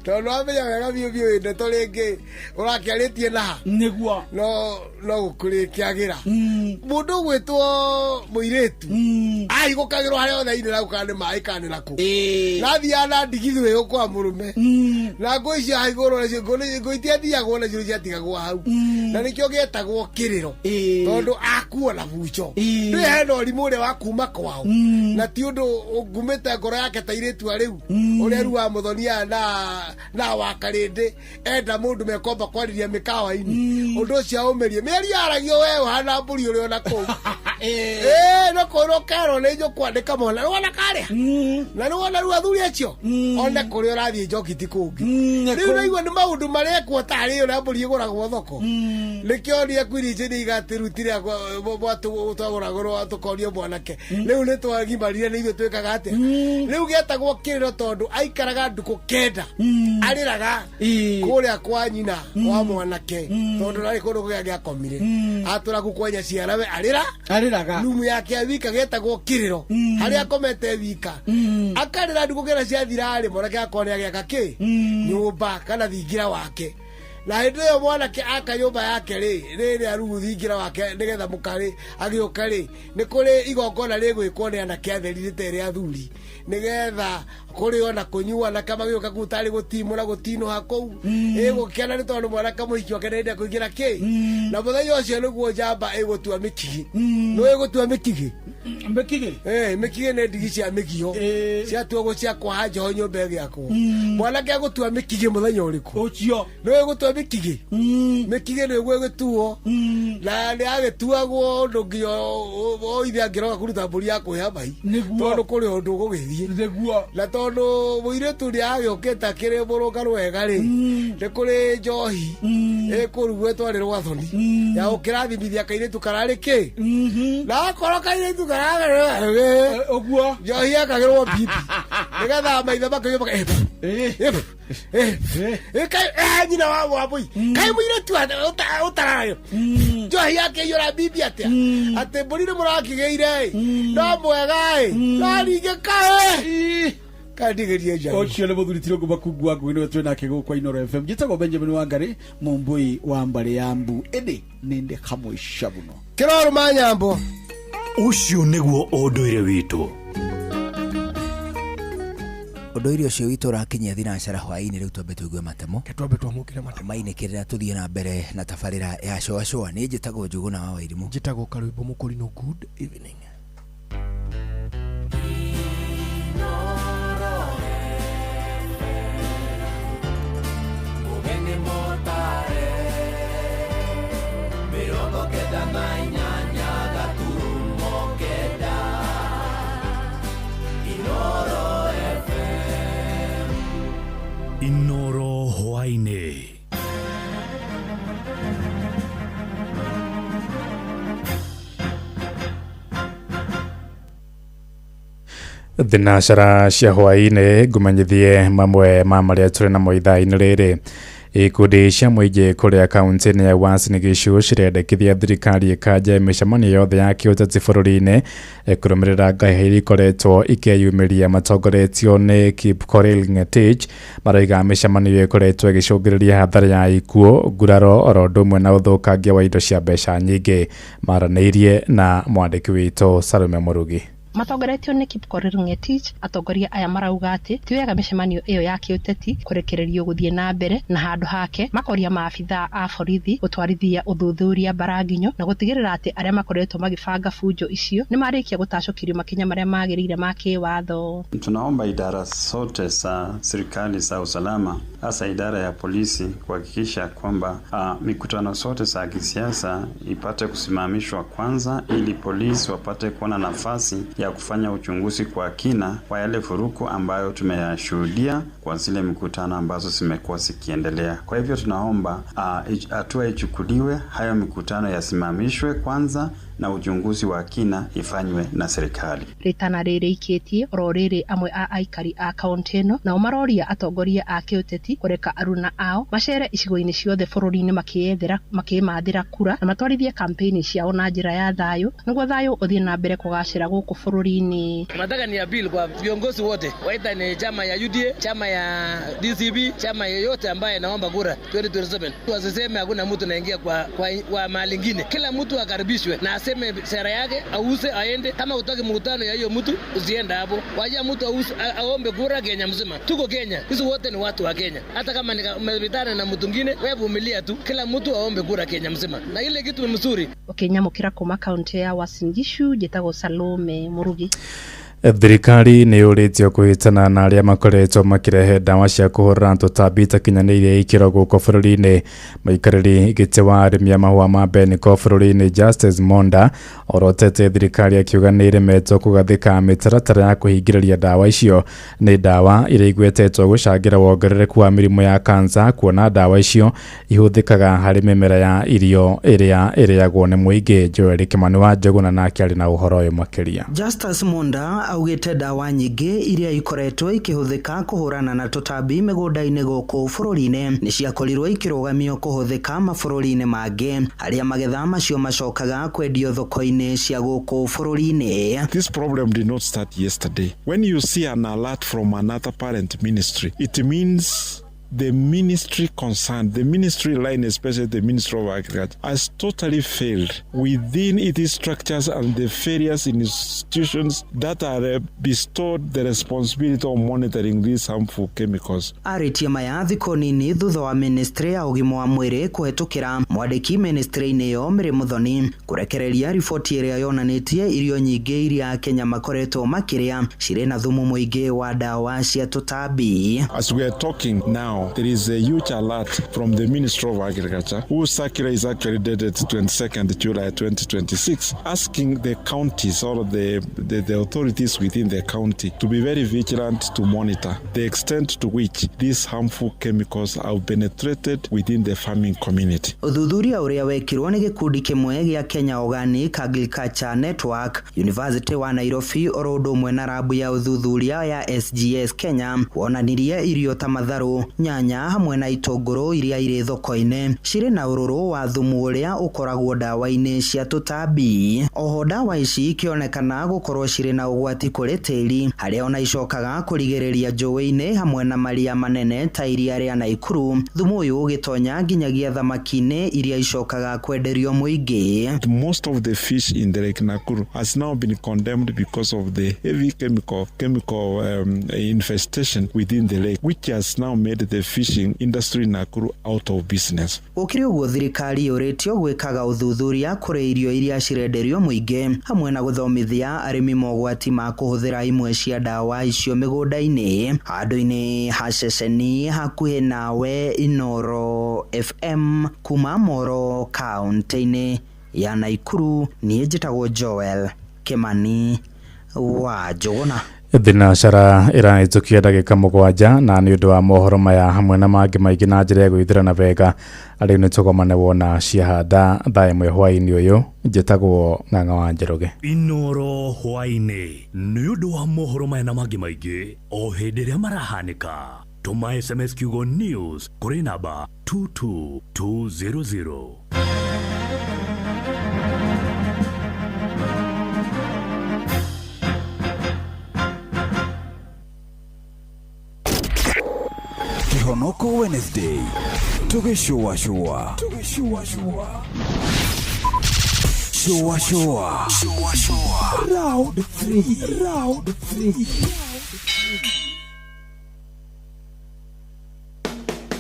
Speaker 11: Tondũ nĩwamenya wega biũ biũ ndeto rĩngĩ ũrakĩarĩtie naha
Speaker 8: nĩguo
Speaker 11: no no gũkũrĩkĩagĩra mũndũ ũgwĩtwo mũirĩtu ahigũkagĩrwo harĩa hothe ainĩra kana nĩ maĩ kana nĩ nakũ nathiaga na ndigithũ ĩyo kwa mũrũme na ngũ icio ahigũrwo nacio ngũ itiathiagwo nacio ciatigagwo hau na nĩkĩo gĩetagwo kĩrĩro tondũ akuo na buco rĩu hena ũrimũ ũrĩa wa kuma kwao na ti ũndũ ngumĩte ngoro yake ta irĩtu rĩu ũrĩa rĩu wa mũthonia na wa karĩndĩ enda mũndũ mekomba kwarĩria mĩkawa-inĩ ũndũ ũcio aũmĩrie mĩario yaragio we ũhana mbũri ũrĩ ona kũu. Ĩĩ, no kũrwo kerwo nĩ njũkwa ndĩkamona nĩwona karĩa na nĩwona rĩu athuri acio one kũrĩa ũrathiĩ njoki ti kũngĩ rĩu naigua nĩ maũndũ marekwo tarĩ ũrĩa mbũri ĩgũragwo thoko nĩkĩo niakwiricĩ nĩ igatĩrutire twagũragũrwo tũkorio mwanake rĩu nĩ twagimarire nĩ ithuĩ twĩkaga atĩa rĩu gĩetagwo kĩrĩro tondũ aikaraga ndukũ kenda arĩraga kũrĩa kwa nyina wa mwanake tondũ narĩ kũndũ kũrĩa gĩakomire atũra kũ kwa nyaciara we arĩra
Speaker 8: arĩraga
Speaker 11: rumu yake ya wika gĩetagwo kĩrĩro harĩa akomete wika akarĩra ndukũ kenda ciathira-rĩ mwanake akorwo nĩ agĩaka kĩ nyũmba kana thingira wake na hĩndĩ ĩyo mwanake aka nyũmba yake rĩ rĩrĩa rĩu thingira wake nĩgetha mũkarĩ agĩũka rĩ nĩ kũrĩ igongona rĩgwĩkwo nĩ anake atheri rĩtarĩ rĩa athuri nĩgetha kũrĩo na kũnyua anake magĩũka kũu tarĩ gũtimũra gũtinũha kũu ĩgũkena nĩ tondũ mwanake mũhiki wake nĩenda kũingĩra kĩ na mũthenya ũcio nĩguo njamba ĩgũtua mĩkigi nĩ ĩgũtua mĩkigi
Speaker 8: mĩkigi
Speaker 11: mĩkigi nĩ ndigi cia mĩgio ciatuagwo cia kwaha njoho nyũmba ĩgĩakwo mwanake agũtua mĩkigi mũthenya ũrĩkũ
Speaker 8: ũcio
Speaker 11: nĩ ĩgũtua mĩkigi mĩkigi nĩguo ĩgĩtuo na nĩ agĩtuagwo ũndũ nginya oithe angĩroka kũruta mbũri ya kwĩha mai tondũ kũrĩ ũndũ ũgũgĩthiĩ
Speaker 8: nĩguo
Speaker 11: na tondũ mũirĩtu nĩ agĩũkĩte akĩrĩ mũrũngarũ wega rĩ nĩ kũrĩ njohi ĩkũrugwo ĩtwarĩrwo athoni ya gũkĩrathimithia kairĩtu kararĩ kĩ na akorwo kairĩtu kararĩ
Speaker 8: ũguo
Speaker 11: njohi ekagĩrwo mbibi nĩgetha maithe makĩnyua nyina wa wambui kaĩ mũirĩtu ũtararayo njohi yakĩiyũra mbibi atĩa atĩ mbũri nĩ mũrakĩgĩire no mwega ĩ no ningĩ kaĩ kandigĩrie njaru
Speaker 8: ũcio nĩ mũthuri Tirũngũ Makungu wa Ngũgĩ nĩwe twĩ nake gũkũ Inooro FM. Njĩtagwo Benjamin Wangari mũmbũi wa mbarĩ ya mbu ĩndĩ nĩ ndĩ kamũica mũno
Speaker 11: kĩrorũma nyambo
Speaker 6: ũcio nĩguo ũndũire witũ.
Speaker 1: Ũndũire ũcio witũ ũrakinyia thinacara hwaĩ-inĩ rĩu twambe tũigue matemo
Speaker 4: twambe twamũkĩre matemo
Speaker 1: mainĩkĩrĩra tũthiĩ na mbere na tabarĩra ya coa coa niĩ njĩtagwo Njũgũna wa Wairimũ
Speaker 4: njĩtagwo Karwĩmbo Mũkũrinũ. Good evening.
Speaker 5: Mũgeni mũtare 98 9 Inooro FM.
Speaker 6: Inooro hwaĩ-inĩ.
Speaker 7: Thinacara cia hwaĩ-inĩ ngũmenyithie mamwe ma marĩa tũrĩ namo ithaa-inĩ rĩrĩ. Ikundi cia mũingĩ kũrĩa kaunti-inĩ ya Uasin Gishu cirendekithia thirikari ĩkanje mĩcemanio yothe ya kĩũteti bũrũri-inĩ kũrũmĩrĩra ngahĩha iria ikoretwo ikĩyumĩria matongoretio nĩ Kipkorir Ngetich maroiga mĩcemanio ĩyo ĩkoretwo ĩgĩcũngĩrĩria hathara ya ikuũ nguraro oro ũndũ ũmwe na ũthũkangia wa indo cia mbeca nyingĩ. Maranĩirie na mwandĩki witũ Salome Mũrugi.
Speaker 12: Matongoretio nĩ Kipkorir Ngetich atongoria aya marauga atĩ ti wega mĩcemanio ĩyo ya kĩũteti kũrekererio gũthiĩ na mbere na handũ hake makoria maabithaa a borithi gũtwarithia ũthuthuria mbaranginyo na gũtigĩrĩra atĩ arĩa makoretwo magĩbanga bunjo icio nĩ marĩkia gũtacũkĩrio makinya marĩa magĩrĩire ma kĩwatho.
Speaker 16: Tunaomba idara zote za serikali za usalama
Speaker 15: hasa idara ya polisi kuhakikisha kwamba mikutano zote za kisiasa ipate kusimamishwa kwanza, ili polisi wapate kuona nafasi ya kufanya uchunguzi kwa kina kwa yale furuku ambayo tumeyashuhudia kwa zile mikutano ambazo zimekuwa zikiendelea. Kwa hivyo tunaomba hatua ichukuliwe, hayo mikutano yasimamishwe kwanza na uchunguzi wa kina ifanywe na serikali.
Speaker 12: Ritana rĩrĩ ikĩtie oro rĩrĩ amwe a aikari a kaunti ĩno nao maroria atongoria a kĩũteti kũreka aruna ao macere icigo-inĩ ciothe bũrũri-inĩ makĩyethera makĩmathĩra kura na matwarithie kampeni ciao na njĩra ya thayũ nĩguo thayũ ũthiĩ na mbere kũgacĩra gũkũ bũrũri-inĩ.
Speaker 16: Nataka ni appeal kwa viongozi wote, waita ni chama ya UDA, chama ya DCB, chama yoyote ambaye naomba kura 2027, wasiseme hakuna mtu naingia kwa mahali ingine. Kila mtu akaribishwe na aseme sera yake, auze aende. Kama utaki mkutano ya hiyo mtu usiende hapo. Wacha mtu auze aombe kura Kenya mzima. Tuko Kenya, sisi wote ni watu wa Kenya. Hata kama nimepitana na mtu mwingine, wewe vumilia tu. Kila mtu aombe kura Kenya mzima. Na ile kitu mzuri.
Speaker 12: Ukinyamukira kuma kaunti ya Uasin Gishu, njĩtagwo Salome Murugi.
Speaker 7: Thirikari nĩ yũrĩtio kũhĩtana na arĩa makoretwo makĩrehe ndawa cia kũhũrana tũtambi itakinyanĩirie ikĩro gũkũ bũrũri-inĩ. Mũikarĩri gĩtĩ wa arĩmi a mahũa ma Beniko bũrũri-inĩ Justice Monda orotete thirikari akiuga nĩ ĩremetwo kũgathĩka mĩtaratara ya kũhingĩrĩria ndawa icio. Nĩ ndawa iria igwetetwo gũcangĩra wongerereku wa mĩrimũ ya kansa, kuona ndawa icio ihũthĩkaga harĩ mĩmera ya irio ĩrĩa ĩrĩagwo nĩ mũingĩ. Joel Kimani wa Njũgũna nake arĩ na ũhoro ũyũ makĩria.
Speaker 17: Justus Monda augĩte ndawa nyingĩ iria ikoretwo ikĩhũthĩka kũhũrana na tũtambi mĩgũnda-inĩ gũkũ bũrũri-inĩ nĩ ciakorirwo ikĩrũgamio kũhũthĩka mabũrũri-inĩ mangĩ arĩa magetha macio macokaga kwendio thoko-inĩ cia gũkũ bũrũri-inĩ.
Speaker 24: This problem did not start yesterday. When you see an alert from another parent ministry, it means the ministry concerned, the ministry line, especially the Ministry of Agriculture, has totally failed within its structures and the various institutions that are bestowed the responsibility of monitoring these harmful chemicals.
Speaker 17: Arĩtie maya thikũ nini thutha wa ministry ya ũgima wa mwĩrĩ kũhetũkĩra mwandĩki ministry-inĩ ĩyo Mary Muthoni kũrekereria riboti ĩrĩa yonanĩtie irio nyingĩ iria Kenya makoretwo makĩrĩa cirĩ na thumu mũingĩ wa ndawa cia tũtambi.
Speaker 24: As we are talking now, there is a huge alert from the Ministry of Agriculture, whose circular is actually dated 22nd July 2026, asking the counties or the authorities within the county to be very vigilant to monitor the extent to which these harmful chemicals have penetrated within the farming community.
Speaker 17: Ũthuthuria ũrĩa wekirwo nĩ gĩkundi kĩmwe gĩa Kenya Organic Agriculture Network, University wa Nairobi oro ũndũ ũmwe na rabu ya ũthuthuria ya SGS Kenya wonanirie irio ta matharũ, nyanya hamwe na itũngũrũ iria irĩ thoko-inĩ cirĩ na ũrũrũ wa thumu ũrĩa ũkoragwo ndawa-inĩ cia tũtambi. Oho ndawa ici ikĩonekana gũkorwo cirĩ na ũgwati kũrĩ tĩri harĩa ona icokaga kũrigĩrĩria njũĩ-inĩ hamwe na maria manene ta iria rĩa Naikuru, thumu ũyũ ũgĩtonya nginyagia thamaki-inĩ iria icokaga kwenderio mũingĩ.
Speaker 24: Most of the fish in the Lake Nakuru has now been condemned because of the heavy chemical infestation within the lake, which has now made the fishing industry in Nakuru out of business.
Speaker 17: Gũkĩrĩ ũguo thirikari yũrĩtio gwĩkaga ũthuthuria kũrĩ irio iria cirenderio mũingĩ hamwe na gũthomithia arĩmi mogwati ma kũhũthĩra imwe cia ndawa icio mĩgũnda-inĩ. Handũ-inĩ ha ceceni hakuhĩ nawe Inoro FM kuma Moro kaunti-inĩ ya Naikuru, niĩ njĩtagwo Joel Kimani wa Njũgũna.
Speaker 7: Thinacara ĩrahĩtũkia ndagĩka 7 na nĩ ũndũ wa mohoro maya hamwe na mangĩ maingĩ na njĩra ya gwĩthĩrana wega arĩu nĩ tũgomane wona ciahanda thaa 1 hwaĩ-inĩ ũyũ. Njĩtagwo Ng'ang'a wa Njoroge.
Speaker 6: Inoro hwaĩ-inĩ nĩ ũndũ wa mohoro maya na mangĩ maingĩ o hĩndĩ ĩrĩa marahanĩka. Tũma SMS kiugo news kũrĩ namba 22200.
Speaker 10: Kihonoko Wednesday tugishua shua shua shua shua shua round 3.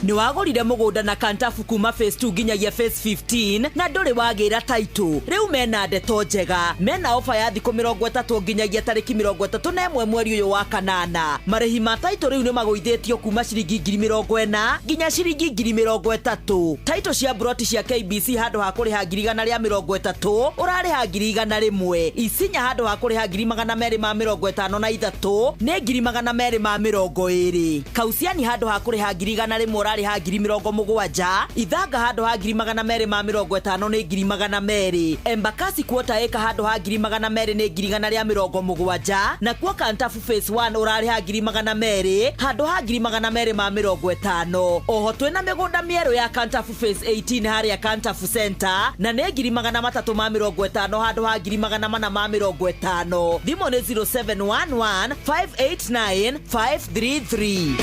Speaker 13: Nĩ wagũrire mũgũnda na Kantafu kuma phase 2 nginyagia phase 15 na ndũrĩ wagĩra taitũ. Rĩu mena ndeto njega, mena ofa ya thikũ 30 nginyagia tarĩki 31 mweri ũyũ wa kanana. Marĩhi ma taitũ rĩu nĩ magũithĩtio kuma ciringi 40,000 nginya ciringi 30,000. Taitũ cia broti cia KBC handũ ha kũrĩha 130,000 ũrarĩha 100,000. Isinya handũ ha kũrĩha 253,000 nĩ 220,000. Kausiani handũ ha kũrĩha 100,000 ũrarĩha 70,000. Ithanga handũ ha 250,000 nĩ 200,000. Embakasi quarter acre handũ ha 200,000 nĩ 170,000. Nakuo Kantafu phase 1 ũrarĩha 200,000 handũ ha 250,000. Oho twĩna mĩgũnda mĩerũ ya Kantafu phase 18 harĩa Kantafu Center na nĩ 350,000 handũ ha 450,000. Thimũ nĩ 0711 589 533.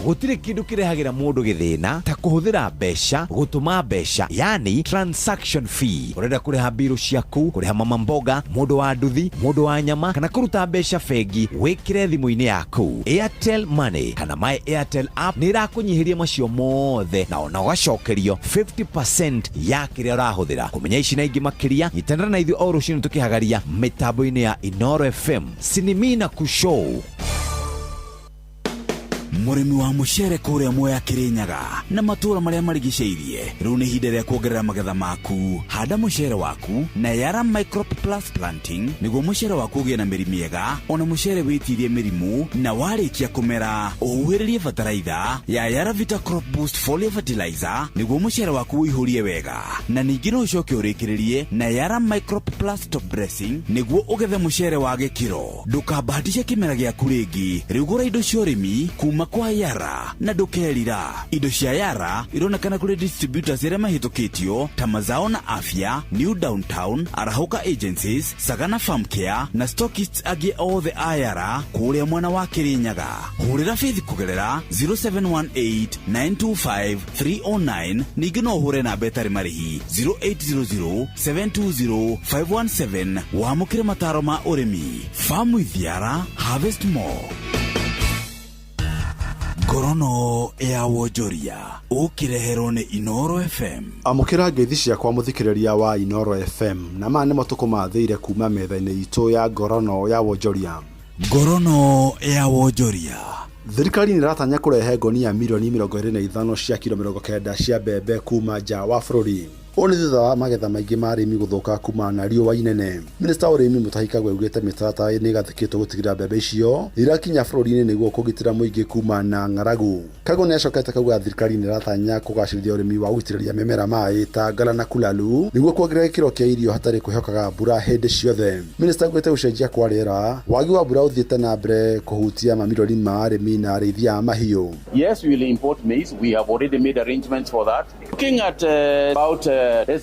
Speaker 19: Gũtirĩ kĩndũ kĩrehagĩra mũndũ gĩthĩna ta kũhũthĩra mbeca gũtũma mbeca, yani transaction fee. Ũrenda kũrĩha mbirũ ciaku, kũrĩha mama mboga, mũndũ wa nduthi, mũndũ wa nyama, kana kũruta mbeca bengi, wĩkĩre thimũ-inĩ yaku. Airtel Money kana My Airtel app nĩ ĩrakũnyihĩria macio mothe na ona ũgacokerio 50% ya kĩrĩa ũrahũthĩra. Kũmenya ici na ingĩ makĩria, nyitanĩra na ithuĩ o rũcinĩ tũkĩhagaria mĩtambo-inĩ ya Inoro FM Sinimina Kushow.
Speaker 10: Mũrĩmi wa mũcere kũrĩa Mwea Kĩrĩnyaga na matũũra marĩa marigicĩirie, rĩu nĩ ihinda rĩa kuongerera magetha maku. Handa mũcere waku na Yara Microp Plus Planting nĩguo mũcere waku ũgĩe na mĩri mĩega, ona mũcere wĩtirie mĩrimũ, na warĩkia kũmera ũhuhĩrĩrie bataraitha ya Yara Vita Crop Boost Foliar Fertilizer nĩguo mũcere waku ũihũrie wega, na ningĩ no ũcoke ũrĩkĩrĩrie na Yara Microp Plus Top Dressing nĩguo ũgethe mũcere wa gĩkĩro. Ndũkambahatishe kĩmera gĩaku rĩngĩ, rĩu gũra indo cia ũrĩmi kuma kwa Yara na ndũkerira. Indo cia Yara ironekana kũrĩ distributors arĩa mahĩtũkĩtio ta Mazao na Afya, New Downtown, Arahũka Agencies, Sagana Farm Care na stockists angĩ othe a Yara kũrĩa mwena wa Kĩrĩnyaga. Hũrĩra Faith kũgerera 0718 925 309, ningĩ no ũhũre namba ĩtarĩ marĩhi 0800 720 517 wamũkĩre mataro ma ũrĩmi. Farm with Yara, harvest more. Ngorono ya wonjoria ũkĩreherwo nĩ Inoro FM.
Speaker 20: Amũkĩra ngeithi ciakwa mũthikĩrĩria wa Inoro FM, na maya nĩ matukũ mathĩire kuma metha-inĩ itũ ya ngorono ya wonjoria.
Speaker 10: Ngorono ya wonjoria.
Speaker 20: Thirikari nĩ ĩratanya kũrehe ngonia milioni 25 cia kilo 90 cia mbembe kuma nja wa bũrũri. Ũũ nĩ thutha wa magetha maingĩ ma arĩmi gũthũka kumana na riũa inene. Minista wa ũrĩmi Mutahi Kagwe augĩte mĩtaratara nĩ ĩgathĩkĩtwo gũtigĩrĩra mbembe icio irakinya bũrũri-inĩ nĩguo kũgitĩra mũingĩ kumana na ng'aragu. Kagwe nĩ acokete kauga thirikari nĩ ĩratanya kũgacĩrithia ũrĩmi wa gũitĩrĩria mĩmera maĩ ta ngara na kulalu nĩguo kuongerera gĩkĩro kĩa irio hatarĩ kwĩhokaga mbura hĩndĩ ciothe. Minista augĩte gũcenjia kwa rĩera, wagi wa mbura ũthiĩte na mbere kũhutia mamirioni ma arĩmi na arĩithia a mahiũ.
Speaker 21: Yes, we will import maize. We have already made arrangements for that. Looking at about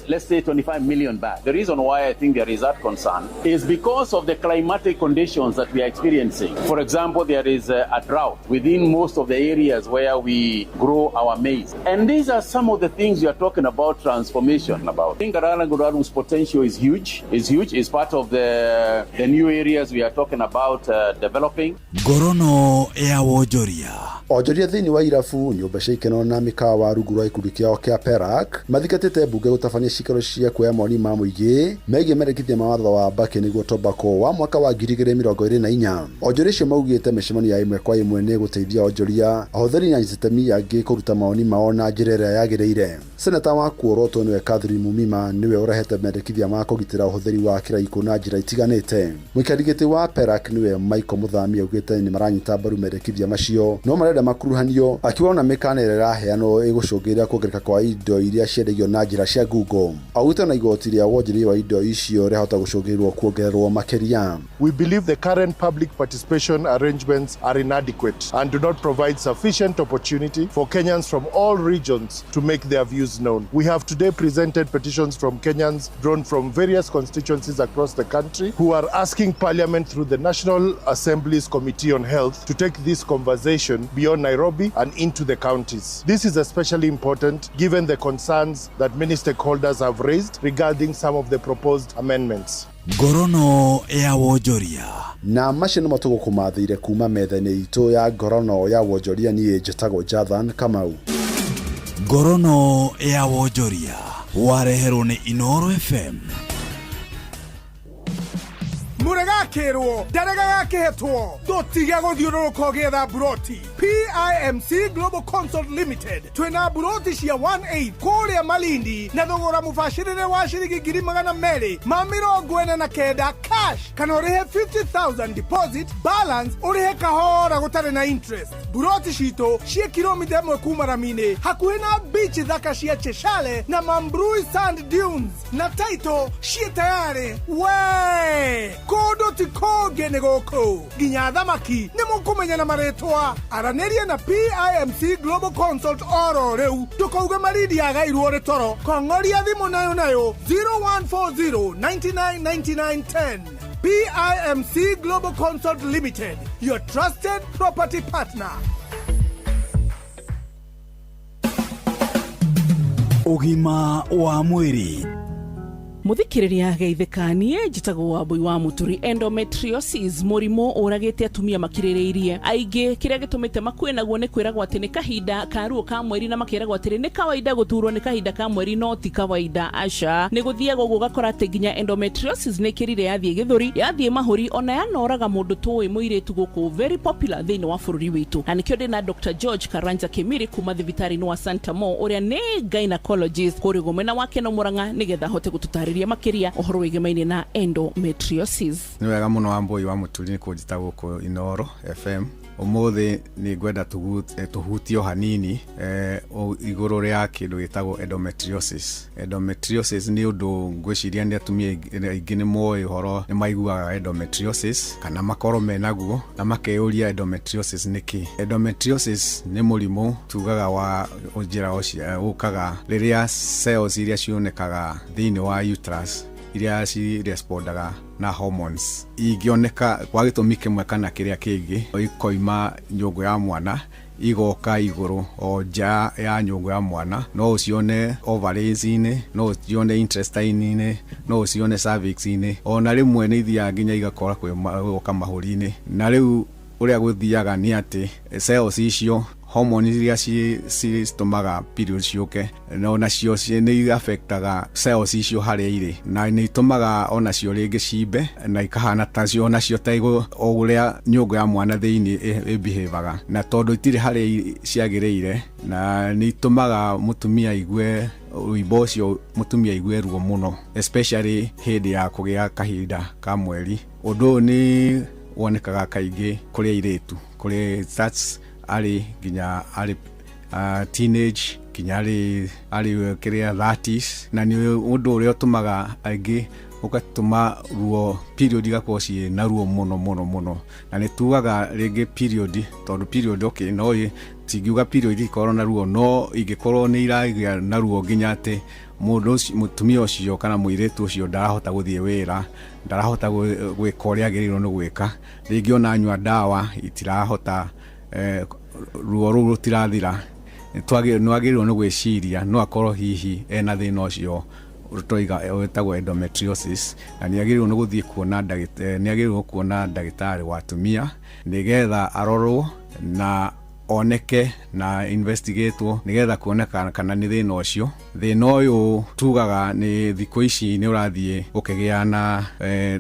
Speaker 21: let's say 25 million bags. The reason why I think there is that concern is because of the climatic conditions that we are experiencing. For example, there is a drought within most of the areas where we grow our maize. And these are some of the things you are talking about transformation about. I think Ngarara potential is huge. Is huge. It's part of the new areas we are talking about developing.
Speaker 10: Ngorono ya wonjoria.
Speaker 20: Onjoria thĩinĩ wa irabu, nyũmba cia ikeno na mĩkawa rungu rwa gĩkundi kĩao kĩa PERAK mathingatĩte mbunge gũtabania cikaro cia kuoya mawoni ma mũingĩ megiĩ merĩkithia ma watho wa Mbakĩ nĩguo tobacco wa mwaka wa 2024. Onjoria acio maugĩte mĩcemanio ya ĩmwe kwa ĩmwe nĩ ĩgũteithia onjoria, ahũthĩri na anyititemi angĩ kũruta mawoni mao na njĩra ĩrĩa yagĩrĩire. Seneta wa Kuorotwo nĩwe Catherine Mumima nĩwe ũrehete mendekithia ma kũgitĩra ũhũthĩri wa kĩraikũ na njĩra itiganĩte. Mũikari gĩtĩ wa PERAK nĩwe Michael Mũthami augĩte nĩ maranyita mbaru mendekithia macio no marenda makuruhanio, akiuga ona mĩkana ĩrĩa ĩraheanwo ĩgũcũngĩrĩria kuongerereka kwa indo iria ciendagio na njĩra cia ngungo. Augĩte ona igoti rĩa wonjoria wa indo icio rĩahota gũcũngĩrĩrwo kuongererwo makĩria.
Speaker 25: We believe the current public participation arrangements are inadequate and do not provide sufficient opportunity for Kenyans from all regions to make their views known. We have today presented petitions from Kenyans drawn from various constituencies across the country who are asking Parliament through the National Assembly's Committee on Health to take this conversation beyond Nairobi and into the counties. This is especially important given the concerns that many stakeholders have raised regarding some of the proposed amendments.
Speaker 10: Ngorono ya wonjoria.
Speaker 20: Na macio nĩmo tũgũkũmathĩire kuma metha-inĩ itũ ya ngorono ya wonjoria. Niĩ njĩtagwo Jathan Kamau.
Speaker 10: Ngorono ya wonjoria wareherwo nĩ Inoro FM.
Speaker 2: Mũregakĩrwo ndarega gakĩhetwo tũtige gũthiũrũrũka ũgĩetha mburoti. PIMC Global Consult Limited twĩna mburoti cia 18 kũrĩa Malindi na thogora mũbacĩrĩre wa ciringi 249,000 cash, kana ũrĩhe 50,000 deposit, balance ũrĩhe kahora gũtarĩ na interest. Mburoti citũ ciĩ kilomita 1 kuma rami-inĩ, hakuhĩ na beach thaka cia Cheshale na Mambrui Sand Dunes, na title ciĩ tayarĩ. We kũndũ ti kũngĩ nĩ gũkũ, nginya thamaki nĩ mũkũmenya na marĩtwa. Aranĩria na PIMC Global Consult oro rĩu, ndũkauge Malindi yagairwo rĩ toro. Kong'oria thimũ nayo nayo 0140 99 99 10. PIMC Global Consult Limited, your trusted property partner.
Speaker 10: Ũgima wa mwĩrĩ.
Speaker 14: Muthikiriria geithĩka, niĩ njĩtagwo Wambui wa Mũturi. Endometriosis, mũrimũ ũragĩte atumia makirĩrĩirie aingĩ. Kĩrĩa gĩtũmĩte makue naguo nĩ kwĩragwo atĩ nĩ kahinda ka ruo ka mweri, na makeragwo atĩrĩ nĩ kawaida gũturwo nĩ kahinda ka mweri, no ti kawaida, aca. Nĩ gũthiaga ũguo ũgakora atĩ nginya endometriosis nĩ ĩkĩrire yathiĩ gĩthũri, yathiĩ mahũri, ona yanoraga mũndũ tũĩ mũirĩtu gũkũ very popular thĩinĩ wa bũrũri witũ. Na nĩkĩo ndĩna Dr George Karanja Kĩmiri kuma thibitarĩ-inĩ wa Santa Mo, ũrĩa nĩ gynecologist kũrĩa ũguo mwena wake no Mũrang'a, nĩgetha ahote gũtũtarĩria makĩria ũhoro wĩgemaine na endometriosis.
Speaker 18: Nĩ wega mũno Wambui wa Mũturi nĩ kũnjĩta gũkũ Inoro FM. Ũmũthĩ nĩ ngwenda tũhutie hanini igũrũ rĩa kĩndũ gĩtagwo endometriosis. Endometriosis nĩ ũndũ ngwĩciria nĩ atumia aingĩ nĩ moĩ ũhoro, nĩ maiguaga endometriosis kana makorwo menaguo na makeyũria endometriosis nĩ kĩ. Endometriosis nĩ mũrimũ tugaga wa njĩra ũkaga rĩrĩa cells iria cionekaga thĩinĩ wa uterus iria cirespondaga na hormones ingĩoneka kwa gĩtũmi kĩmwe kana kĩrĩa kĩngĩ, ikoima nyũngũ ya mwana igoka igũrũ o nja ya nyũngũ ya mwana. No ũcione ovaries-inĩ, no ũcione intestine-inĩ, no ũcione cervix-inĩ, ona rĩmwe nĩ ithiaga nginya igakora gũka mahũri-inĩ. Na rĩu ũrĩa gũthiaga nĩ atĩ cells icio, hormone iria citũmaga period ciũke, no nacio nĩ affectaga cells icio harĩa irĩ, na nĩ itũmaga onacio rĩngĩ cimbe na ikahana tacio onacio ta o ũrĩa nyũngũ ya mwana thĩinĩ ĩbehavaga, na tondũ itirĩ harĩa ciagĩrĩire, na nĩ itũmaga mũtumia aigue ũimbo ũcio, mũtumia aigue ruo mũno, especially hĩndĩ ya kũgĩa kahinda ka mweri. Ũndũ ũyũ nĩ wonekaga kaingĩ kũrĩ airĩtu, kũrĩ starts arĩ nginya arĩ teenage nginya arĩ kĩrĩa 30s, na nĩ ũndũ ũrĩa ũtũmaga aingĩ ũgatũma ruo period igakorwo ciĩ na ruo mũno mũno mũno. Na nĩ tugaga rĩngĩ period, tondũ period okay, no tingiuga period ikorwo na ruo, no ingĩkorwo nĩ iragĩa na ruo nginya atĩ mũndũ ũcio, mũtumia ũcio kana mũirĩtu ũcio ndarahota gũthiĩ wĩra, ndarahota gwĩka ũrĩa agĩrĩirwo nĩ gwĩka, rĩngĩ ona anyua ndawa itirahota, ruo rũu rũtirathira, nĩ wagĩrĩirwo nĩ gwĩciria no akorwo hihi ena thĩna ũcio tũiga wĩtagwo endometriosis, na nĩ agĩrĩirwo nĩ gũthiĩ kuona nĩ agĩrĩirwo kuona ndagĩtarĩ wa atumia nĩgetha arorwo na oneke na investigatwo nĩgetha kuoneka kana nĩ thĩna ũcio. Thĩna ũyũ tugaga nĩ thikũ ici nĩ ũrathiĩ ũkĩgĩa na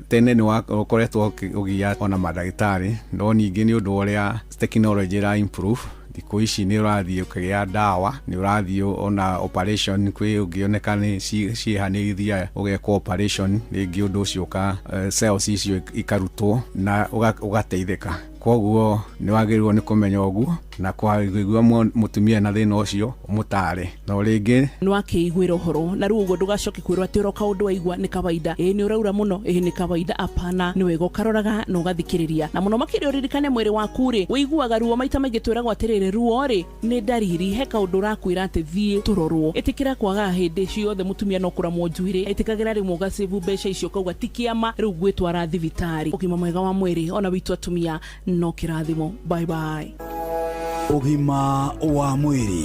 Speaker 18: tene nĩ ũkoretwo ũgĩa ona mandagĩtarĩ, no ningĩ nĩ ũndũ ũrĩa technology ĩra improve thikũ ici nĩ ũrathiĩ ũkĩgĩa ndawa, nĩ ũrathiĩ ona operation kwĩ ũngĩoneka nĩ ciĩha nĩ ithiaga ũgekwo operation, rĩngĩ ũndũ ũcio ũka cells icio ikarutwo na ũgateithĩka. Koguo nĩ wagĩrĩirwo nĩ kũmenya ũguo na kwaigua mũtumia na thĩna ũcio ũmũtare. No rĩngĩ
Speaker 14: nĩ wakĩiguĩra ũhoro na rĩu ũguo ndũgacoke kwĩrwo atĩ ũroka ũndũ waigua nĩ kawaida, ĩĩ nĩ ũraura mũno, ĩĩ nĩ kawaida. Apana, nĩ wega ũkaroraga na ũgathikĩrĩria, na mũno makĩria ũririkane mwĩrĩ waku rĩ ũiguaga ruo. Maita maingĩ twĩragwo atĩrĩrĩ, ruo rĩ nĩ ndariri, he kaũndũ ũrakwĩra atĩ thiĩ tũrorwo. Ĩtĩkĩra kwaga hĩndĩ ciothe mũtumia no kũramwo njuĩrĩ, ĩtĩkagĩra rĩmwe ũgacĩbu mbeca icio ũkauga ti kĩama, rĩu ngwĩtwara thibitarĩ. Ũgima mwega wa mwĩrĩ ona witũ atumia no kĩrathimo. Bye bye.
Speaker 10: Ũgima wa mwĩrĩ.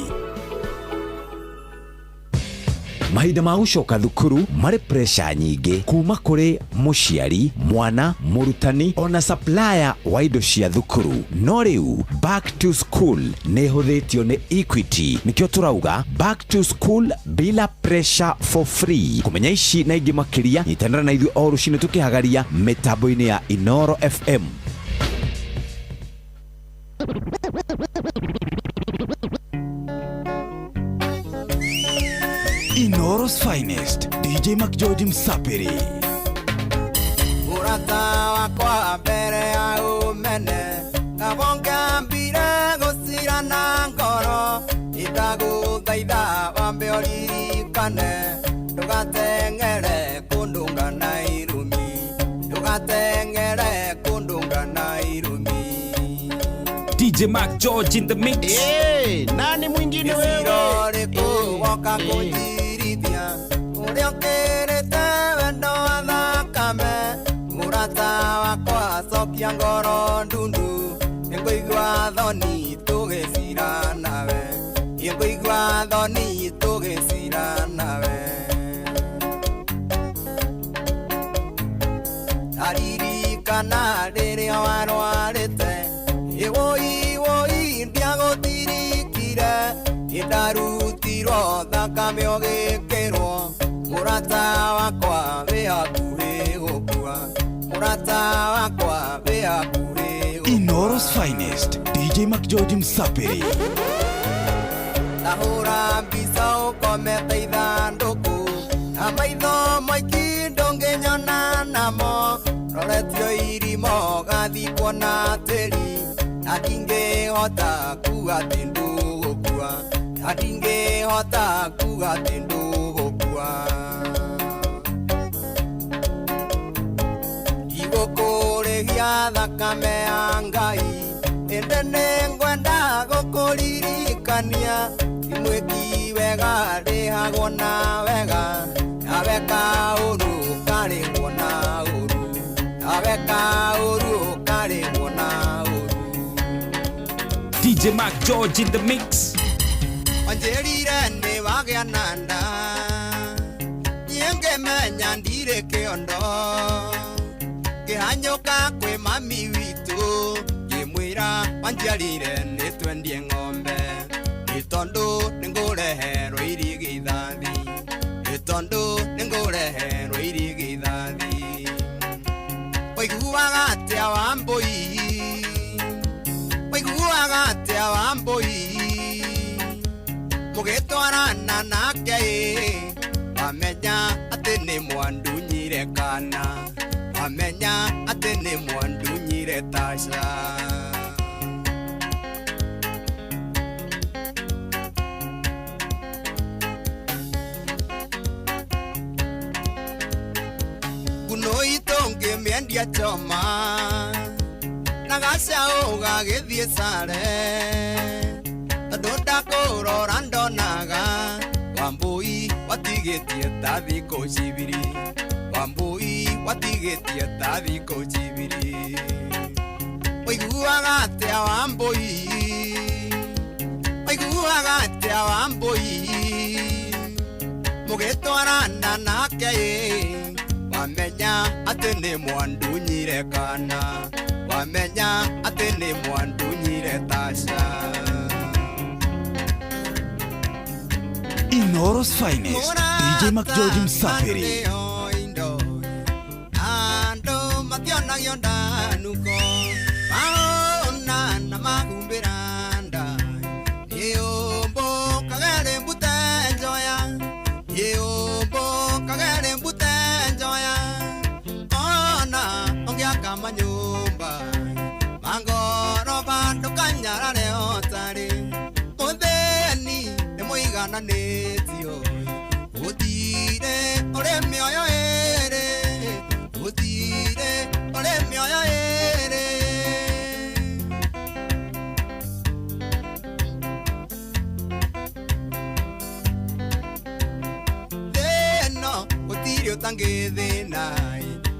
Speaker 19: Mahinda ma gũcoka thukuru marĩ pressure nyingĩ kuma kũrĩ mũciari, mwana, mũrutani ona supplier wa indo cia thukuru. No rĩu back to school nĩ ĩhũthĩtio nĩ Equity, nĩkĩo tũrauga back to school bila pressure for free. Kũmenya ici na ingĩ makĩria, nyitanĩra na ithuĩ o rũcinĩ tũkĩhagaria mĩtambo-inĩ ya Inoro FM.
Speaker 10: Inoro's finest, DJ McGeorge Msapiri.
Speaker 5: Urata wakwa mbere ya umene ngabongambire gũcirana ngoro itagũthaitha wambe ũririkane ndũgateng'ere kũndũnga na irumi ndũgateng'ere kũndũnga na irumi.
Speaker 3: DJ Mark George in the mix.
Speaker 5: Hey, nani mwingine wewe? Woka kũnjirithia ũrĩa ũkĩrĩte wendo wa thakame mũrata wakwa cokia ngoro ndundu nĩngũigua thoni tũgĩcira nawe nĩngũigua thoni tũgĩcira nawe. Aririkana rĩrĩa warwarĩte ĩwũi wũi ndiagũtirikire nĩndarutirwo thakame ũgĩkĩrwo mũrata wakwa wĩ hakuhĩ gũkua mũrata wakwa wĩ hakuhĩ gũkua.
Speaker 10: Inoro's finest, DJ McGeorge Msapiri.
Speaker 5: Tahũra mbica ũkomete ithandũkũ na maitho maingĩ ndũngĩnyona namo roretio irimo gathikwo na tĩri na ndingĩhota kuga atĩ ndũgũkua na ndingĩhota kuga atĩ ndũgũkua. Ndigũkũrĩhia thakame ya Ngai ĩndĩ nĩngwenda gũkũririkania ti mwĩki wega rĩhagwo na wega na weka ũru ũkarĩhwo na ũru na weka ũru ũkarĩhwo na ũru.
Speaker 3: DJ Mark George in the mix.
Speaker 5: Wanjĩrire nĩ wagĩa na nda niĩ ngĩmenya ndirĩ kĩondo ngĩhanyũka kwĩ mami witũ ngĩmwĩra wanjiarire nĩ twendie ng'ombe nĩ tondũ nĩngũreherwo irigithathi nĩ tondũ nĩngũreherwo irigithathi. Waiguaga atĩa Wambũi waiguaga atĩa Wambũi mũgĩtwarana nake ĩ wamenya atĩ nĩ mwandunyire kana wamenya atĩ nĩ mwandunyire Tasha. Nguno itũ ngĩmĩendia choma na gacaũ gagĩthiĩ sare tondũ ndakũrora ndonaga Wambũi watigĩtie ta thikũ cibiri Wambũi watigĩtie ta thikũ cibiri. Waiguaga atĩa Wambũi waiguaga atĩa Wambũi mũgĩtwarana nake ĩ wamenya atĩ nĩ mwandunyire kana wamenya atĩ nĩ mwandunyire Tasha.
Speaker 10: Inoro's finest, DJ McGeorge Msapiri.
Speaker 5: Andũ mationagio ndanuko maona na mahumbĩra nda ĩũmbũkage rĩ mbute njoya ĩũmbũkage rĩ mbute njoya ona ũngĩaka manyũmba mangoroba ndũkanyarare otarĩ mũthĩni nĩ mũigananĩtio gũtirĩ ũrĩ mĩoyo ĩrĩ gũtirĩ ũrĩ mĩoyo ĩrĩ. Thĩno gũtirĩ ũtangĩthĩna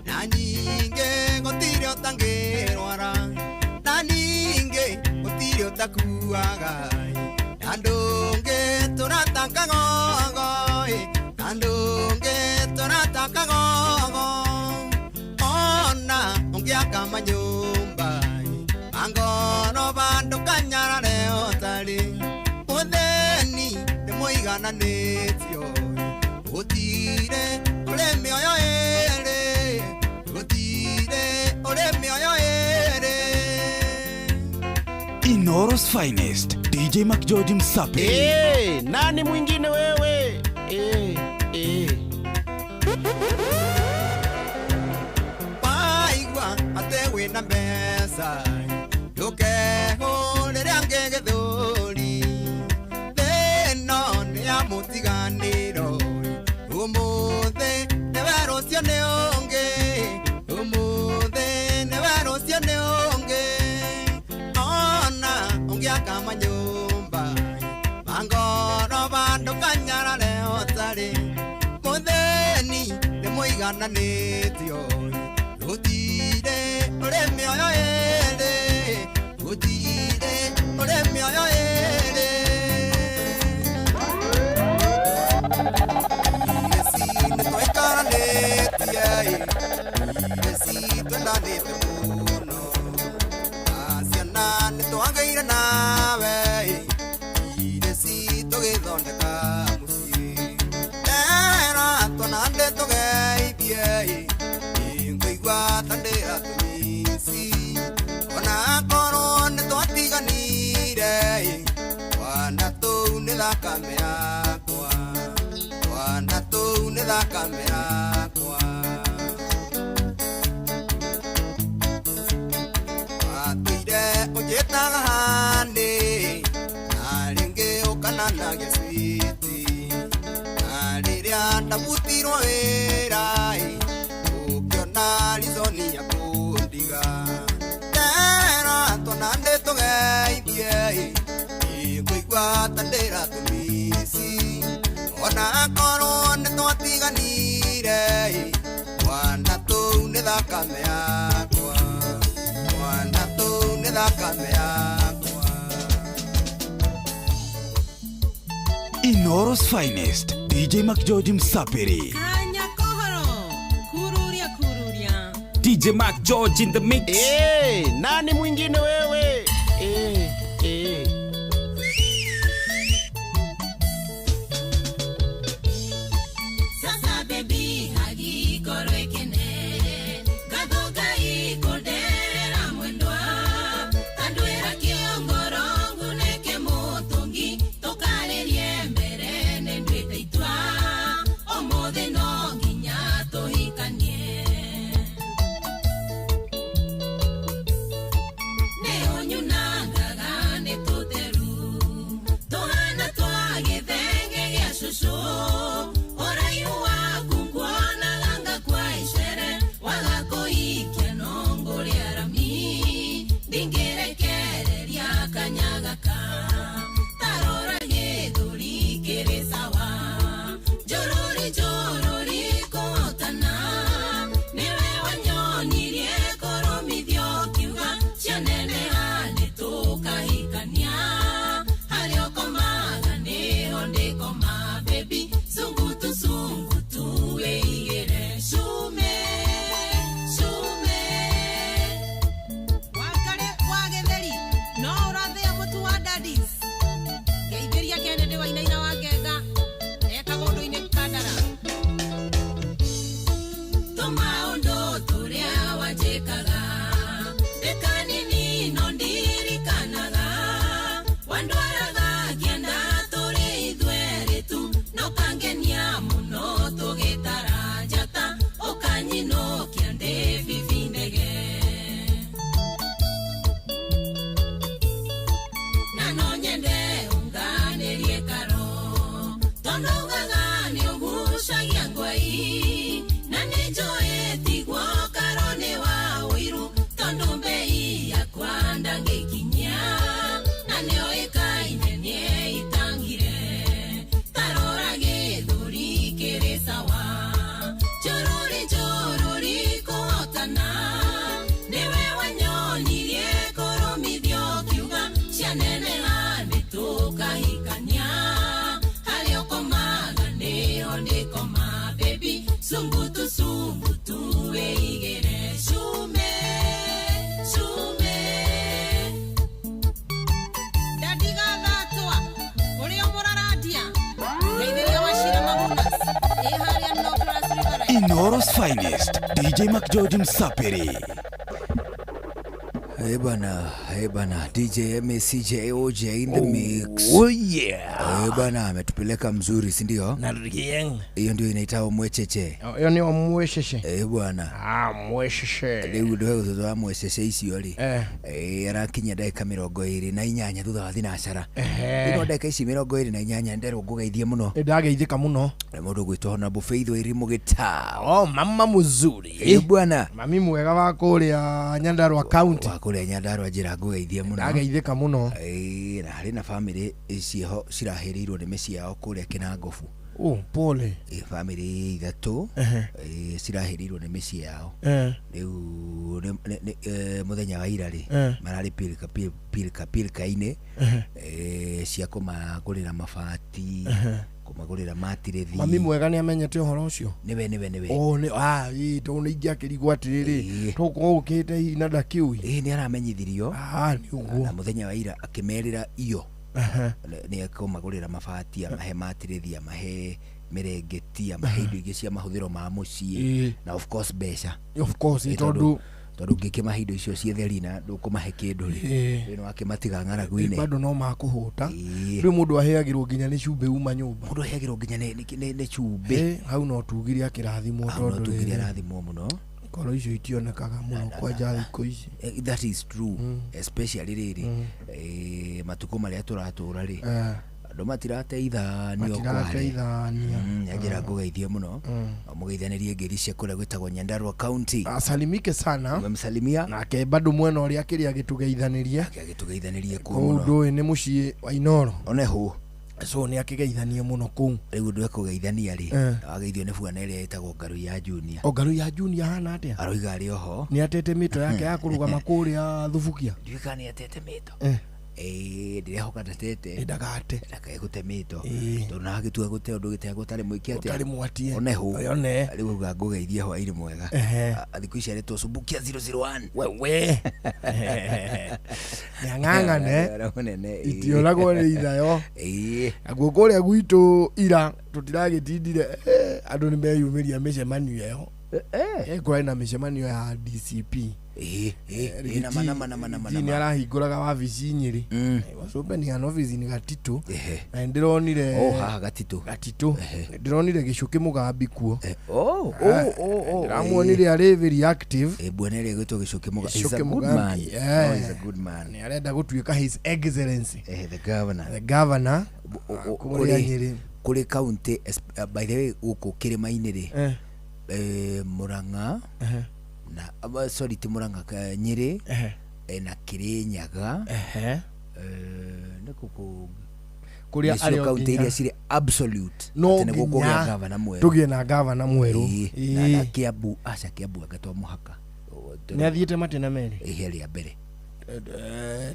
Speaker 5: na nyingĩ gũtirĩ ũtangĩrwara na ningĩ gũtirĩ ũtakuaga na ndũngĩ tũratangagogo na Ũngĩ tũratakagogo ona ũngĩaka manyũmba angoro bandũ kanyarare ũtarĩ mũthĩni nĩ mũigananĩtio gũtirĩ ũrĩ mĩoyo ĩrĩ gũtirĩ ũrĩ mĩoyo ĩrĩ.
Speaker 10: Inooro's finest, DJ McGeorge Msapi.
Speaker 4: Hey, nani mwingine wewe?
Speaker 5: Waigua atĩ wĩna mbeca ndũkehũrĩre angĩ gĩthũri thĩno nĩ ya mũtiganĩro ũmũthĩ nĩwe rũciũ nĩ ũngĩ ũmũthĩ nĩwe rũciũ nĩ ũngĩ ona ũngĩaka manyũmba mangoro bandũ kanyarare ũtarĩ mũthĩni nĩ mũigananĩtio gũtirĩ ũrĩ mĩoyo ĩrĩ gũtirĩ ũrĩ mĩoyo ĩrĩ. Ireci nĩ twaikaranĩtie ireci twendanĩte mũno aciana nĩ twagĩire nawe ireci tũgĩthondeka mũciĩ era twanande tũgeithie ngũigua ta ndĩratũmici ona korwo nĩ twatiganire twana tũu nĩ thakame yakwa twana tũu nĩ thakame yakwa. Watũire ũnjĩtaga hanĩ na rĩngĩ ũkananagia switi na rĩrĩa ndabutirwo wĩra ũkĩona rizoni ya kũndiga tera twanande tũgeithie ngũigua ta ndĩratũmici ona korwo nĩ twatiganire twana tũu nĩ thakame yakwa twana tũu nĩ thakame yakwa.
Speaker 10: Inooro's finest, DJ McGeorge Msapiri.
Speaker 8: Kanya kohoro kururia kururia.
Speaker 3: DJ Mark George in the mix.
Speaker 4: Hey, nani mwingine wewe?
Speaker 8: Sasa baby hagikorwekene gathoka ikondera mwendwa tandwira kiongoro nguneke mutungi tukaririe mbere nĩ ndwĩte itua ũmũthĩ no nginya tũhikanie nĩ
Speaker 10: Inoro's finest, DJ McGeorge Msapiri.
Speaker 1: Hey bana, hey bana, DJ MACJOJ in the mix.
Speaker 4: Oh yeah.
Speaker 1: Hey bana, ametupeleka mzuri, si ndio?
Speaker 4: Na rieng.
Speaker 1: Hiyo ndio inaitwa mwecheche.
Speaker 4: Iyo nĩyo mwecece.
Speaker 1: Eh bwana.
Speaker 4: Ah, mwecece.
Speaker 1: Rĩu ndũhe thutha wa mwecece icio rĩ.
Speaker 4: Eh.
Speaker 1: Eh, arakinyia ndagĩka 28 thutha wa thinacara.
Speaker 4: Ehe.
Speaker 1: Rĩu no ndagĩka ici 28 nderwo ngũgeithie mũno.
Speaker 4: Nĩndageithĩka mũno.
Speaker 1: Na mũndũ ũgwĩtwo Honorable Faith Wairimu Gĩtao.
Speaker 4: Oh, mama mzuri.
Speaker 1: Eh bwana.
Speaker 4: Mami mwega wa kũrĩa Nyandarua County.
Speaker 1: Wa kũrĩa Nyandarua njĩra ngũgeithie mũno.
Speaker 4: Ndageithĩka mũno.
Speaker 1: Ĩĩ, na harĩ na bamĩrĩ ciĩho cirahĩrĩirwo nĩ mĩciĩ yao kũrĩa Kĩnangobu.
Speaker 4: Oh, pole.
Speaker 1: Ĩ, bamĩrĩ ithatũ
Speaker 4: Ehe.
Speaker 1: ĩ, cirahĩrĩirwo nĩ mĩciĩ yao.
Speaker 4: Eh.
Speaker 1: Rĩu mũthenya wa ira rĩ
Speaker 4: Eh.
Speaker 1: mararĩ pilka pilka pilka-inĩ
Speaker 4: Ehe.
Speaker 1: ĩ, cia kũmagũrĩra mabati,
Speaker 4: Ehe.
Speaker 1: kũmagũrĩra matirĩthi.
Speaker 4: Mami mwega nĩ amenyete ũhoro ũcio.
Speaker 1: Nĩwe nĩwe nĩwe.
Speaker 4: Oh, nĩ ah, ĩ tondũ nĩ ingĩakĩrigwo atĩrĩrĩ, tũgũkorwo ũkĩte hihi na ndakĩũĩ.
Speaker 1: Ĩ, nĩ aramenyithirio.
Speaker 4: Ah, nĩ ũguo.
Speaker 1: Na mũthenya wa ira akĩmerĩra iyo
Speaker 4: Ehe.
Speaker 1: nĩ ekũmagũrĩra mabati, amahe matirĩthi, amahe mĩrengeti, amahe indo ingĩ cia mahũthĩro ma mũciĩ
Speaker 4: Ĩ.
Speaker 1: na of course mbeca.
Speaker 4: Of course,
Speaker 1: Ĩ,
Speaker 4: tondũ
Speaker 1: tondũ ũngĩkĩmahe indo icio ciĩ na ndũkũmahe kĩndũ rĩ
Speaker 4: Ĩ.
Speaker 1: rĩ nĩwakĩmatiga ng'aragu-inĩ.
Speaker 4: Bado no makũhũta. Rĩu mũndũ aheagĩrwo nginya nĩ cumbĩ uma nyũmba.
Speaker 1: Mũndũ aheagĩrwo nginya nĩ cumbĩ.
Speaker 4: Ĩ, hau no tugire akĩrathimwo
Speaker 1: Hau no
Speaker 4: tondũ
Speaker 1: tugire
Speaker 4: rĩrĩ,
Speaker 1: arathimwo mũno.
Speaker 4: ngoro icio itionekaga mũno kwanja thikũ ici.
Speaker 1: That is true, especially rĩrĩ matukũ marĩa tũratũra rĩ
Speaker 4: Eh.
Speaker 1: andũ matirateithanio kware.
Speaker 4: Matirateithania.
Speaker 1: Nyanjĩra ngũgeithie mũno mũgeithanĩrie ngeithi cia kũrĩa gwĩtagwo Nyandarua County.
Speaker 4: Asalimike sana.
Speaker 1: Umemsalimia.
Speaker 4: Nake bado mwena ũrĩa akĩrĩ agĩtũgeithanĩria.
Speaker 1: Agĩtũgeithanĩria kuo
Speaker 4: Kũu
Speaker 1: mũno.
Speaker 4: ndũĩ nĩ mũciĩ wa Inoro.
Speaker 1: One hũ.
Speaker 4: So nĩ akĩgeithanie mũno kũu.
Speaker 1: Rĩu ũndũ ekũgeithania rĩ
Speaker 4: Eh.
Speaker 1: wageithio nĩ bwana ĩrĩa ĩtagwo Ngaru ya Junior.
Speaker 4: O Ngaru ya Junior hana atĩa?
Speaker 1: Aroiga arĩ oho.
Speaker 4: Nĩ atete mĩto yake ya kũrũgama kũrĩa thubukia.
Speaker 1: Ndiũĩ kana nĩ atete mĩto.
Speaker 4: Eh.
Speaker 1: Ĩĩ ndĩrehoka ndatete.
Speaker 4: Ndagate.
Speaker 1: Ndakae gũte mĩto.
Speaker 4: Ĩĩ.
Speaker 1: Tondũ na agĩtua gũte ũndũ gĩtegwo ũtarĩ mwĩke atĩa.
Speaker 4: Ũtarĩ mwatie.
Speaker 1: One hũ.
Speaker 4: One.
Speaker 1: Rĩu auga ngũgeithie hwaĩ-inĩ mwega.
Speaker 4: Ehe.
Speaker 1: Thikũ ici aretwo Subukia 001.
Speaker 4: Wewe. Nĩang'ang'ane.
Speaker 1: Ara mũnene, ĩĩ.
Speaker 4: Itioragwo nĩ ithayo.
Speaker 1: Ĩĩ.
Speaker 4: Naguo kũrĩa gwitũ ira tũtiragĩtindire andũ nĩ meyumĩria mĩcemanio ĩyo. Kũrarĩ na mĩcemanio ya DCP.
Speaker 1: Ĩĩ, ĩĩ, ĩĩ, nama, nama, nama, nama,
Speaker 4: G nĩ
Speaker 1: nama.
Speaker 4: arahingũraga wabici Nyĩrĩ. Was opening an office in Gatitũ. Na nĩndĩronire
Speaker 1: Oh, haha Gatitũ.
Speaker 4: Gatitũ. Ndĩronire Gĩcũkĩ Mũgambi kuo.
Speaker 1: Oh, oh, oh, oh.
Speaker 4: Ndĩramuonire arĩ very active.
Speaker 1: Ĩ, bwana ĩrĩa ĩgwĩtwo Gĩcũkĩ Mũgambi. He's a
Speaker 4: Gĩcũkĩ
Speaker 1: good man.
Speaker 4: Mũgambi, eh.
Speaker 1: Oh, he's a good man.
Speaker 4: Nĩ arenda gũtuĩka his excellency.
Speaker 1: The governor.
Speaker 4: The governor. Kũrĩa Nyĩrĩ.
Speaker 1: Kũrĩ county by the way gũkũ kĩrĩma-inĩ rĩ Murang'a na sorry ti Murang'a Nyĩrĩ na Kĩrĩnyaga nĩ kũ
Speaker 4: Kũrĩa
Speaker 1: nĩcio
Speaker 4: arĩ o
Speaker 1: county
Speaker 4: nginya.
Speaker 1: iria cirĩ absolute
Speaker 4: No
Speaker 1: atĩ nĩ gũkũgĩa
Speaker 4: nginya
Speaker 1: gavana mwerũ.
Speaker 4: tũgĩe na gavana mwerũ.
Speaker 1: Ĩĩ, na Kiambu aca Kiambu anga to mũhaka.
Speaker 4: Nĩ athiĩte matĩna merĩ.
Speaker 1: Ĩĩ rĩa mbere.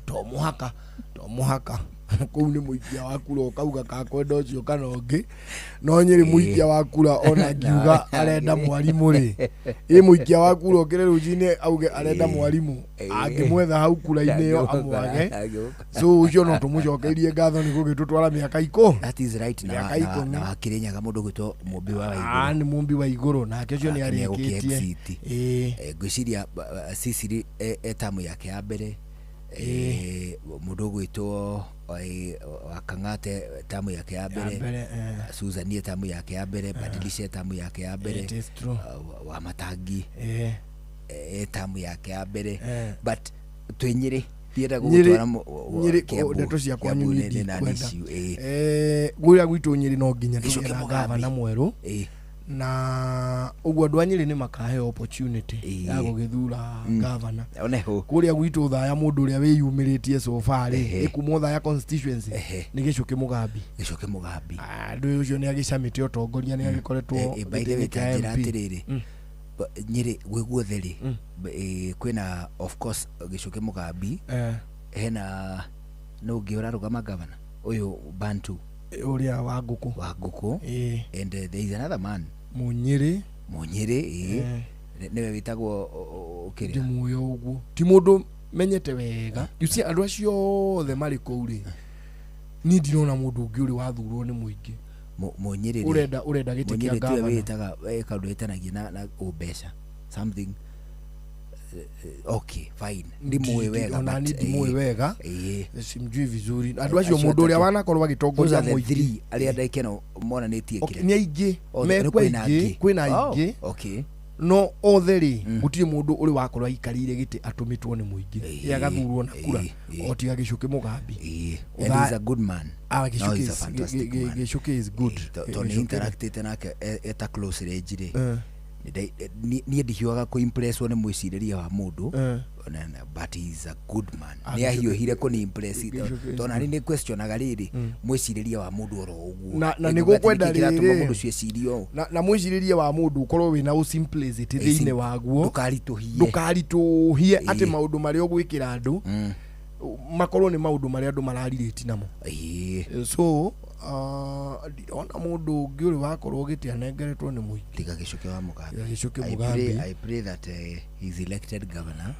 Speaker 4: To mũhaka to mũhaka kũu nĩ mũikia wa kura ũkauga kakwenda ũcio kana ũngĩ no Nyĩrĩ mũikia wa kura ona ngiuga arenda mwarimũ rĩ ĩ mũikia wa kura ũkĩre rũcinĩ auge arenda mwarimũ angĩmwetha hau kura-inĩ ĩyo amwage so ũcio no tũmũcokeirie ngatho nĩ gũgĩtũtwara mĩaka ikũ
Speaker 1: That is right na
Speaker 4: mĩaka
Speaker 1: na
Speaker 4: ikũmi
Speaker 1: na wa Kĩrĩnyaga mũndũ ũgwĩtwo Mũmbi wa
Speaker 4: Ah,
Speaker 1: Waigũrũ.
Speaker 4: nĩ mũmbi wa igũrũ nake ũcio nĩ
Speaker 1: Nake nĩ
Speaker 4: arĩkĩtie
Speaker 1: egũkĩ-exit. Ngwĩciria Cecily e tamu yake ya mbere mũndũ ũgwĩtwo wa Kang'ate tamu yake ya mbere
Speaker 4: mbere,
Speaker 1: Susan e tamu yake ya mbere Badilisha tamu yake ya mbere
Speaker 4: It is true.
Speaker 1: wa Matangi e tamu yake ya mbere but twĩ Nyĩrĩ ndienda
Speaker 4: Nyĩrĩ
Speaker 1: gũgũtwara
Speaker 4: Nyĩrĩ
Speaker 1: Kiambu.
Speaker 4: ndeto cia kwanyu
Speaker 1: Kiambu
Speaker 4: niĩ
Speaker 1: nĩ nani
Speaker 4: ndikwenda.
Speaker 1: issue, ĩĩ.
Speaker 4: Kũrĩa gwitũ Nyĩrĩ no nginya tũgĩe
Speaker 1: Gĩcũkĩ
Speaker 4: na
Speaker 1: Mũgambi.
Speaker 4: gavana mwerũ na ũguo andũ a Nyĩrĩ nĩ makaheo opportunity ya gũgĩthura gavana
Speaker 1: One hũ.
Speaker 4: kũrĩa gwitũ Thaya mũndũ ũrĩa wĩyumĩrĩtie so far rĩ
Speaker 1: Ehe.
Speaker 4: ĩkuma Thaya constituency nĩ Gĩcũkĩ Mũgambi.
Speaker 1: Gĩcũkĩ Mũgambi.
Speaker 4: Andũ ũcio nĩ agĩcamĩte ũtongoria nĩ agĩkoretwo
Speaker 1: by the way
Speaker 4: gĩtĩ-inĩ
Speaker 1: ta
Speaker 4: kĩa
Speaker 1: njĩra
Speaker 4: MP.
Speaker 1: atĩrĩrĩ Nyĩrĩ gwĩ guothe rĩ kwĩna of course Gĩcũkĩ Mũgambi hena nũ ũngĩ ũrarũgama gavana ũyũ Bantu
Speaker 4: ũrĩa wa ngũkũ
Speaker 1: wa ngũkũ and there is another man
Speaker 4: Mũnyĩrĩ
Speaker 1: Mũnyĩrĩ ĩĩ nĩwe wĩtagwo ũkĩrĩa
Speaker 4: ndĩmuoya ũguo ti mũndũ menyete wega you see andũ acio othe marĩ kũu rĩ niĩ ndirona mũndũ ũngĩ ũrĩ wathurwo nĩ mũingĩ
Speaker 1: Mũnyĩrĩ rĩ-
Speaker 4: Ũrenda gĩtĩ kĩa
Speaker 1: Mũnyĩrĩ tiwe
Speaker 4: gavana.
Speaker 1: wĩtaga kaũndũ wĩtanagia na ũmbeca something okay fine ndimũĩ wega
Speaker 4: ona
Speaker 1: but,
Speaker 4: ni ndimũĩ wega
Speaker 1: ĩĩ.
Speaker 4: simjui vizuri andũ acio mũndũ ũrĩa wanakorwo
Speaker 1: Those
Speaker 4: agĩtongoria
Speaker 1: are the
Speaker 4: mũingĩ
Speaker 1: three arĩa ndekeno monanĩtie
Speaker 4: Okay,
Speaker 1: kĩrĩa.
Speaker 4: nĩ aingĩ
Speaker 1: Oh,
Speaker 4: mekwo
Speaker 1: nĩ kwĩna
Speaker 4: aingĩ
Speaker 1: angĩ.
Speaker 4: kwĩna
Speaker 1: Oh,
Speaker 4: aingĩ
Speaker 1: okay.
Speaker 4: no othe rĩ gũtirĩ mũndũ ũrĩ wakorwo aikarĩire gĩtĩ atũmĩtwo nĩ mũingĩ ye agathurwo na kura o tiga Gĩchũkĩ Mũgambi
Speaker 1: And he's a good man.
Speaker 4: Ah,
Speaker 1: No,
Speaker 4: Gĩchũkĩ
Speaker 1: he's a
Speaker 4: is-
Speaker 1: fantastic man.
Speaker 4: Gĩchũkĩ is good
Speaker 1: Tondũ nĩ
Speaker 4: Gĩchũkĩ-
Speaker 1: interactĩte nake eta close range rĩ
Speaker 4: Eh.
Speaker 1: Niĩ ndihiũhaga kũimpresswo nĩ mwĩcirĩrie wa mũndũ
Speaker 4: Eh.
Speaker 1: But he is a good man.
Speaker 4: Ah,
Speaker 1: Nĩ
Speaker 4: Gĩchũkĩ-
Speaker 1: ahiũhire kũni-impress
Speaker 4: Gĩchũkĩ is
Speaker 1: tondũ nani nĩ questionaga rĩrĩ mwĩcirĩrie wa mũndũ oro ũguo
Speaker 4: Na nĩ
Speaker 1: Nĩ
Speaker 4: gũkwenda
Speaker 1: kĩratũma
Speaker 4: rĩrĩ
Speaker 1: mũndũ ũcio ecirie ũũ
Speaker 4: na mwĩcirĩrie wa mũndũ ũkorwo wĩna ũ simplicity
Speaker 1: Ĩ,
Speaker 4: thĩinĩ waguo
Speaker 1: ndũkaritũhie
Speaker 4: ndũkaritũhie atĩ maũndũ marĩa ũgwĩkĩra andũ makorwo nĩ maũndũ marĩa andũ mararirĩti namo so ndirona mũndũ ũngĩ ũrĩ wakorwo gĩtĩ anengeretwo nĩ mũingĩ
Speaker 1: tiga Gĩchũkĩ wa Mũgambi.
Speaker 4: Tiga Gĩchũkĩ
Speaker 1: I
Speaker 4: Mũgambi.
Speaker 1: pray, I pray that he's elected governor.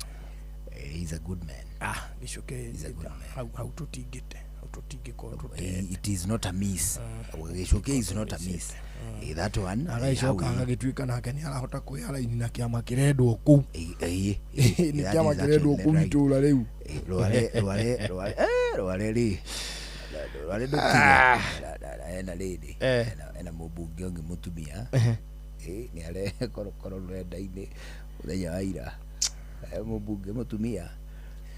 Speaker 1: He's a good man.
Speaker 4: Ah, Gĩchũkĩ hau hau tũtingĩte hau tũtingĩkorwo tũtete
Speaker 1: It is not a miss. Gĩchũkĩ is not a miss. That one.
Speaker 4: Agagĩcoka
Speaker 1: hau-
Speaker 4: agagĩtuĩka nake nĩ arahota kwĩharaini na kĩama kĩrendwo kũu
Speaker 1: Ĩĩ,
Speaker 4: nĩ
Speaker 1: that
Speaker 4: kĩama
Speaker 1: is
Speaker 4: kĩrendwo
Speaker 1: actually
Speaker 4: kũu
Speaker 1: right.
Speaker 4: itũra rĩu
Speaker 1: Rware rware rware rware rĩ rware ndũkinya ena rĩrĩ ena mũmbunge ũngĩ mũtumia nĩ arekorokoro rũrenda-inĩ mũthenya wa ira. Mũmbunge mũtumia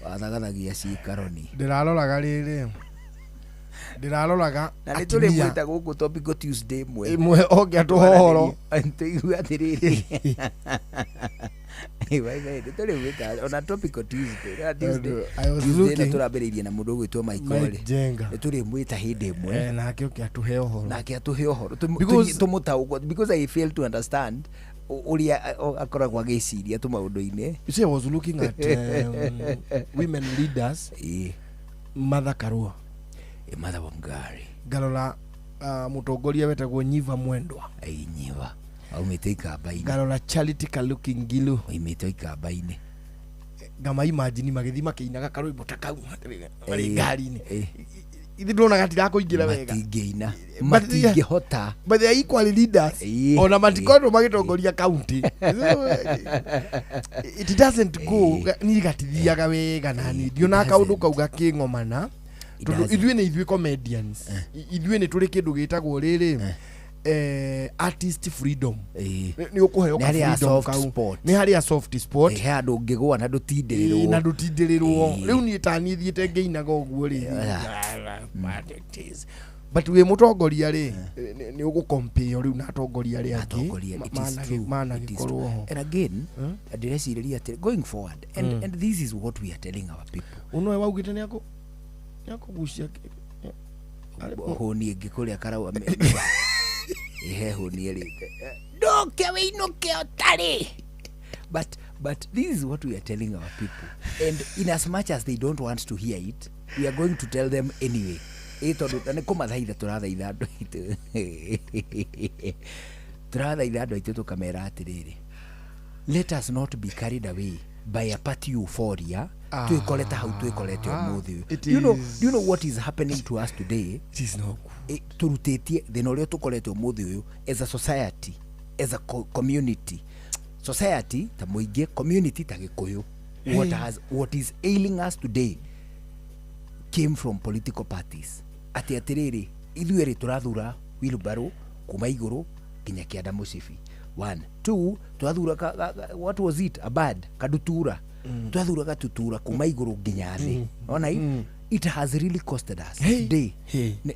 Speaker 1: wathagathagia cikaroni
Speaker 4: ndĩraroraga rĩrĩ ndĩraroraga
Speaker 1: na nĩ
Speaker 4: atumia
Speaker 1: tũrĩmwĩta gũkũ Topical Tuesday ĩmwe
Speaker 4: Ĩmwe oke atũhe ũhoro.
Speaker 1: tũigue atĩrĩrĩ nĩ tũrĩmwĩta ona Topical Tuesday na Tuesday
Speaker 4: I was
Speaker 1: Tuesday ĩno
Speaker 4: looking-
Speaker 1: tũrambĩrĩirie na mũndũ ũgwĩtwo Michael
Speaker 4: Mike
Speaker 1: rĩ
Speaker 4: Jenga.
Speaker 1: nĩ tũrĩmwĩta hĩndĩ ĩmwe
Speaker 4: Nake oke atũhe ũhoro
Speaker 1: nake atũhe ũhoro
Speaker 4: Because-
Speaker 1: tũmũtaũkwo because I fail to understand ũrĩa akoragwo agĩciria tũmaũndũ-inĩ.
Speaker 4: You see, I was looking at women leaders. Martha Karua.
Speaker 1: Martha Wangari.
Speaker 4: Ngarora mũtongoria wetagwo Nyiva Mwendwa.
Speaker 1: Nyiva. Aumĩte ikamba-inĩ.
Speaker 4: Ngarora Charity Kaluki Ngilu.
Speaker 1: Oimĩte ikamba-inĩ.
Speaker 4: Ngama imagine magĩthiĩ makĩinaga karwĩmbo ta kau marĩ ngari-inĩ.
Speaker 1: Ĩĩ.
Speaker 4: Ithuĩ ndĩrona gatirakũingĩra wega.
Speaker 1: Matingĩina.
Speaker 4: But they are-
Speaker 1: Matingĩhota.
Speaker 4: But they are equally leaders. Ona matikoretwo magĩtongoria county. It doesn't go niĩ gatithiaga wega na niĩ ndionaga kaũndũ kau gakĩng'omana tondũ
Speaker 1: doesn't.
Speaker 4: ithuĩ nĩ ithuĩ comedians. Ithuĩ nĩ tũrĩ kĩndũ gĩtagwo rĩrĩ artist freedom. Nĩ ũkũheo
Speaker 1: Nĩ
Speaker 4: ka
Speaker 1: harĩ a
Speaker 4: freedom
Speaker 1: soft
Speaker 4: kau.
Speaker 1: spot.
Speaker 4: Nĩ harĩ a soft spot.
Speaker 1: He handũ ũngĩgũa na ndũtindĩrĩrwo.
Speaker 4: Ĩĩ, na ndũtindĩrĩrwo rĩu niĩ ta niĩ thiĩte ngĩinaga ũguo rĩ but wĩ mũtongoria rĩ nĩ ũgũkompĩo rĩu na atongoria arĩa angĩ
Speaker 1: Atongoria, it is true. It is
Speaker 4: managĩkorwo
Speaker 1: true.
Speaker 4: ho
Speaker 1: And again, ndĩrecirĩria atĩ going forward and, and this is what we are telling our people.
Speaker 4: Ũnoe waugĩte nĩ akũgucia
Speaker 1: Hũni ĩngĩ kũrĩa karau ihe hũni ĩrĩte ndũke wĩinũke ũtarĩ but this is what we are telling our people, and in as much as they don't want to hear it, we are going to tell them anyway. Ĩ tondũ na nĩ kũmathaitha tũrathaitha andũ aitũ tũrathaitha andũ aitũ tũkamera atĩrĩrĩ, let us not be carried away by a party euphoria twĩkore ta hau twĩkorete ũmũthĩ ũyũ.
Speaker 4: It
Speaker 1: Do you know,
Speaker 4: is-
Speaker 1: do you know what is happening to us today?
Speaker 4: It is not
Speaker 1: good. Tũrutĩtie thĩna ũrĩa tũkorete ũmũthĩ ũyũ as a society, as a community, society ta mũingĩ, community ta gĩkũyũ. What
Speaker 4: Hey.
Speaker 1: has, what is ailing us today came from political parties atĩ atĩrĩrĩ ithuĩ rĩ tũrathura wheelbarrow kuma igũrũ nginya kĩanda mũcibi one two twathura what was it, a bird kadutura twathura gatutura kuma igũrũ nginya thĩ. Ona it has really costed us today.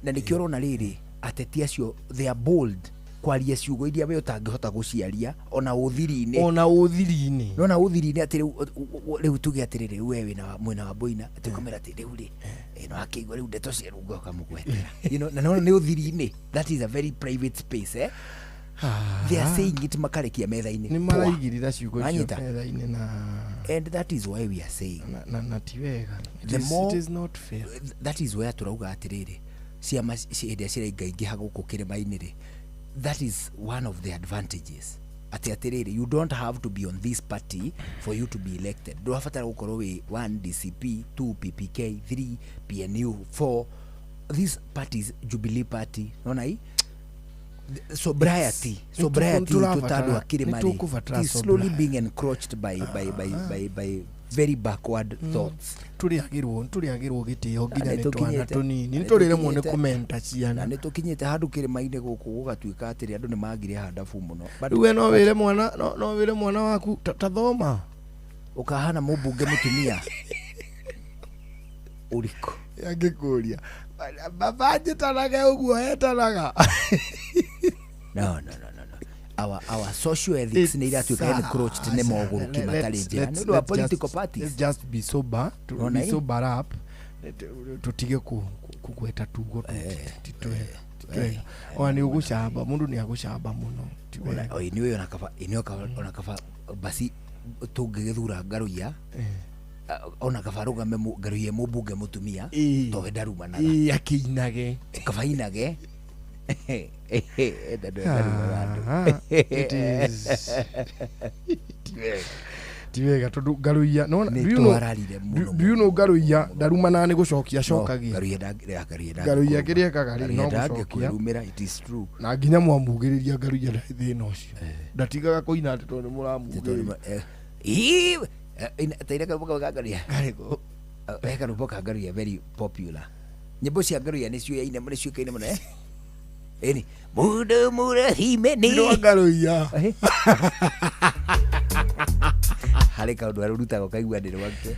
Speaker 1: Na nĩkĩo ũrona rĩrĩ ateti acio they are bold kwaria ciugo iria we ũtangĩhota gũciaria ona ũthiri-inĩ.
Speaker 4: Ona ũthiri-inĩ.
Speaker 1: Nona ũthiri-inĩ atĩ rĩu rĩu tuge atĩrĩrĩ we wĩna mwena wa boina atĩ ũkamwĩra atĩ rĩu rĩ no akĩigua rĩu ndeto cia rungo ũkamũgwetera na nona nĩ ũthiri-inĩ, that is a very private space, eh? They are saying it makarekia metha-inĩ.
Speaker 4: Nĩ maraigĩrĩra ciugo icio
Speaker 1: Wanyita?
Speaker 4: metha-inĩ na
Speaker 1: And that is why we are saying
Speaker 4: na ti wega. It
Speaker 1: the
Speaker 4: is-
Speaker 1: more
Speaker 4: it is not fair.
Speaker 1: That is where turauga atĩrĩrĩ ciama hĩndĩ ĩrĩa ciraingaingĩha gũkũ kĩrĩma-inĩ rĩ, that is one of the advantages atĩ atĩrĩrĩ you don't have to be on this party for you to be elected. Ndũrabatara gũkorwo wĩ 1 DCP, 2 PPK, 3 PNU, 4 these parties, Jubilee Party, nona i Sobriety, sobriety itũ ta andũ a kĩrĩma rĩ,
Speaker 4: Nĩtũkũbatara
Speaker 1: it is slowly
Speaker 4: sobriety.
Speaker 1: being encroached by very backward thoughts.
Speaker 4: Tũrĩagĩrwo gĩtĩo nginya
Speaker 1: Na
Speaker 4: nĩ twana tũnini,
Speaker 1: na
Speaker 4: nĩ tũrĩremwo nĩ
Speaker 1: nĩtũkinyĩte-
Speaker 4: kũmenta ciana.
Speaker 1: Na nĩ tũkinyĩte handũ kĩrĩma-inĩ gũkũ gũgatuĩka atĩrĩ, andũ nĩ magire handabu mũno.
Speaker 4: Rĩu we no wĩre mwana, no wĩre mwana waku ta thoma.
Speaker 1: Ũkahana mũmbunge mũtumia ũrĩkũ?
Speaker 4: Angĩkũria, "Baba, njĩtanage ũguo etanaga?"
Speaker 1: No. Our social ethics nĩ iratuĩka encroached nĩ mogũrũki matarĩ njĩra nĩ ũndũ wa political parties.
Speaker 4: Let's just be sober, to
Speaker 1: Ona
Speaker 4: be
Speaker 1: ĩ?
Speaker 4: sober up, tutige kugweta tugo ti twega, ti twega. Ona nĩ ũgũcamba, mũndũ nĩ agũcamba mũno, ti wega.
Speaker 1: O ĩnĩ ona kaba, ĩnĩ ona kaba basi tũngĩgĩthura Ngaruiya, ona kaba rũgame Ngaruiya mũmbunge mũtumia, towe ndarumanaga.
Speaker 4: Ĩĩ, akĩinage.
Speaker 1: Kaba inage. Enda ndwe ndarumaga andũ.
Speaker 4: Ah, it is ti wega tondũ Ngaruiya nĩwona,
Speaker 1: Nĩ
Speaker 4: do you know-
Speaker 1: twararire mũno,
Speaker 4: do you know Ngaruiya ndarumanaga, nĩ gũcokia acokagia.
Speaker 1: Ngaruiya Ngaruiya
Speaker 4: Ngaruiya kĩrĩa ekaga rĩ, no
Speaker 1: Ngaruiya
Speaker 4: gũcokia.
Speaker 1: ndangĩkwĩrumĩra, it is true.
Speaker 4: Na nginya mwamugĩrĩria, Ngaruiya ndarĩ thĩna ũcio, ndatigaga kũina atĩ tondũ nĩ mũramugĩrĩria.
Speaker 1: Ii, taire karũmbo kau ka Ngaruiya. He karũmbo ka Ngaruiya very popular. Nyĩmbo cia Ngaruiya nĩ ciũyaine, nĩ ciũĩkaine mũno, eh? Ĩni mũndũ mũrathime nĩ
Speaker 4: Nĩ Ngaruiya.
Speaker 1: Harĩ kaũndũ arũrutaga ũkaigua nĩ rwake.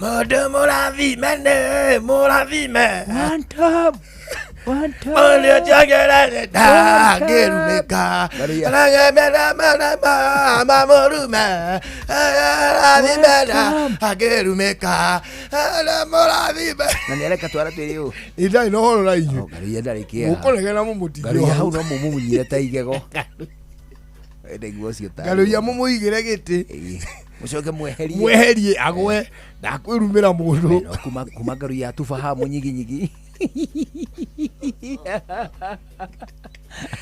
Speaker 4: Mũndũ mũrathime nĩ mũrathime.
Speaker 1: One time. One time.
Speaker 4: Mũndũ ũtiongerere ndangĩrumĩka. Mamũrume rathime ndangĩrumĩka. Mũrathime.
Speaker 1: Na nĩ areka twara twĩrĩ ũũ.
Speaker 4: Ndarĩ na ũhoro na inyuĩ.
Speaker 1: Ngaruiya ndarĩ kĩeha.
Speaker 4: Mũkũregera mũmũtige
Speaker 1: Ngaruiya
Speaker 4: hau.
Speaker 1: hau no mũmumunyire ta igego. Ndaigua ũcio tarĩ
Speaker 4: Ngaruiya mũmũigĩre gĩtĩ.
Speaker 1: Mũcoke mweherie.
Speaker 4: Mweherie agwe, ndakwĩrumĩra mũndũ.
Speaker 1: No, kuma Ngaruiya tufahamu nyiginyigi.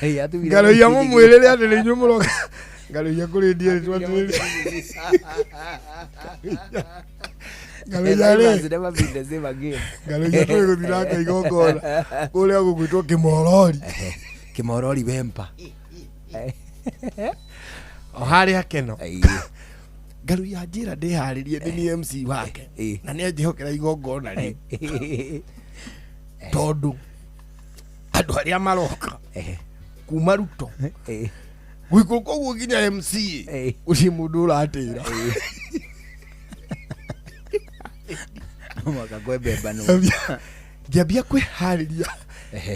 Speaker 4: Ngaruiya mũmwĩrĩre atĩ nĩ inyuĩ mũroka. Ngaruiya kũrĩ ndiĩ twatĩrĩria. Ngaruiya rĩ. Ngaruiya tũrĩ gũthiĩ nake igongona kũrĩa gũgwĩtwo Kĩmorori.
Speaker 1: Kĩmorori wempa.
Speaker 4: O harĩa Keno. Ngaruiya njĩra ndĩharĩrie nĩ niĩ MC wake na nĩ anjĩhokera igongona rĩu, tondũ andũ arĩa maroka kuma Ruto gũikũrũka ũguo nginya MC, gũtirĩ mũndũ ũratĩra.
Speaker 1: Mwaka kwembemba no.
Speaker 4: Ngĩambia kwĩharĩria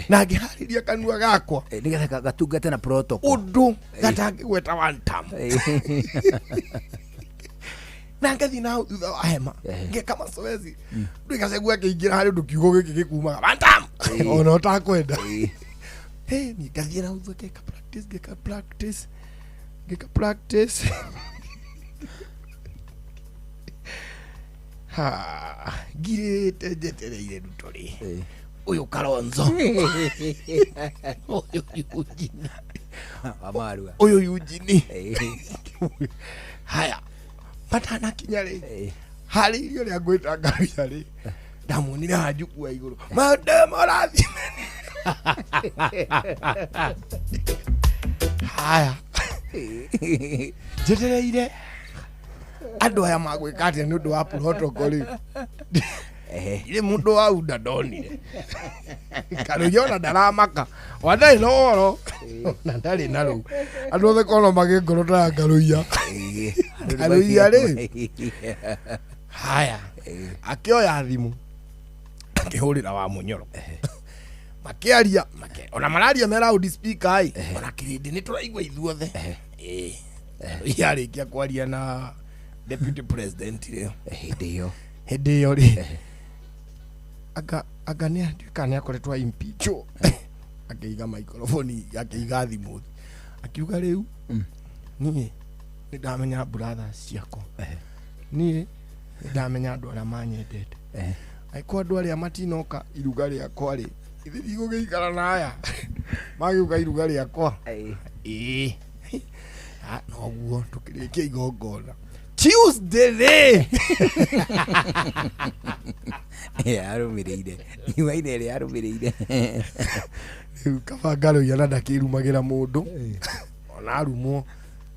Speaker 4: na ngĩharĩria kanua gakwa
Speaker 1: nĩgetha gatungate na protocol
Speaker 4: ũndũ gatangĩgweta one term, na ngathiĩ na hau thutha wa hema ngeka mazoezi ndå gacegua akĩingĩra harĩ ũndũ kiugo gĩkĩ gĩkumaga one term ona ũtakwenda. Hey, niĩ ngathiĩ na hau thutha ngeka practice, ngeka practice, ngeka practice. Ha, ngirĩte njetereire Ruto rĩ, ũyũ Kalonzo, ũyũ Eugene,
Speaker 1: Amarua.
Speaker 4: Ũyũ Eugene. Haya, matanakinya rĩ, harĩ irio rĩa ngwĩta Ngaruiya rĩ, ndamuonire haha njukua igũrũ, maũndũ mũrathime. Haya, njetereire andũ aya magwĩka atĩa nĩ ũndũ wa protocol rĩ, ndirĩ mũndũ wa unda ndonire. Ngaruiya ona ndaramaka, ona ndarĩ na ũhoro, ona ndarĩ na rũu, andũ othe kona magĩngoro ta ya Ngaruiya. Ngaruiya rĩ, haya, akĩoya thimũ akĩhũrĩra wa Mũnyoro, makĩaria, ona mararia me loud speaker ĩ, ona kĩrĩndĩ nĩ tũraigua ithuothe. Ĩ yarĩkia kwaria na deputy president rĩ,
Speaker 1: hĩndĩ ĩyo,
Speaker 4: hĩndĩ ĩyo rĩ, anga nĩ atuĩka nĩ akoretwo impeachwo, akĩiga microphone, akĩiga thimũ, akiuga rĩu niĩ nĩ ndamenya brothers ciakwa, niĩ nĩ ndamenya andũ arĩa manyendete, angĩkorwo andũ arĩa matinoka iruga rĩakwa rĩ, ithe ndigũgĩikara na aya magĩũka iruga rĩakwa. Ĩĩ, noguo tũkĩrĩkia igongona. Tuesday rĩ.
Speaker 1: Yarũmĩrĩire nyuainĩ ĩrĩa yarũmĩrĩire.
Speaker 4: Rĩu kaba Ngaruiya na ndakĩrumagĩra mũndũ ona arumwo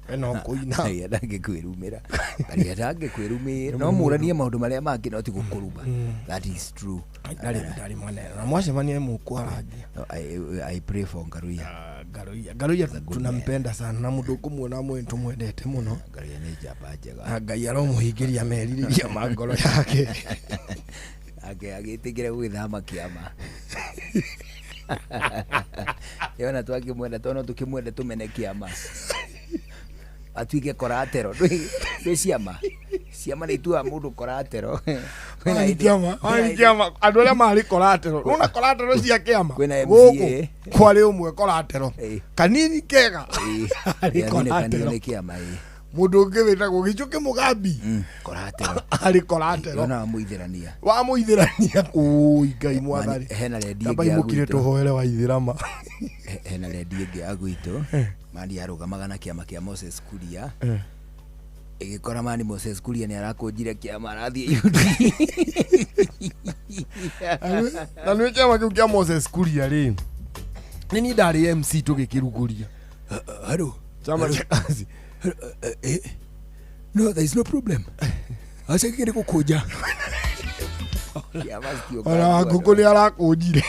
Speaker 4: we no kũina.
Speaker 1: Ngaruiya ndangĩkwĩrumĩra, Ngaruiya ndangĩkwĩrumĩra, no mũranie maũndũ marĩa mangĩ no ti gũkũruma. That is true.
Speaker 4: Ndarĩ mwanene na mwacemania mũkwarangia.
Speaker 1: No, I pray for Ngaruiya.
Speaker 4: Ngaruiya, Ngaruiya tunampenda sana na mũndũ ũkũmuona mwĩ tũmwendete mũno.
Speaker 1: Ngaruiya nĩ njamba njega.
Speaker 4: Na Ngai aromũhingĩria merirĩria ma ngoro yake.
Speaker 1: Ake agĩtĩkĩra gũgĩthama kĩama yona twakĩmwenda tondũ no tũkĩmwende tũmene kĩama atuĩke koratero. Ndwĩ ciama, ciama nĩ ituaga mũndũ koratero.
Speaker 4: Wani kĩama, wani kĩama, andũ arĩa marĩ koratero nona koratero cia kĩama.
Speaker 1: Kwĩna
Speaker 4: gũkũ
Speaker 1: MCA.
Speaker 4: Kwarĩ ũmwe koratero kanini kega arĩ
Speaker 1: Kanio
Speaker 4: koratero.
Speaker 1: nĩ kĩama ĩ.
Speaker 4: Mũndũ ũngĩ wĩtagwo Gĩchũkĩ Mũgambi
Speaker 1: koratero.
Speaker 4: Arĩ koratero.
Speaker 1: Yona wa mũithĩrania.
Speaker 4: Wa mũithĩrania, ũi Ngai mwathani.
Speaker 1: Hena rendi
Speaker 4: Tamba
Speaker 1: ĩngĩ ya
Speaker 4: imũkire
Speaker 1: gwitũ.
Speaker 4: tũhoere wa ithĩrama.
Speaker 1: Hena rendi ĩngĩ ya gwitũ mani arũgamaga na kĩama kĩa Moses Kuria. Ĩgĩkora mani Moses Kuria nĩ arakũnjire kĩama arathiĩ UD.
Speaker 4: Na nĩ kĩama kĩu kĩa Moses Kuria rĩ, nĩ niĩ ndarĩ MC tũgĩkĩrugũria.
Speaker 1: Hello.
Speaker 4: Chama cha kazi.
Speaker 1: No, there is no problem, aca gĩkĩ nĩ gũkũnja.
Speaker 4: Ona Wangũkũ nĩ arakũnjire.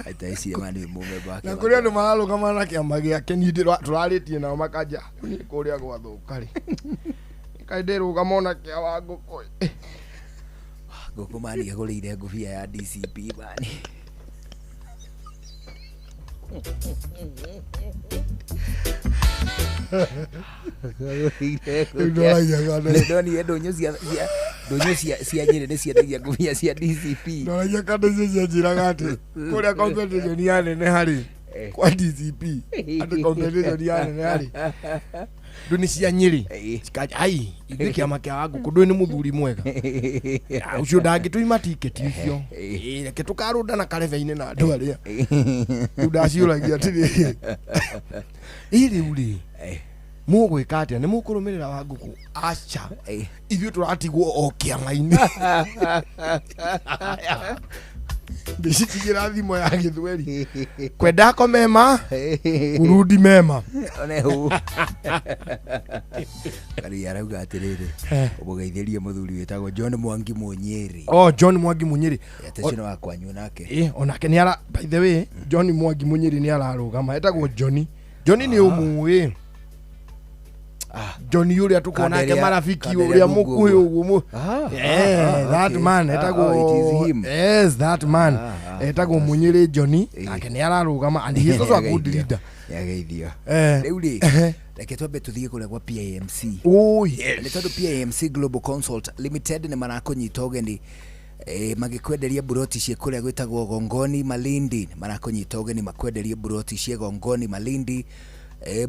Speaker 1: Aitaicirie mani mũmemba wa
Speaker 4: Na
Speaker 1: kĩama.
Speaker 4: kũrĩ andũ mararũgama na kĩama gĩake, niĩ tũrarĩtie nao makanja, rĩu niĩ kũrĩa gwathũka rĩ, kaĩ ndĩrũgama ona kĩa Wangũkũ ĩ.
Speaker 1: Ngũkũ mani agũrĩire ngũbia ya DCP mani.
Speaker 4: Rĩu ndoragia kana-
Speaker 1: Ndonire ndũnyũ ndũnyũ cia Nyĩrĩ nĩ ciendagia ngũbia cia DCP.
Speaker 4: Ndoragia kana icio cianjĩraga atĩ kũrĩa competition yaneneha rĩ kwa DCP, atĩ competition yaneneha rĩ ndũ nĩ cia Nyĩrĩ cikanja ai ithuĩ kĩama kĩa Wangũkũ ndũĩ nĩ mũthuri mwega. Ah, ũcio ndangĩtũima tiketi ũcio. Ĩ, reke tũkarũndana karebe-inĩ na andũ arĩa rĩu ndaciũragia atĩrĩrĩ, ĩ rĩu rĩ mũgwĩka atĩa, nĩ mũkũrũmĩrĩra Wangũkũ? Aca, ithuĩ tũratigwo o kĩama-inĩ. Ndĩcitigĩra thimo ya gĩthweri, kwendako mema kurudi mema.
Speaker 1: One hũ Ngaruiya arauga atĩrĩrĩ, ũmũgeithĩrie mũthuri wĩtagwo John Mwangi Mũnyĩrĩ.
Speaker 4: Oh, John Mwangi Mũnyĩrĩ.
Speaker 1: Ate ũcio nĩ wa kwanyu nake.
Speaker 4: Ĩ, onake nĩ ara, by the way, John Mwangi Mũnyĩrĩ nĩ ararũgama, etagwo Johnny. Johnny nĩ ũmũĩ Johnny ũrĩa tũkorwo nake marafiki
Speaker 1: Kanderia
Speaker 4: ũrĩa
Speaker 1: Ndungu
Speaker 4: mũkuhĩ
Speaker 1: ũguo.
Speaker 4: ũguo
Speaker 1: Ah,
Speaker 4: that
Speaker 1: okay.
Speaker 4: man
Speaker 1: Oh, it is him.
Speaker 4: etagwo, yes, that man etagwo Mũnyĩrĩ Johnny, nake nĩ ararũgama and he is also a good leader.
Speaker 1: Nĩageithio. Rĩu rĩ reke twambe tũthiĩ kũrĩa gwa PIMC.
Speaker 4: Oh, yes.
Speaker 1: Nĩ tondũ PIMC Global Consult Limited nĩ marakũnyita ũgeni magĩkwenderia buroti ciĩ kũrĩa gwĩtagwo Gongoni Malindi. Marakũnyita ũgeni makwenderie buroti ciĩ Gongoni Malindi.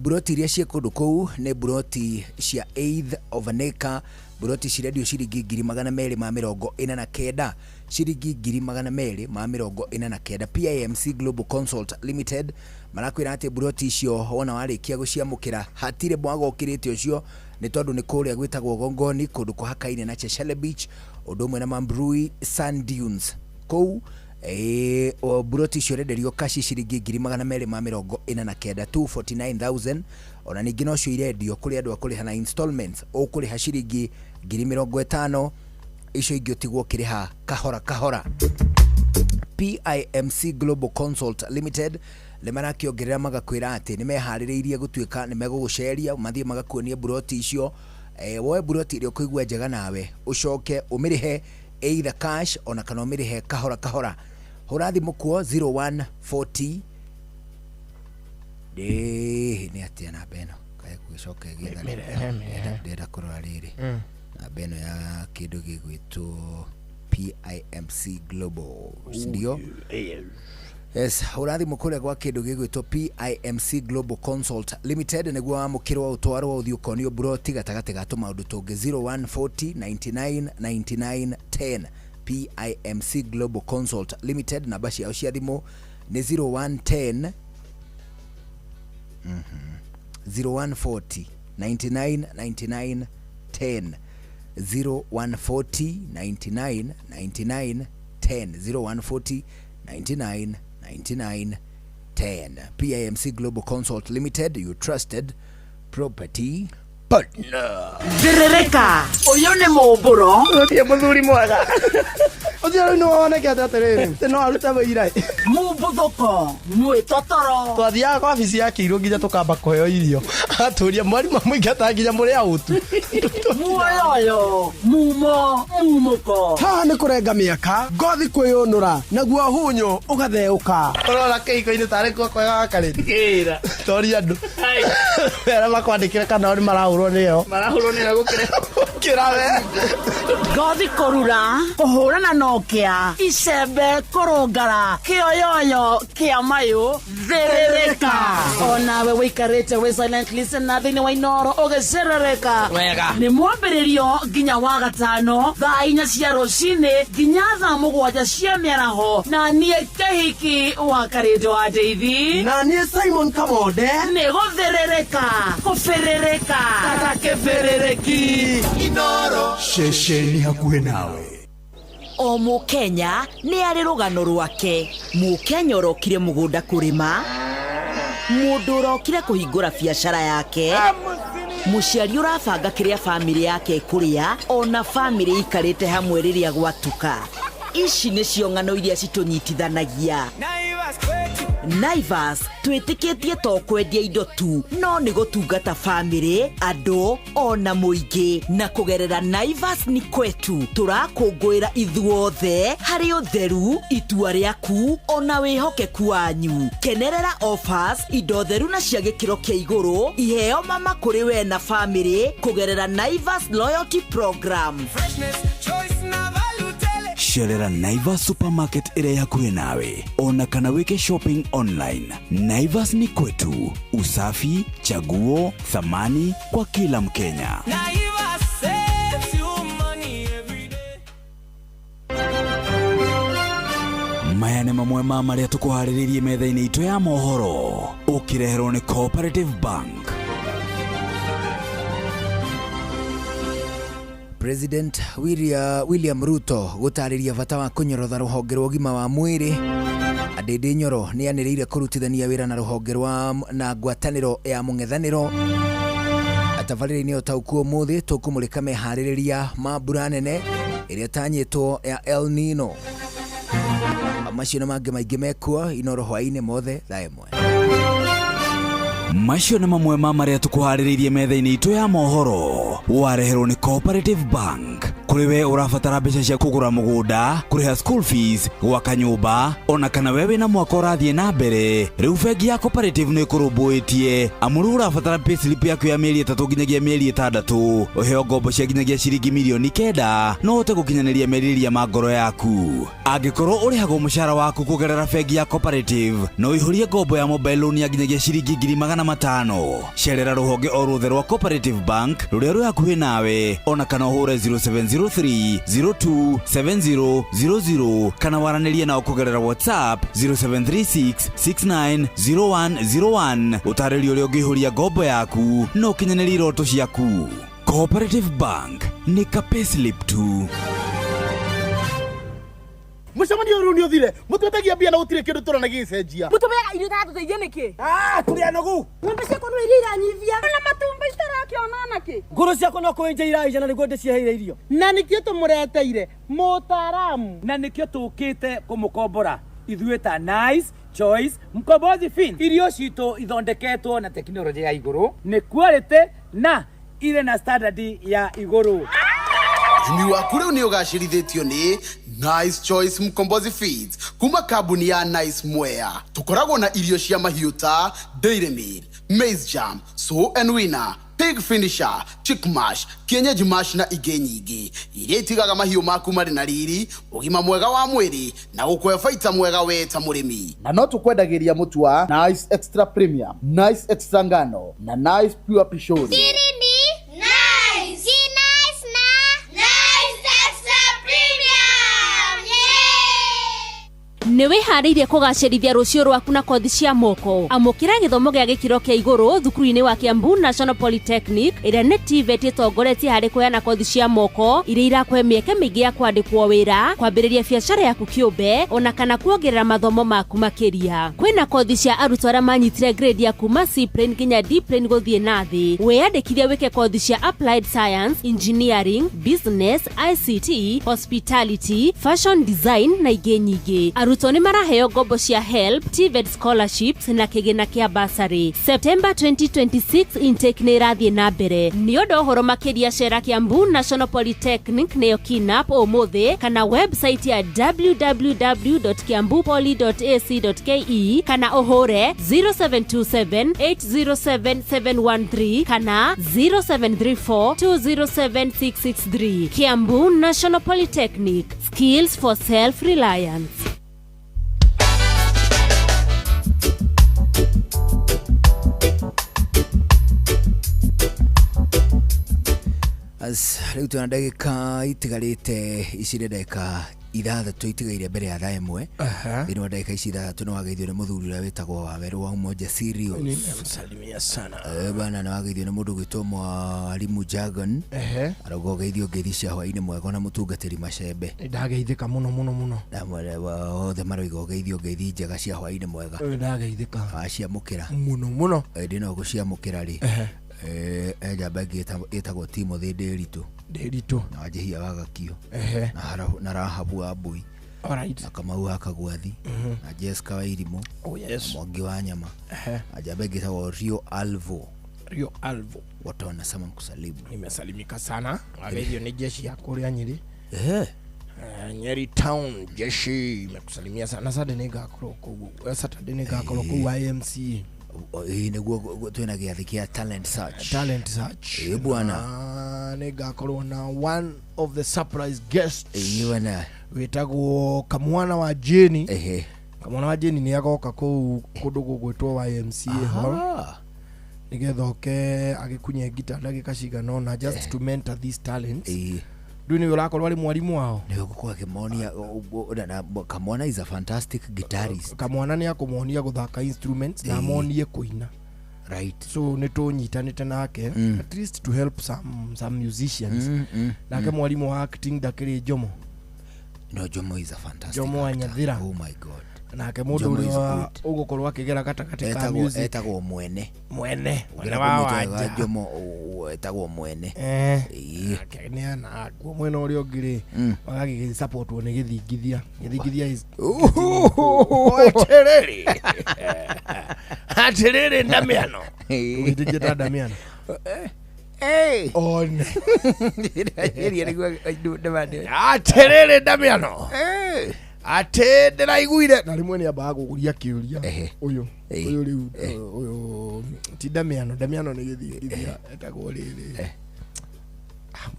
Speaker 1: Buroti iria ciĩ kũndũ kũu nĩ buroti cia eighth of an acre, buroti cirendio ciringi 249,000, ciringi 249,000. PIMC Global Consult Limited marakwĩra atĩ buroti icio wona warĩkia gũciamũkĩra hatirĩ mwaga ũkĩrĩte ũcio, nĩ tondũ nĩ kũrĩa gwĩtagwo Gongoni, kũndũ kũhakaine na Cheshele Beach ũndũ ũmwe na Mambrui Sand Dunes kũu. O buroti icio renderio kaci ciringi 249,000, 249,000. Ona ningĩ nocio irendio kũrĩ andũ a kũrĩha na installments, ũkũrĩha ciringi 50,000, icio ingĩ ũtigwo ũkĩrĩha kahora kahora. PIMC Global Consult Limited nĩ marakĩongerera magakwĩra atĩ nĩ meharĩrĩirie gũtuĩka nĩ megũgũceria mathiĩ magakuonie buroti icio. Woe buroti ĩrĩa ũkũigua njega nawe ũcoke ũmĩrĩhe either cash ona kana ũmĩrĩhe kahora kahora. Hũra thimũ kuo 0140 ĩĩ nĩ atĩa namba ĩno kae gũgĩcoka ĩgĩetha. Ndĩrenda kũrora rĩrĩ namba ĩno ya kĩndũ gĩgwĩtwo PIMC Global ndio. Yes, hũra thimũ kũrĩa gwa kĩndũ gĩgwĩtwo PIMC Global Consult Limited nĩguo wamũkĩrwo ũtwarwo ũthiĩ ũkonio buroti gatagatĩ ga tũmaũndũ tũngĩ 0140 99 99 10. PIMC Global Consult Limited namba ciao cia thimũ nĩ 0110 0140 99 99 10, 0140 99 99 10, 0140 99 99 10. PIMC Global Consult Limited, your trusted property partner.
Speaker 13: Thĩrĩrĩka ũyũ nĩ mũmbũro.
Speaker 9: Ũtie mũthuri mwega. Ũcio rĩu nĩwonekete atĩrĩrĩ atĩ no arute wĩira.
Speaker 13: Mumbuthũko mwĩtotoro.
Speaker 9: Twathiaga kwa wabici ya kĩirũ nginya tũkamba kũheo irio. Atũria mwarimũ amũingata nginya mũrĩ autu.
Speaker 13: Muoyoyo mumo mumũko.
Speaker 9: Haha nĩ kũrenga mĩaka, ngothi kwĩyũnũra, naguo hunyũ ũgatheũka. Ũrona kĩhiko-inĩ tarĩ kuo kwega gakarĩri.
Speaker 11: Kĩra.
Speaker 9: Toria andũ. Arĩa makwandĩkĩre kana o nĩ marahũrwo nĩyo.
Speaker 11: Marahũrwo nĩyo gũkĩra.
Speaker 9: Kĩra we.
Speaker 13: Ngothi kũrura kũhũrana na ũkĩa icembe kũrũngara kĩoyoyo kĩa mayũ thĩrĩrĩka onawe wĩikarĩte wĩ silent listener thĩinĩ wa Inoro ũgĩcerereka.
Speaker 11: Wega.
Speaker 13: Nĩ mwambĩrĩrio nginya wa gatano thaa 4 cia rũcinĩ nginya thaa 7 cia mĩaraho na niĩ Kĩhiki wa Karĩndũ wa Ndeithi
Speaker 9: na niĩ Simon Kamonde
Speaker 13: nĩ gũthĩrĩrĩka kũbĩrĩrĩka ta kĩbĩrĩrĩki.
Speaker 5: Inoro
Speaker 6: ceceni hakuhĩ nawe.
Speaker 13: O Mũkenya nĩ arĩ rũgano rwake. Mũkenya ũrokire mũgũnda kũrĩma, mũndũ ũrokire kũhingũra biacara yake, mũciari ũrabanga kĩrĩa bamĩrĩ yake ĩkũrĩa, ona bamĩrĩ ikarĩte hamwe rĩrĩa gwatuka. Ici nĩcio ng'ano iria citũnyitithanagia. Naivas twĩtĩkĩtie to kwendia indo tu no nĩ gũtungata bamĩrĩ, andũ ona mũingĩ, na kũgerera Naivas ni kwetu tũrakũngũĩra ithuothe harĩ ũtheru, itua rĩaku ona wĩhokeku wanyu. Kenerera offers, indo theru na cia gĩkĩro kĩa igũrũ, iheo mama kũrĩ we na bamĩrĩ kũgerera Naivas Loyalty Program.
Speaker 10: Cerera Naivas Supermarket ĩrĩa ĩ hakuhĩ nawe ona kana wĩke shopping online. Naivas ni kwetu, usafi, chaguo, thamani kwa kila Mkenya.
Speaker 5: Naivas saves you money every day.
Speaker 10: Maya nĩ mamwe ma marĩa tũkũharĩrĩirie metha-inĩ itũ ya mohoro ũkĩreherwo nĩ Cooperative Bank.
Speaker 1: President William Ruto gũtarĩria bata wa kũnyorotha rũhonge rwa ũgima wa mwĩrĩ. Ndĩndĩ Nyoro nĩ anĩrĩire kũrutithania wĩra na rũhonge rwa na ngwatanĩro ya mũng'ethanĩro. Tabarĩra-inĩ ũtaũku ũmũthĩ tũkũmũrĩka meharĩrĩria ma mbura nene ĩrĩa ĩtanyĩtwo ya El Nino. Macio na mangĩ maingĩ mekuo Inoro hwaĩ-inĩ mothe thaa 1.
Speaker 10: Macio nĩ mamwe ma marĩa tũkũharĩrĩirie metha-inĩ itũ ya mohoro wareherwo nĩ Cooperative Bank. Kũrĩ we ũrabatara mbeca cia kũgũra mũgũnda, kũrĩha school fees, gwaka nyũmba, ona kana we wĩna mwaka ũrathiĩ na mbere, rĩu bengi ya Cooperative nĩ ĩkũrũmbũĩtie. Amu rĩu ũrabatara payslip yaku ya mĩeri 3 nginyagia mĩeri 6, ũheo ngombo cia nginyagia ciringi mirioni 9, no ũhote gũkinyanĩria merirĩria ma ngoro yaku. Angĩkorwo ũrĩhagwo mũcara waku kũgerera bengi ya Cooperative, no ũihũrie ngombo ya mobile loan ya nginyagia ciringi 500,000. Cerera rũhonge o ruothe rwa Cooperative Bank rũrĩa rwĩ hakuhĩ nawe, ona kana ũhũre 0703 02 7000 kana waranĩrie nao kũgerera WhatsApp 0736 690101. Ũtarĩrio ũrĩa ũngĩihũria ngombo yaku na ũkinyanĩrie iroto ciaku. Cooperative Bank nĩ ka payslip tu.
Speaker 2: Mũcemanio ũyũ nĩ ũthire mũtwetagia mbia na gũtirĩ kĩndũ tũrona gĩgĩcenjia.
Speaker 15: Mũtũmĩaga irio itaratũteithia nĩkĩ?
Speaker 2: Tũrĩ anogu.
Speaker 15: Ng'ombe ciakwa no iria iranyivia na matumbĩ citarakĩona nakĩ.
Speaker 22: Ngũrũ ciakwa no kũenja iraija na nĩguo ndĩciheire irio.
Speaker 16: Na nĩkĩo tũmũreteire mũtaaramu.
Speaker 11: Na nĩkĩo tũkĩte kũmũkombora ithuĩ ta Nice Choice Mkombozi Fin. Irio citũ ithondeketwo na tekinoronjĩ ya igũrũ, nĩ quality na irĩ na standard ya igũrũ.
Speaker 23: Ũrĩmi waku rĩu nĩ ũgacĩrithĩtio nĩ Nice Choice Mkombozi Feeds kuma kambuni ya Nice Mwea. Tũkoragwo na irio cia mahiũ ta Dairy Meal, Maize Jam, Sow and Winner, Pig Finisher, Chick Mash, Kienyeji Mash na ingĩ nyingĩ iria itigaga mahiũ maku marĩ na riri, ũgima mwega wa mwĩrĩ na gũkũhe baita mwega we ta mũrĩmi.
Speaker 26: Na no tũkwendagĩria mũtu wa Nice Extra Premium, Nice Extra Ngano na Nice Pure Pishori.
Speaker 8: Siri ni Nice. Si Nice na Nice Extra Premium. Yeah!
Speaker 7: Nĩ wĩharĩirie kũgacĩrithia rũciũ rwaku na kothi cia moko? Amũkĩra gĩthomo gĩa gĩkĩro kĩa igũrũ thukuru-inĩ wa Kiambu National Polytechnic ĩrĩa nĩ TVET ĩtongoretie harĩ kũheana kothi cia moko iria irakũhe mĩeke mĩingĩ ya kwandĩkwo wĩra, kwambĩrĩria biacara yaku kĩũmbe ona kana kuongerera mathomo maku makĩria. Kwĩna kothi cia arutwo arĩa manyitire grade ya kuma C plane nginya D plane gũthiĩ na thĩ. Wĩyandĩkithie wĩke kothi cia Applied Science, Engineering, Business, ICT, Hospitality, Fashion Design na ingĩ nyingĩ. Arutwo nĩ maraheo ngombo cia HELB, TVET scholarships na kĩgĩna kĩa bursary. September 2026 intake nĩ ĩrathiĩ na mbere. Nĩ ũndũ wa ũhoro makĩria cera Kiambu National Polytechnic nĩyo KINAP ũmũthĩ kana website ya www.kiambupoly.ac.ke kana ũhũre 0727 807 713 kana 0734 207 663. Kiambu National Polytechnic, skills for self-reliance.
Speaker 1: As rĩu twĩna ndagĩka itigarĩte ici nĩ ndagĩka ithathatũ itigaire mbere ya thaa ĩmwe. Thĩinĩ wa ndagĩka ici ithathatũ nĩ wageithio nĩ mũthuri ũrĩa wĩtagwo Wawerũ wa Umoja Serious.
Speaker 4: Nimemsalimia sana.
Speaker 1: Eh, bana nĩ wageithio nĩ mũndũ ũgwĩtwo mwalimu Jagon. Arauga ũgeithio ngeithi cia hwainĩ mwega na mũtungatĩri Macembe.
Speaker 4: Ndageithĩka mũno mũno mũno.
Speaker 1: Na mwene othe maroiga ũgeithio ngeithi njega cia hwainĩ mwega.
Speaker 4: Ndageithĩka.
Speaker 1: Waciamũkĩra.
Speaker 4: Mũno mũno.
Speaker 1: Ĩndĩ no gũciamũkĩra rĩ. He njamba ĩngĩ ĩtagwo Timothy Ndĩritũ.
Speaker 4: Ndĩritũ.
Speaker 1: Na Wanjihia wa Gakio. Na na Rahabu wa Mbui.
Speaker 4: Alright.
Speaker 1: Na Kamau wa Kagwathi. Na Jessica wa Irimũ.
Speaker 4: Oh, yes.
Speaker 1: Na Mwangi wa Nyama. Na njamba ĩngĩ ĩtagwo Rio Alvo.
Speaker 4: Rio Alvo.
Speaker 1: Wote wanasema nkusalimu.
Speaker 4: Nimesalimika sana. Wageithio nĩ jeshi ya kũrĩa Nyĩrĩ. Nyeri town jeshi imekusalimia sana. Saturday nĩngakorwo kũu. Saturday nĩngakorwo kũu IMC.
Speaker 1: Ĩĩ nĩguo twĩna gĩathĩ kĩa talent search.
Speaker 4: Talent search.
Speaker 1: Ĩĩ bwana.
Speaker 4: Nĩngakorwo na one of the surprise guests.
Speaker 1: Ĩĩ bwana.
Speaker 4: Wĩtagwo Kamwana wa Jane. Kamwana wa Jane nĩ agoka kũu kũndũ gũgwĩtwo YMCA hall. Nĩgetha oke agĩkunye ngita ndagĩka cigana ũna just to mentor these talents. Ndũĩ nĩwe ũrakorwo arĩ mwarimũ wao.
Speaker 1: Nĩwe ũgũkorwo akĩmonia Kamwana is a fantastic guitarist.
Speaker 4: Kamwana nĩ akũmonia gũthaka instruments na amonie kũina.
Speaker 1: Right.
Speaker 4: So nĩ tũnyitanĩte nake at least to help some musicians. Nake mwarimũ wa acting ndakĩrĩ Jomo.
Speaker 1: No, Jomo is a fantastic
Speaker 4: Jomo wa
Speaker 1: actor.
Speaker 4: Nyathira.
Speaker 1: Oh my God.
Speaker 4: Nake mũndũ
Speaker 1: Jomo is
Speaker 4: ũrĩa
Speaker 1: good.
Speaker 4: ũgũkorwo akĩgera gatagatĩ ka music.
Speaker 1: Etagwo mwene.
Speaker 4: Mwene. Mwene
Speaker 1: Ũngĩenda
Speaker 4: wa
Speaker 1: kũmwĩta wega
Speaker 4: Wanja.
Speaker 1: Jomo etagwo mwene.
Speaker 4: Nake nĩ anakuo mwena ũrĩa ũngĩ rĩ, magagĩsapotwo nĩ gĩthingithia. Gĩthingithia is Atĩrĩrĩ. Atĩrĩrĩ Damiano. Ũgĩtĩkia ta Damiano. One. Atĩrĩrĩ Damiano. Atĩ ndĩraiguire na rĩmwe nĩ ambaga gũkũria kĩũria ũyũ ũyũ rĩu ũyũ ti Damiano. Damiano nĩ gĩthingithia etagwo rĩrĩ.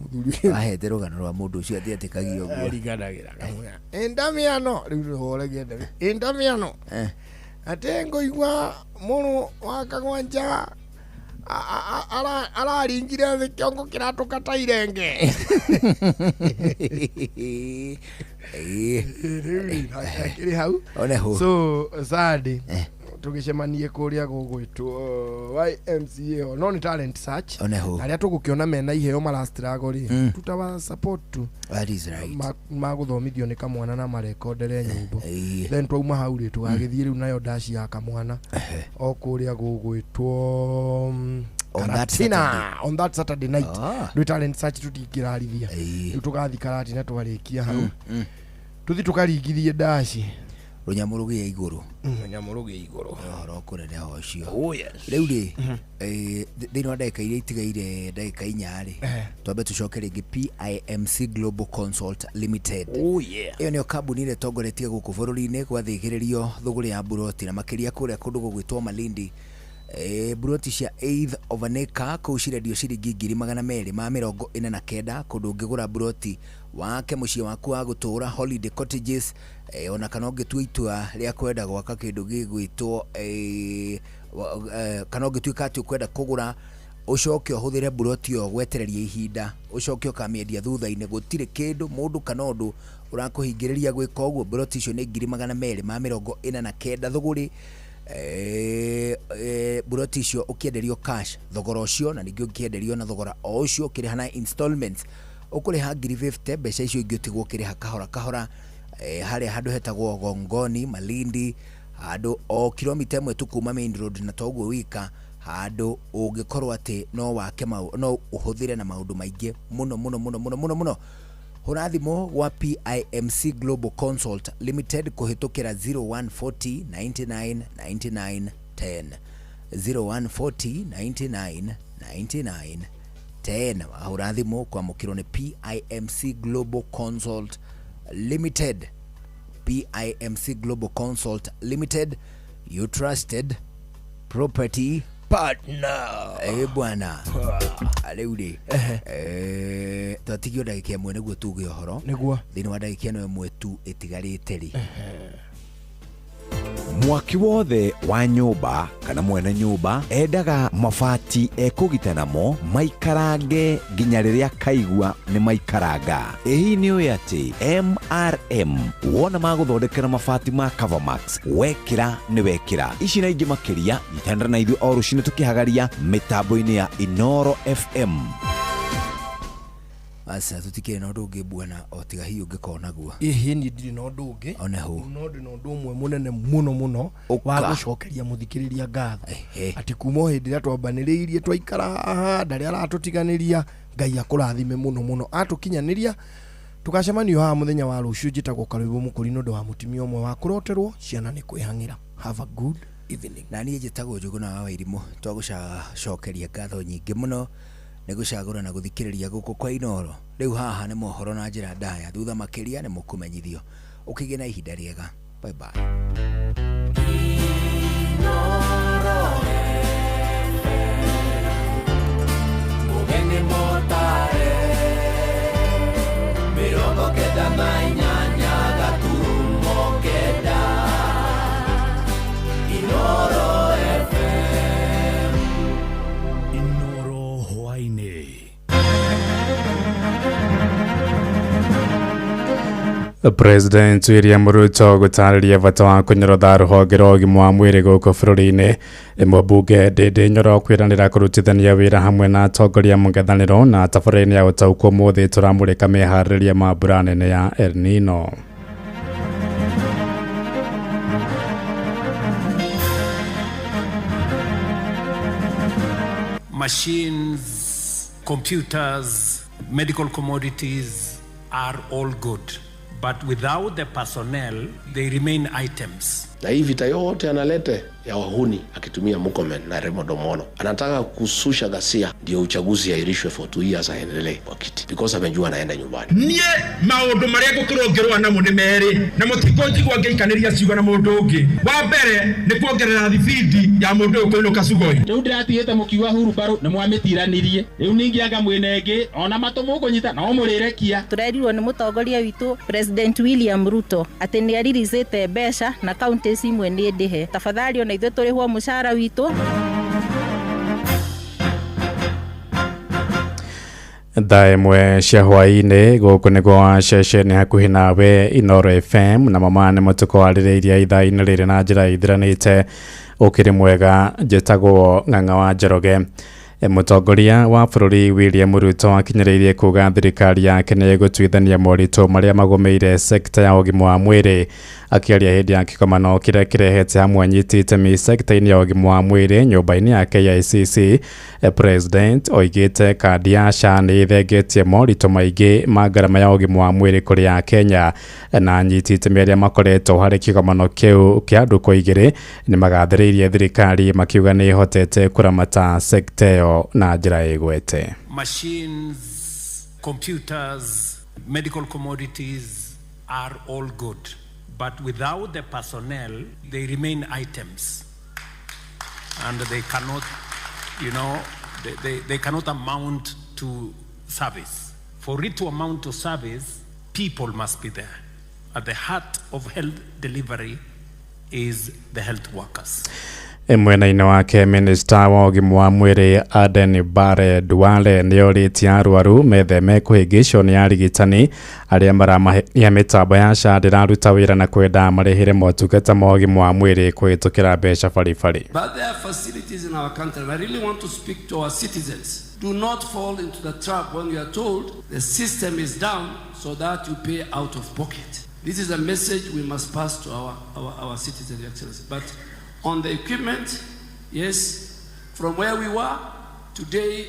Speaker 4: Mũthuri
Speaker 1: Ahete rũgano rwa mũndũ ũcio atĩ atĩkagia ũguo.
Speaker 4: Ariganagĩra kamwĩra, "Ĩ Damiano." Rĩu nĩhoragia Damiano. "Ĩ Damiano." Atĩ ngũigua mũrũ wa Kagwanja araringire thĩ kĩongo kĩratũka ta irenge. Rĩu akĩrĩ hau.
Speaker 1: One hũ.
Speaker 4: So Sunday tũgĩcemanie kũrĩa gũgwĩtwo YMCA no nĩ talent search.
Speaker 1: One hũ.
Speaker 4: Na arĩa tũgũkĩona mena iheo marastruggle rĩ, tutawa support tu.
Speaker 1: That is right.
Speaker 4: Magũthomithio nĩ kamwana na marekondere nyĩmbo. Then twauma hau rĩ, tũgagĩthiĩ rĩu nayo ndaci ya kamwana o kũrĩa gũgwĩtwo
Speaker 1: On that
Speaker 4: Karatina,
Speaker 1: Saturday.
Speaker 4: on that Saturday night. Ndwĩ talent search tũtingĩrarithia. Rĩu tũgathiĩ Karatina twarĩkia hau. Tũthiĩ tũkaringithie ndaci.
Speaker 1: Rũnyamũ rũgĩe igũrũ.
Speaker 4: Rũnyamũ rũgĩe igũrũ.
Speaker 1: Ũhoro kũneneha ũcio.
Speaker 4: Oh, yes.
Speaker 1: Rĩu rĩ, thĩinĩ wa ndagĩka iria itigaire ndagĩka inya rĩ, twambe tũcoke rĩngĩ PIMC Global Consult Limited.
Speaker 4: Oh, yeah.
Speaker 1: Ĩyo nĩyo kambuni ĩrĩa ĩtongoretie gũkũ bũrũri-inĩ gwathĩgĩrĩrio thũgũrĩ ya mburoti na makĩria kũrĩa kũndũ gũgwĩtwo Malindi. Mburoti cia eighth of an acre kũu cirendio ciringi ngiri magana merĩ ma mĩrongo ĩna na kenda kũndũ ũngĩgũra mburoti wake mũciĩ waku wa gũtũũra holiday cottages, ona kana ũngĩtua itua rĩa kwenda gwaka kĩndũ gĩgwĩtwo, kana ũngĩtuĩka atĩ ũkwenda kũgũra ũcoke ũhũthĩre mburoti ĩyo gwetereria ihinda ũcoke ũkamĩendia thutha-inĩ gũtirĩ kĩndũ mũndũ kana ũndũ Ũrakũhingĩrĩria gwĩka ũguo. Mburoti icio nĩ 249,000 thũgũrĩ. Mburoti icio ũkĩenderio cash thogora ũcio, na ningĩ ũkĩenderio na thogora o ũcio ũkĩrĩha na installments, ũkũrĩha 50,000, mbeca icio ingĩ ũtigwo ũkĩrĩha kahora kahora. Harĩa handũ hetagwo Gongoni Malindi, handũ o kilomita 1 tu kuma main road, na toguo wika handũ ũngĩkorwo atĩ no wake no ũhũthĩre na maũndũ maingĩ mũno mũno mũno mũno mũno mũno. Hũra thimũ gwa PIMC Global Consult Limited kũhĩtũkĩra 0140 99 99 10, 0140 99 99 10. Wahũra thimũ kwamũkĩrwo nĩ PIMC Global Consult Limited. PIMC Global Consult Limited, you trusted property
Speaker 4: partner.
Speaker 1: Bwana, rĩu rĩ, twatigio ndagĩka 1 nĩguo tuge ũhoro.
Speaker 4: Nĩguo.
Speaker 1: Thĩinĩ wa ndagĩka ĩno 1 tu ĩtigarĩte rĩ,
Speaker 19: Mwaki wothe wa nyũmba kana mwene nyũmba endaga mabati ekũgita namo maikarange nginya rĩrĩa kaigua nĩ maikaranga. Ĩ hihi nĩ ũĩ atĩ MRM wona magũthondekera mabati ma Covermax wekĩra nĩ wekĩra. Ici na ingĩ makĩria, nyitanĩra na ithuĩ o rũcinĩ tũkĩhagaria mĩtambo-inĩ ya Inoro FM.
Speaker 1: Aca, tũtikĩrĩ na ũndũ ũngĩ bwana, o tiga hihi ũngĩkorwo naguo.
Speaker 4: Ĩhĩ, niĩ ndirĩ na ũndũ ũngĩ.
Speaker 1: One hau.
Speaker 4: No ndĩ na ũndũ ũmwe mũnene mũno mũno wa gũcokeria mũthikĩrĩria ngatho, atĩ kuma o hĩndĩ ĩrĩa twambanĩrĩirie twaikara haha ndarĩ aratũtiganĩria. Ngai akũrathime mũno mũno atũkinyanĩria. Tũgacemanio haha mũthenya wa rũciũ. Njĩtagwo Karũĩbũ Mũkũri nĩ ũndũ wa mũtumia ũmwe wa kũroterwo ciana nĩ kwĩhang'ĩra. Have a good evening.
Speaker 1: Na niĩ njĩtagwo Njũgũna wa Wairimũ. Twagũcokeria ngatho nyingĩ mũno nĩ gũcagũra na gũthikĩrĩria gũkũ kwa Inoro. Rĩu haha nĩ mohoro na njĩra ndaya, thutha makĩria nĩ mũkũmenyithio. Ũkĩgĩe na ihinda rĩega. Bye bye.
Speaker 5: Mũgeni mũtare 98.9 Inoro FM.
Speaker 6: Inoro hwaĩ-inĩ. President William Ruto gũtarĩria bata wa kũnyorotha rũhonge rwa ũgima wa mwĩrĩ gũkũ bũrũri-inĩ. Mũmbunge Ndindi Nyoro kwĩranĩra kũrutithania wĩra hamwe na atongoria mũng'ethanĩro. Na tabarĩra-inĩ ya ũtaũku ũmũthĩ tũramũrĩka meharĩrĩria ma mbura nene ya El Nino.
Speaker 12: Machines, computers, medical commodities are all good. But without the personnel, they remain items.
Speaker 17: Na hii vita yote analete ya wahuni akitumia Murkomen na Raymond Omolo. Anataka kususha ghasia ndio uchaguzi airishwe for 2 years aendelee kwa kiti because amejua anaenda nyumbani.
Speaker 20: Nie maundu maria ngukorwo ngirwa namo ni meri na mutikũnjigua ngĩikanĩria ciugo na mũndũ ũngĩ. Wa mbere nĩ kuongerera thibindi ya mũndũ ũyũ kũinũka Sugoi.
Speaker 21: Rĩu ndĩratigĩte mũkiuga hurumbarũ nĩ mwamĩtiranirie, rĩu ningĩ anga mwĩna ĩngĩ ona matũ mũkũnyita no mũrĩrekia.
Speaker 24: Tũrerirwo nĩ mũtongoria witũ President William Ruto atĩ nĩ aririzĩte mbeca na kaunti imwe nĩ ndĩhe. Tafadhali ona ithuĩ tũrĩhwo mũcara witũ.
Speaker 25: Thaa 1 cia hwaĩ-inĩ, gũkũ nĩguo wa ceceni hakuhĩ nawe Inoro FM, na mama nĩ mũtukũ warĩrĩirie ithaa-inĩ rĩrĩ na njĩra ithiranĩte. Ũkĩrĩ mwega, njĩtagwo Ng'ang'a wa Njoroge. Mũtongoria wa bũrũri William Ruto akinyĩrĩirie kuga thirikari yake nĩ ĩgũtuithania moritũ marĩa magũmĩire sekta ya ũgima wa mwĩrĩ. Akĩaria hĩndĩ ya kĩgomano kĩrĩa kĩrehete hamwe anyiti itemi sekta-inĩ ya ũgima wa mwĩrĩ nyũmba-inĩ ya KICC, President oigĩte kandi ya SHA nĩ ĩthengetie moritũ maingĩ ma ngarama ya ũgima wa mwĩrĩ kũrĩ Akenya, na anyiti itemi arĩa makoretwo harĩ kĩgomano kĩu kĩa ndukũ 2 nĩ magathĩrĩirie thirikari makiuga nĩ ĩhotete kũramata sekta ĩyo na njĩra ĩgwete.
Speaker 12: Machines, computers, medical commodities are all good. But without the personnel, they remain items. And they cannot, you know, they cannot amount to service. For it to amount to service, people must be there. At the heart of health delivery is the health workers.
Speaker 6: Mwena-inĩ wake minista wa ũgima wa mwĩrĩ Aden Bare Duale nĩorĩtie arwaru metheme kũhĩngĩcwo nĩ arigitani arĩa maramahenia mĩtambo ya SHA ndĩraruta wĩra na kwenda marĩhĩre motungata ma ũgima wa mwĩrĩ kũhĩtũkĩra mbeca baribari.
Speaker 3: But there are facilities in our country, and I really want to speak to our citizens. Do not fall into the trap when you are told the system is down so that you pay out of pocket. This is a message we must pass to our citizens, Your Excellency. But on the equipment, yes, from where we were, today,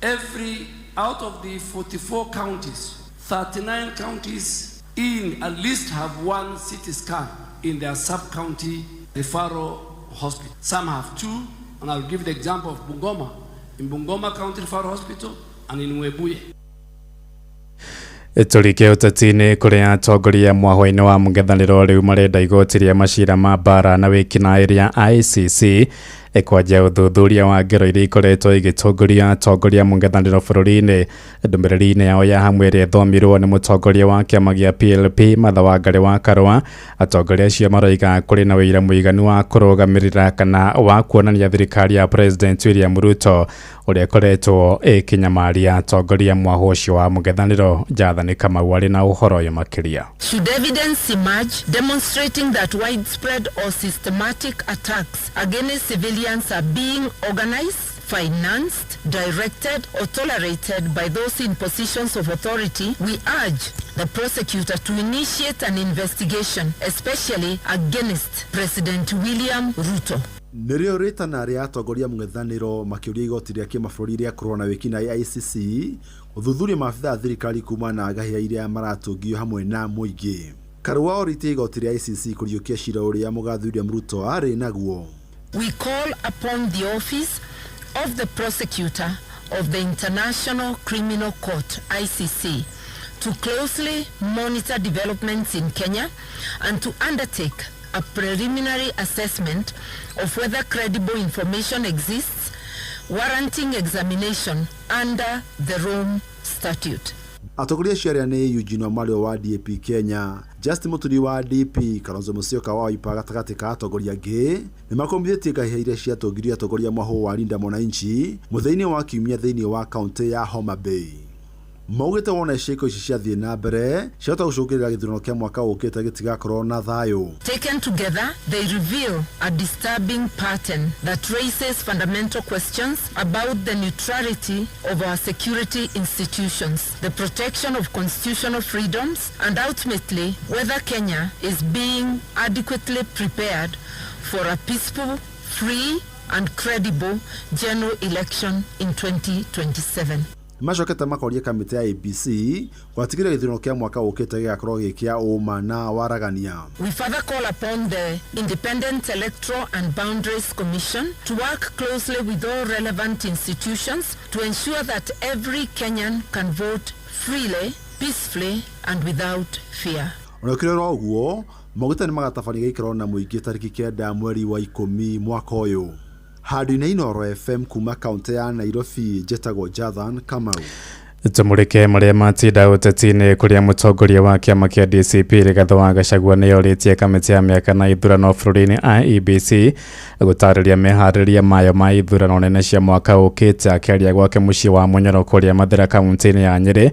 Speaker 3: every out of the 44 counties, 39 counties in at least have one CT scan in their sub-county referral hospital. Some have two, and I'll give the example of Bungoma. In Bungoma County Referral Hospital and in Webuye.
Speaker 6: Tũrike ũteti-inĩ kũrĩa atongoria mwahwa-inĩ wa mũng'ethanĩro rĩu marenda igoti rĩa macira ma mbara na wĩkinaĩ rĩa ICC ĩkwanjia ũthuthuria wa ngero iria ikoretwo igĩtongoria atongoria mũng'ethanĩro bũrũri-inĩ. Ndũmĩrĩri-inĩ yao ya hamwe ĩrĩa ĩthomirwo nĩ mũtongoria wa kĩama gĩa PLP Martha Wangari wa Karũa, atongoria acio maroiga kũrĩ na ũira mũiganu wa kũrũgamĩrĩra kana wa kuonania thirikari ya President William Ruto ũrĩa ĩkoretwo ĩkĩnyamaria atongoria mwahũ ũcio wa mũng'ethanĩro. Jathani Kamau arĩ na ũhoro ũyũ makĩria.
Speaker 9: Should evidence emerge demonstrating that widespread or systematic attacks against civilians are being organized, financed, directed, or tolerated by those in positions of authority, we urge the prosecutor to initiate an investigation, especially against President William Ruto.
Speaker 10: Nĩrĩo rĩtana rĩa atongoria mũng'ethanĩro makĩũria igoti rĩa kĩmabũrũri rĩa kũrũa na wĩkinaĩ ICC gũthuthuria maabitha a thirikari kumana na ngahĩha iria maratũngio hamwe na mũingĩ. Karũa orĩtie igoti rĩa ICC kũriũkia cira ũrĩa mũgathi William Ruto arĩ naguo.
Speaker 9: We call upon the office of the prosecutor of the International Criminal Court, ICC, to closely monitor developments in Kenya and to undertake a preliminary assessment of whether credible information exists warranting examination under the Rome Statute.
Speaker 10: Atongoria acio arĩa nĩ Eugene Wamalwa wa DAP Kenya, Justin Muturi wa DP, Kalonzo Musyoka wa Wiper gatagatĩ ka atongoria angĩ nĩmakomithĩtie ngahĩha iria ciatongirie atongoria mwahũ wa Linda Mwananchi mũthenya-inĩ wa kiumia thĩinĩ wa kaũntĩ ya Homa Bay. Maugĩte wona ciĩko ici ciathiĩ na mbere ciahota gũcũngĩrĩria gĩthurano kĩa mwaka ũkĩte gĩtigakorwo na thayũ.
Speaker 9: Taken together, they reveal a disturbing pattern that raises fundamental questions about the neutrality of our security institutions, the protection of constitutional freedoms, and ultimately whether Kenya is being adequately prepared for a peaceful, free, and credible general election in 2027.
Speaker 10: Macokete makoria kamĩtĩ ya ABC gwatigĩrĩra gĩthurano kĩa mwaka ũkĩte gĩgakorwo gĩ kĩa ũma na waragania.
Speaker 9: We further call upon the Independent Electoral and Boundaries Commission to work closely with all relevant institutions to ensure that every Kenyan can vote freely, peacefully and without fear.
Speaker 10: Ona gũkĩrĩ oro ũguo, maugĩte nĩ magatabania gĩikaro na mũingĩ tarĩki 9 mweri wa 10 mwaka ũyũ. Handũ-inĩ Inooro FM kuma kaũntĩ ya Nairobi, njĩtagwo Jathan Kamau.
Speaker 6: Tũmũrĩke marĩa matinda ũteti-inĩ kũrĩa mũtongoria wa kĩama kĩa DCP Rigathĩ wa Gachagua nĩorĩtie kamĩtĩ ya mĩaka na ithurano bũrũri-inĩ IEBC gũtarĩria meharĩria mayo ma ithurano nene cia mwaka ũkĩte. Akĩaria gwake mũciĩ wa Munyoro kũrĩa Mathĩra kaũntĩ-inĩ ya Nyĩrĩ,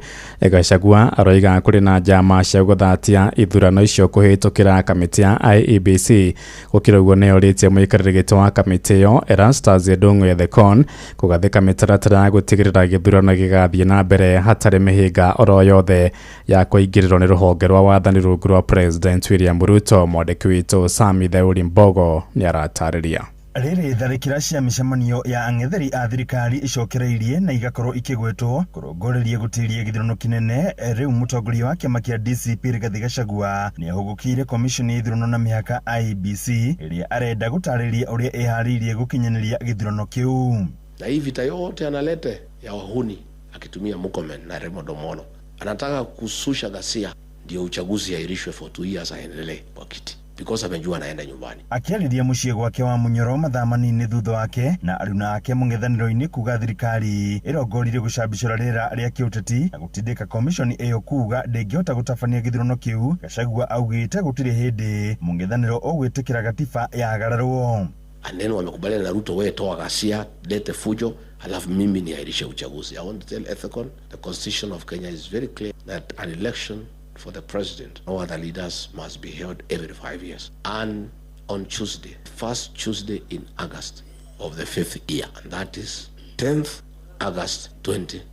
Speaker 6: Gachagua aroiga kũrĩ na njama cia gũthatia ithurano icio kũhĩtũkĩra kamĩtĩ ya IEBC. Gũkĩra ũguo nĩorĩtie mũikarĩri gĩtĩ wa kamĩtĩ ĩyo Erastus Ndung'u Ethekon kũgathĩka mĩtaratara ya gũtigĩrĩra gĩthurano gĩgathiĩ na mbere hatarĩ mĩhĩnga oro yothe ya kũingĩrĩrwo nĩ rũhonge rwa wathani rungu rwa President William Ruto. Mwandĩki witũ Sami Theuri Mbogo nĩaratarĩria.
Speaker 13: Rĩrĩ tharĩkĩra cia mĩcemanio ya ang'etheri a thirikari icokereirie na igakorwo ikĩgwetwo kũrongoreria gũtĩria gĩthurano kĩnene. Rĩu mũtongoria wa kĩama kĩa DCP Rigathĩ Gachagua nĩahũgũkĩire komishoni ya ithurano na mĩhaka IEBC ĩrĩa arenda gũtarĩria ũrĩa ĩharĩirie gũkinyanĩria gĩthurano kĩu.
Speaker 17: Na hii vita yote analete ya wahuni akitumia Murkomen na Raymond Omolo. Anataka kususha ghasia ndio uchaguzi airishwe for 2 years aendelee kwa kiti because amejua anaenda nyumbani.
Speaker 13: Akĩarĩria mũciĩ gwake wa Munyoro mathaa manini thutha wake na aruna ake mũng'ethanĩro-inĩ kuga thirikari ĩrongoririe gũcambicũra rĩera rĩa kĩũteti na gũtindĩka komishoni ĩyo kuga ndĩngĩhota gũtabania gĩthurano kĩu. Gachagua augĩte gũtirĩ hĩndĩ mũng'ethanĩro ũgwĩtĩkĩra gatiba yagararwo.
Speaker 17: And then wamekubaliana na Ruto, wewe toa ghasia, lete fujo, halafu mimi niahirishe uchaguzi. I want to tell Ethekon, the constitution of Kenya is very clear that an election for the president, no other leaders, must be held every 5 years. And on Tuesday, first Tuesday in August of the fifth year, and that is 10th August 2027.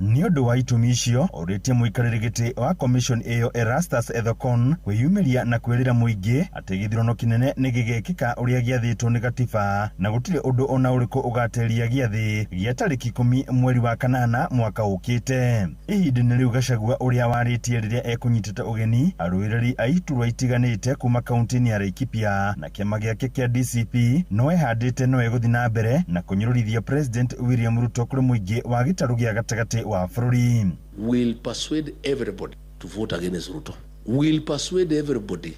Speaker 13: Nĩ ũndũ wa itũmi icio ũrĩtie mũikarĩri gĩtĩ wa commission ĩyo Erastus Ethekon kwĩyumĩria na kwĩrĩra mũingĩ atĩ gĩthurano kĩnene nĩ gĩgekĩka ũrĩa gĩathĩtwo nĩ gatiba na gũtirĩ ũndũ ona ũrĩkũ ũgateria gĩathĩ gĩa tarĩki 10 mweri wa kanana mwaka ũkĩte. Ihinda-inĩ rĩu Gachagua ũrĩa warĩtie rĩrĩa ekũnyitĩte ũgeni arũĩrĩri a iturwa itiganĩte kuma kaunti-inĩ ya Laikipia na kĩama gĩake kĩa DCP no ehandĩte no egũthiĩ na mbere na kũnyũrũrithia President William Ruto kũrĩ mũingĩ wa gĩtarũ gĩa gatagatĩ wa bũrũri.
Speaker 17: We'll persuade everybody to vote against Ruto. We'll persuade everybody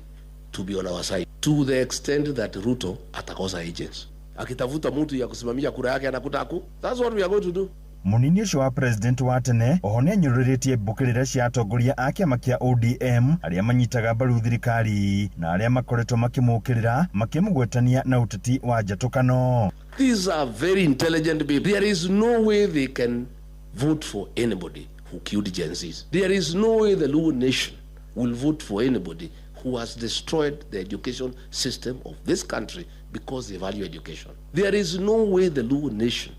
Speaker 17: to be on our side to the extent that Ruto atakosa agents. Akitafuta mtu ya kusimamia kura yake anakuta aku. That's what we are going to do.
Speaker 13: Munini ũcio wa president wa tene oho nĩanyũrũrĩtie mbũkĩrĩra cia atongoria a kĩama kĩa ODM arĩa manyitaga mbaru thirikari na arĩa makoretwo makĩmũkĩrĩra makĩmũgwetania na ũteti wa njatũkano.
Speaker 17: These are very intelligent people. There is no way they can vote for anybody who killed Gen Zs. There is no way the Luo nation will vote for anybody who has destroyed the education system of this country because they value education. There is no way the Luo nation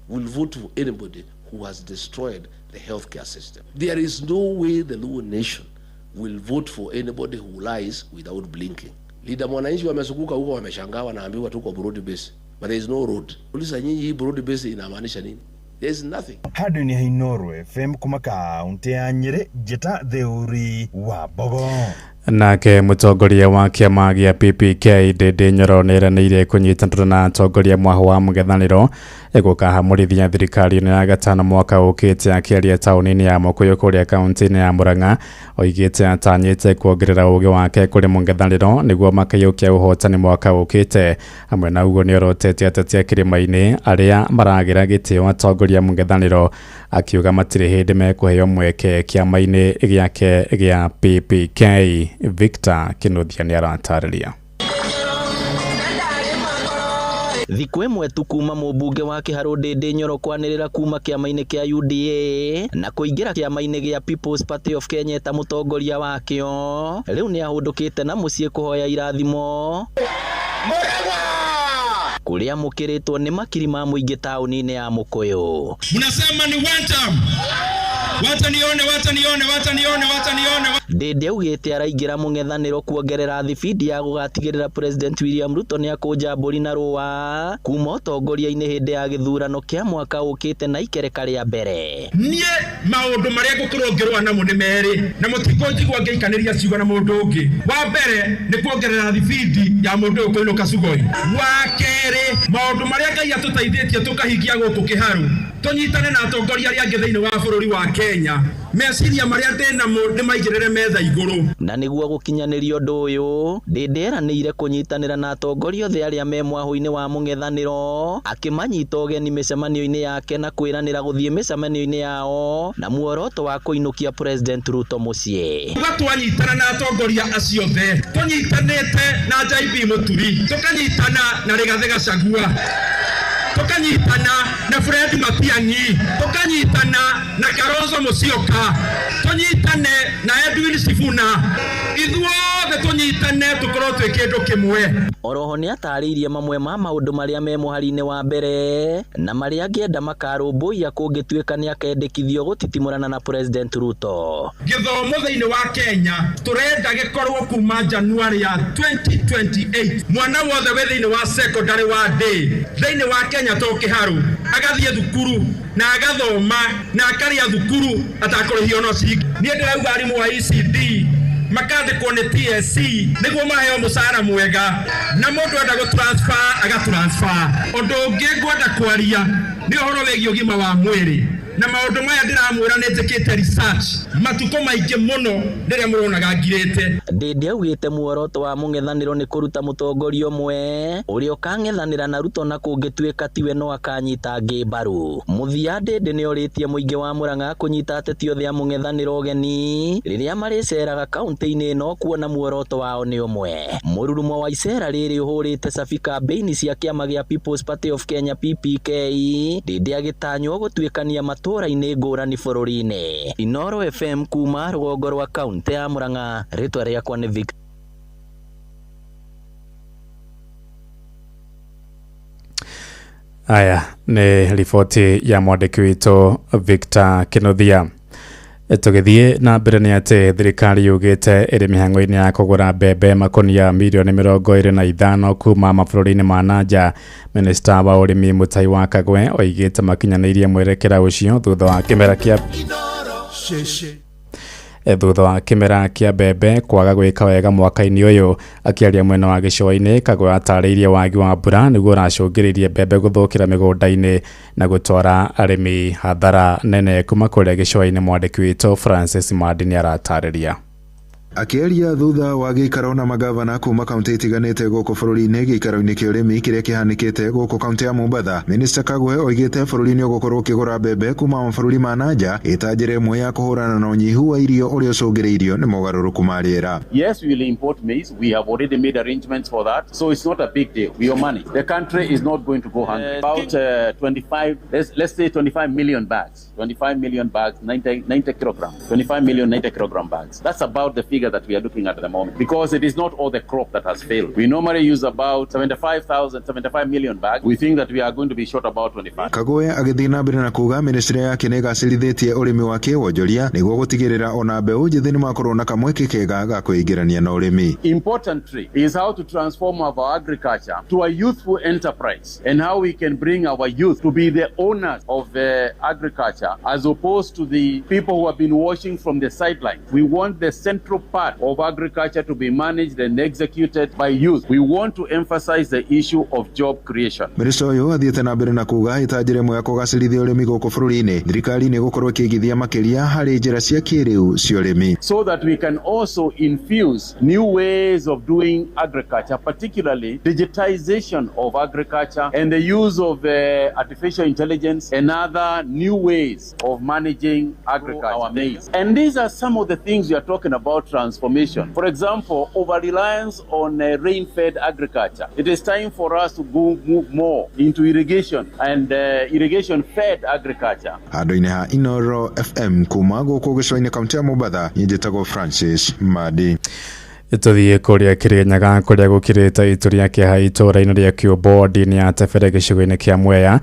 Speaker 17: will vote for anybody who has destroyed the healthcare system. There is no way the Luo nation will vote for anybody who lies without blinking. Leader mwananchi wamezunguka huko, wameshangaa, wanaambiwa tuko broad base, but there is no road. Uliza nyinyi, hii broad base inamaanisha nini? There is nothing.
Speaker 13: Handũ nĩ Inooro FM kuma kaunti ya Nyĩrĩ, Njĩta Theuri wa Mbogo.
Speaker 6: Nake mũtongoria wa kĩama gĩa PPK Ndindi Nyoro nĩeranĩire kũnyitanĩra na atongoria mwahũ wa mũng'ethanĩro gũkahamũrithia thirikari-inĩ ya gatano mwaka ũkĩte. Akĩaria taũni-inĩ ya Mũkũyũ kũrĩa kaunti-inĩ ya Murang'a, oigĩte atanyĩte kuongerera ũgĩ wake kũrĩ mũng'ethanĩro nĩguo makaiyũkia ũhotani mwaka ũkĩte. Hamwe na ũguo nĩorotete ateti a kĩrĩma-inĩ arĩa maragĩra gĩtĩo atongoria mũng'ethanĩro, akiuga matirĩ hĩndĩ mekũheo mweke kĩama-inĩ gĩake gĩa PPK. Victor Kinuthia nĩaratarĩria.
Speaker 2: Thikũ ĩmwe tu kuma mũmbunge wa Kĩharũ Ndindi Nyoro kwanĩrĩra kuma kĩama-inĩ kĩa UDA na kũingĩra kĩama-inĩ gĩa People's Party of Kenya ta mũtongoria wakĩo, rĩu nĩahũndũkĩte na mũciĩ kũhoya irathimo kũrĩa mũkĩrĩtwo nĩ makiri ma mũingĩ taũni-inĩ ya Mũkũyũ.
Speaker 20: Mnasema ni one term. Wacha nione, wacha nione, wacha nione, wacha nione.
Speaker 2: Ndindi augĩte araingĩra mũng'ethanĩro kuongerera thibindi ya gũgatigĩrĩra President William Ruto nĩakũnja mbũri na rũa kuma ũtongoria-inĩ hĩndĩ ya gĩthurano kĩa mwaka ũkĩte na ikereka rĩa mbere.
Speaker 20: Niĩ maũndũ marĩa ngũkorwo ngĩrũa namo nĩ merĩ, na mũtikũnjigua ngĩikanĩria ciugo na mũndũ ũngĩ. Wa mbere nĩ kuongerera thibindi ya mũndũ ũyũ kũinũka Sugoi. Wa kerĩ, maũndũ marĩa Ngai atũteithĩtie tũkahingia gũkũ Kĩharũ, tũnyitane na atongoria arĩa angĩ thĩinĩ wa bũrũri wa Kenya. Meciria marĩa ndĩ namo ndĩmaigĩrĩre metha igũrũ.
Speaker 2: Na nĩguo gũkinyanĩria ũndũ ũyũ, Ndindi eranĩire kũnyitanĩra na atongoria othe arĩa me mwahũ-inĩ wa mũng'ethanĩro, akĩmanyita ũgeni mĩcemanio-inĩ yake na kwĩranĩra gũthiĩ mĩcemanio-inĩ yao na muoroto wa kũinũkia President Ruto mũciĩ.
Speaker 20: Tuga twanyitana na atongoria acio othe, tũnyitanĩte na JB Mũturi, tũkanyitana na Rigathĩ Gachagua, tukanyitana na Fred Matiang'i, tukanyitana na Kalonzo Musyoka, tunyitane na Edwin Sifuna, ithuothe tunyitane tukorwo twĩ kĩndũ kĩmwe.
Speaker 2: Oroho nĩatarĩirie mamwe ma maũndũ marĩa me mũhari-inĩ wa mbere na marĩa angĩenda makarũmbũiya kũngĩtuĩka nĩakendekithio gũtitimũrana na President Ruto.
Speaker 20: Gĩthomo thĩinĩ wa Kenya tũrenda gĩkorwo kuma January ya 2028, mwana wothe wĩ thĩinĩ wa secondary wa day thĩinĩ wa Kenya to Kĩharũ agathiĩ thukuru na agathoma na akarĩa thukuru atakũrĩhio no ciringi. Niĩ ndĩrauga arimũ a ECD makandĩkwo nĩ TSC nĩguo maheo mũcara mwega, na mũndũ enda gũ transfer aga transfer. Ũndũ ũngĩ ngwenda kwaria nĩ ũhoro wĩgiĩ ũgima wa mwĩrĩ. Na maũndũ maya ndĩramwĩra nĩ njĩkĩte research matukũ maingĩ mũno rĩrĩa mũronaga ngirĩte.
Speaker 2: Ndindi augĩte muoroto wa mũng'ethanĩro nĩ kũruta mũtongoria ũmwe ũrĩa ũkang'ethanĩra na Ruto na kũngĩtuĩka tiwe no akanyita angĩ mbaru. Mũthia Ndindi nĩorĩtie mũingĩ wa Murang'a kũnyita ateti othe a mũng'ethanĩro ũgeni rĩrĩa marĩceraga kaunti-inĩ ĩno kuona muoroto wao nĩ ũmwe. Mũrurumo wa icera rĩrĩ ũhũrĩte cabi kambĩini cia kĩama gĩa People's Party of Kenya PPK. Ndindi agĩtanywo gũtuĩkania matũũra-inĩ ngũrani bũrũri-inĩ. Inooro FM kuma rũgongo rwa kaunti ya Murang'a, rĩtwa rĩakwa nĩ Victor.
Speaker 6: Aya nĩ riboti ya mwandĩki witũ Victor Kĩnuthia. Tũgĩthiĩ na mbere nĩ atĩ thirikari yugĩte ĩrĩ mĩhang'o-inĩ ya kũgũra mbembe makonia mirioni 25 kuma mabũrũri-inĩ ma nanja. Minista wa ũrĩmi Mutahi wa Kagwe oigĩte makinyanĩirie mwerekera ũcio thutha wa kĩmera kĩa thutha wa kĩmera kĩa mbembe kwaga gwĩka wega mwaka-inĩ ũyũ. Akĩaria mwena wa gĩcũa-inĩ, Kagwe atarĩirie wagi wa mbura nĩguo ũracũngĩrĩirie mbembe gũthũkĩra mĩgũnda-inĩ na gũtwara arĩmi hathara nene. Kuma kũrĩa gĩcũa-inĩ, mwandĩki witũ Francis Mandi nĩaratarĩria.
Speaker 11: Akĩaria thutha wa gĩikaro na magavana kuma kaunti itiganĩte gũkũ bũrũri-inĩ gĩikaro-inĩ kĩa ũrĩmi kĩrĩa kĩhanĩkĩte gũkũ kaunti ya Mombatha, Minista Kagwe oigĩte bũrũri nĩ ũgũkorwo ũkĩgũra mbembe kuma mabũrũri ma nanja ĩta njĩra ĩmwe ya kũhũrana na ũnyihu wa irio ũrĩa ũcũngĩrĩirio nĩ mogarũrũku ma rĩera.
Speaker 14: Yes, we will import maize. We have already made arrangements for that, so it's not a big deal. We are money. The country is not going to go hungry. About 25, let's say 25 million bags, 25 million bags, 90 kilogram, 25 million 90 kilogram bags. That's about the figure that we are looking at the moment, because it is not all the crop that has failed. We normally use about 75 million bags. We think that we are going to be short about 25.
Speaker 11: Kagwe agĩthiĩ na mbere na kuga ministry yake nĩ ĩgacĩrithĩtie ũrĩmi wa kĩwonjoria nĩguo gũtigĩrĩra ona mbeũ njĩthĩ nĩmakorwo na kamweke kega ga kwĩingĩrania na ũrĩmi.
Speaker 14: Importantly is how to transform our agriculture to a youthful enterprise and how we can bring our youth to be the owners of the agriculture as opposed to the people who have been watching from the sidelines. We want the central part of agriculture to be managed and executed by youth. We want to emphasize the issue of job creation.
Speaker 11: Minista ũyũ athiĩte na mbere na kuga ĩta njĩra ĩmwe ya kũgacĩrithia ũrĩmi gũkũ bũrũri-inĩ, thirikari nĩ ĩgũkorwo ĩkĩigithia makĩria harĩ njĩra cia kĩrĩu cia ũrĩmi.
Speaker 14: So that we can also infuse new ways of doing agriculture, particularly digitization of agriculture and the use of artificial intelligence and other new ways of managing agriculture. Our maize. And these are some of the things we are talking about transformation. For example, over-reliance on rain-fed agriculture. It is time for us to go move more into irrigation and irrigation-fed agriculture.
Speaker 11: Handũ-inĩ ha Inooro FM kuma gũkũ gĩcũa-inĩ kaunti ya Mombatha, niĩ njĩtagwo Francis Madi.
Speaker 6: Tũthiĩ kũrĩa Kĩrĩnyaga kũrĩa gũkirĩte itu rĩa kĩeha itũũra-inĩ rĩa Kĩũmbo ward-inĩ ya Tebere gĩcigo-inĩ kĩa Mwea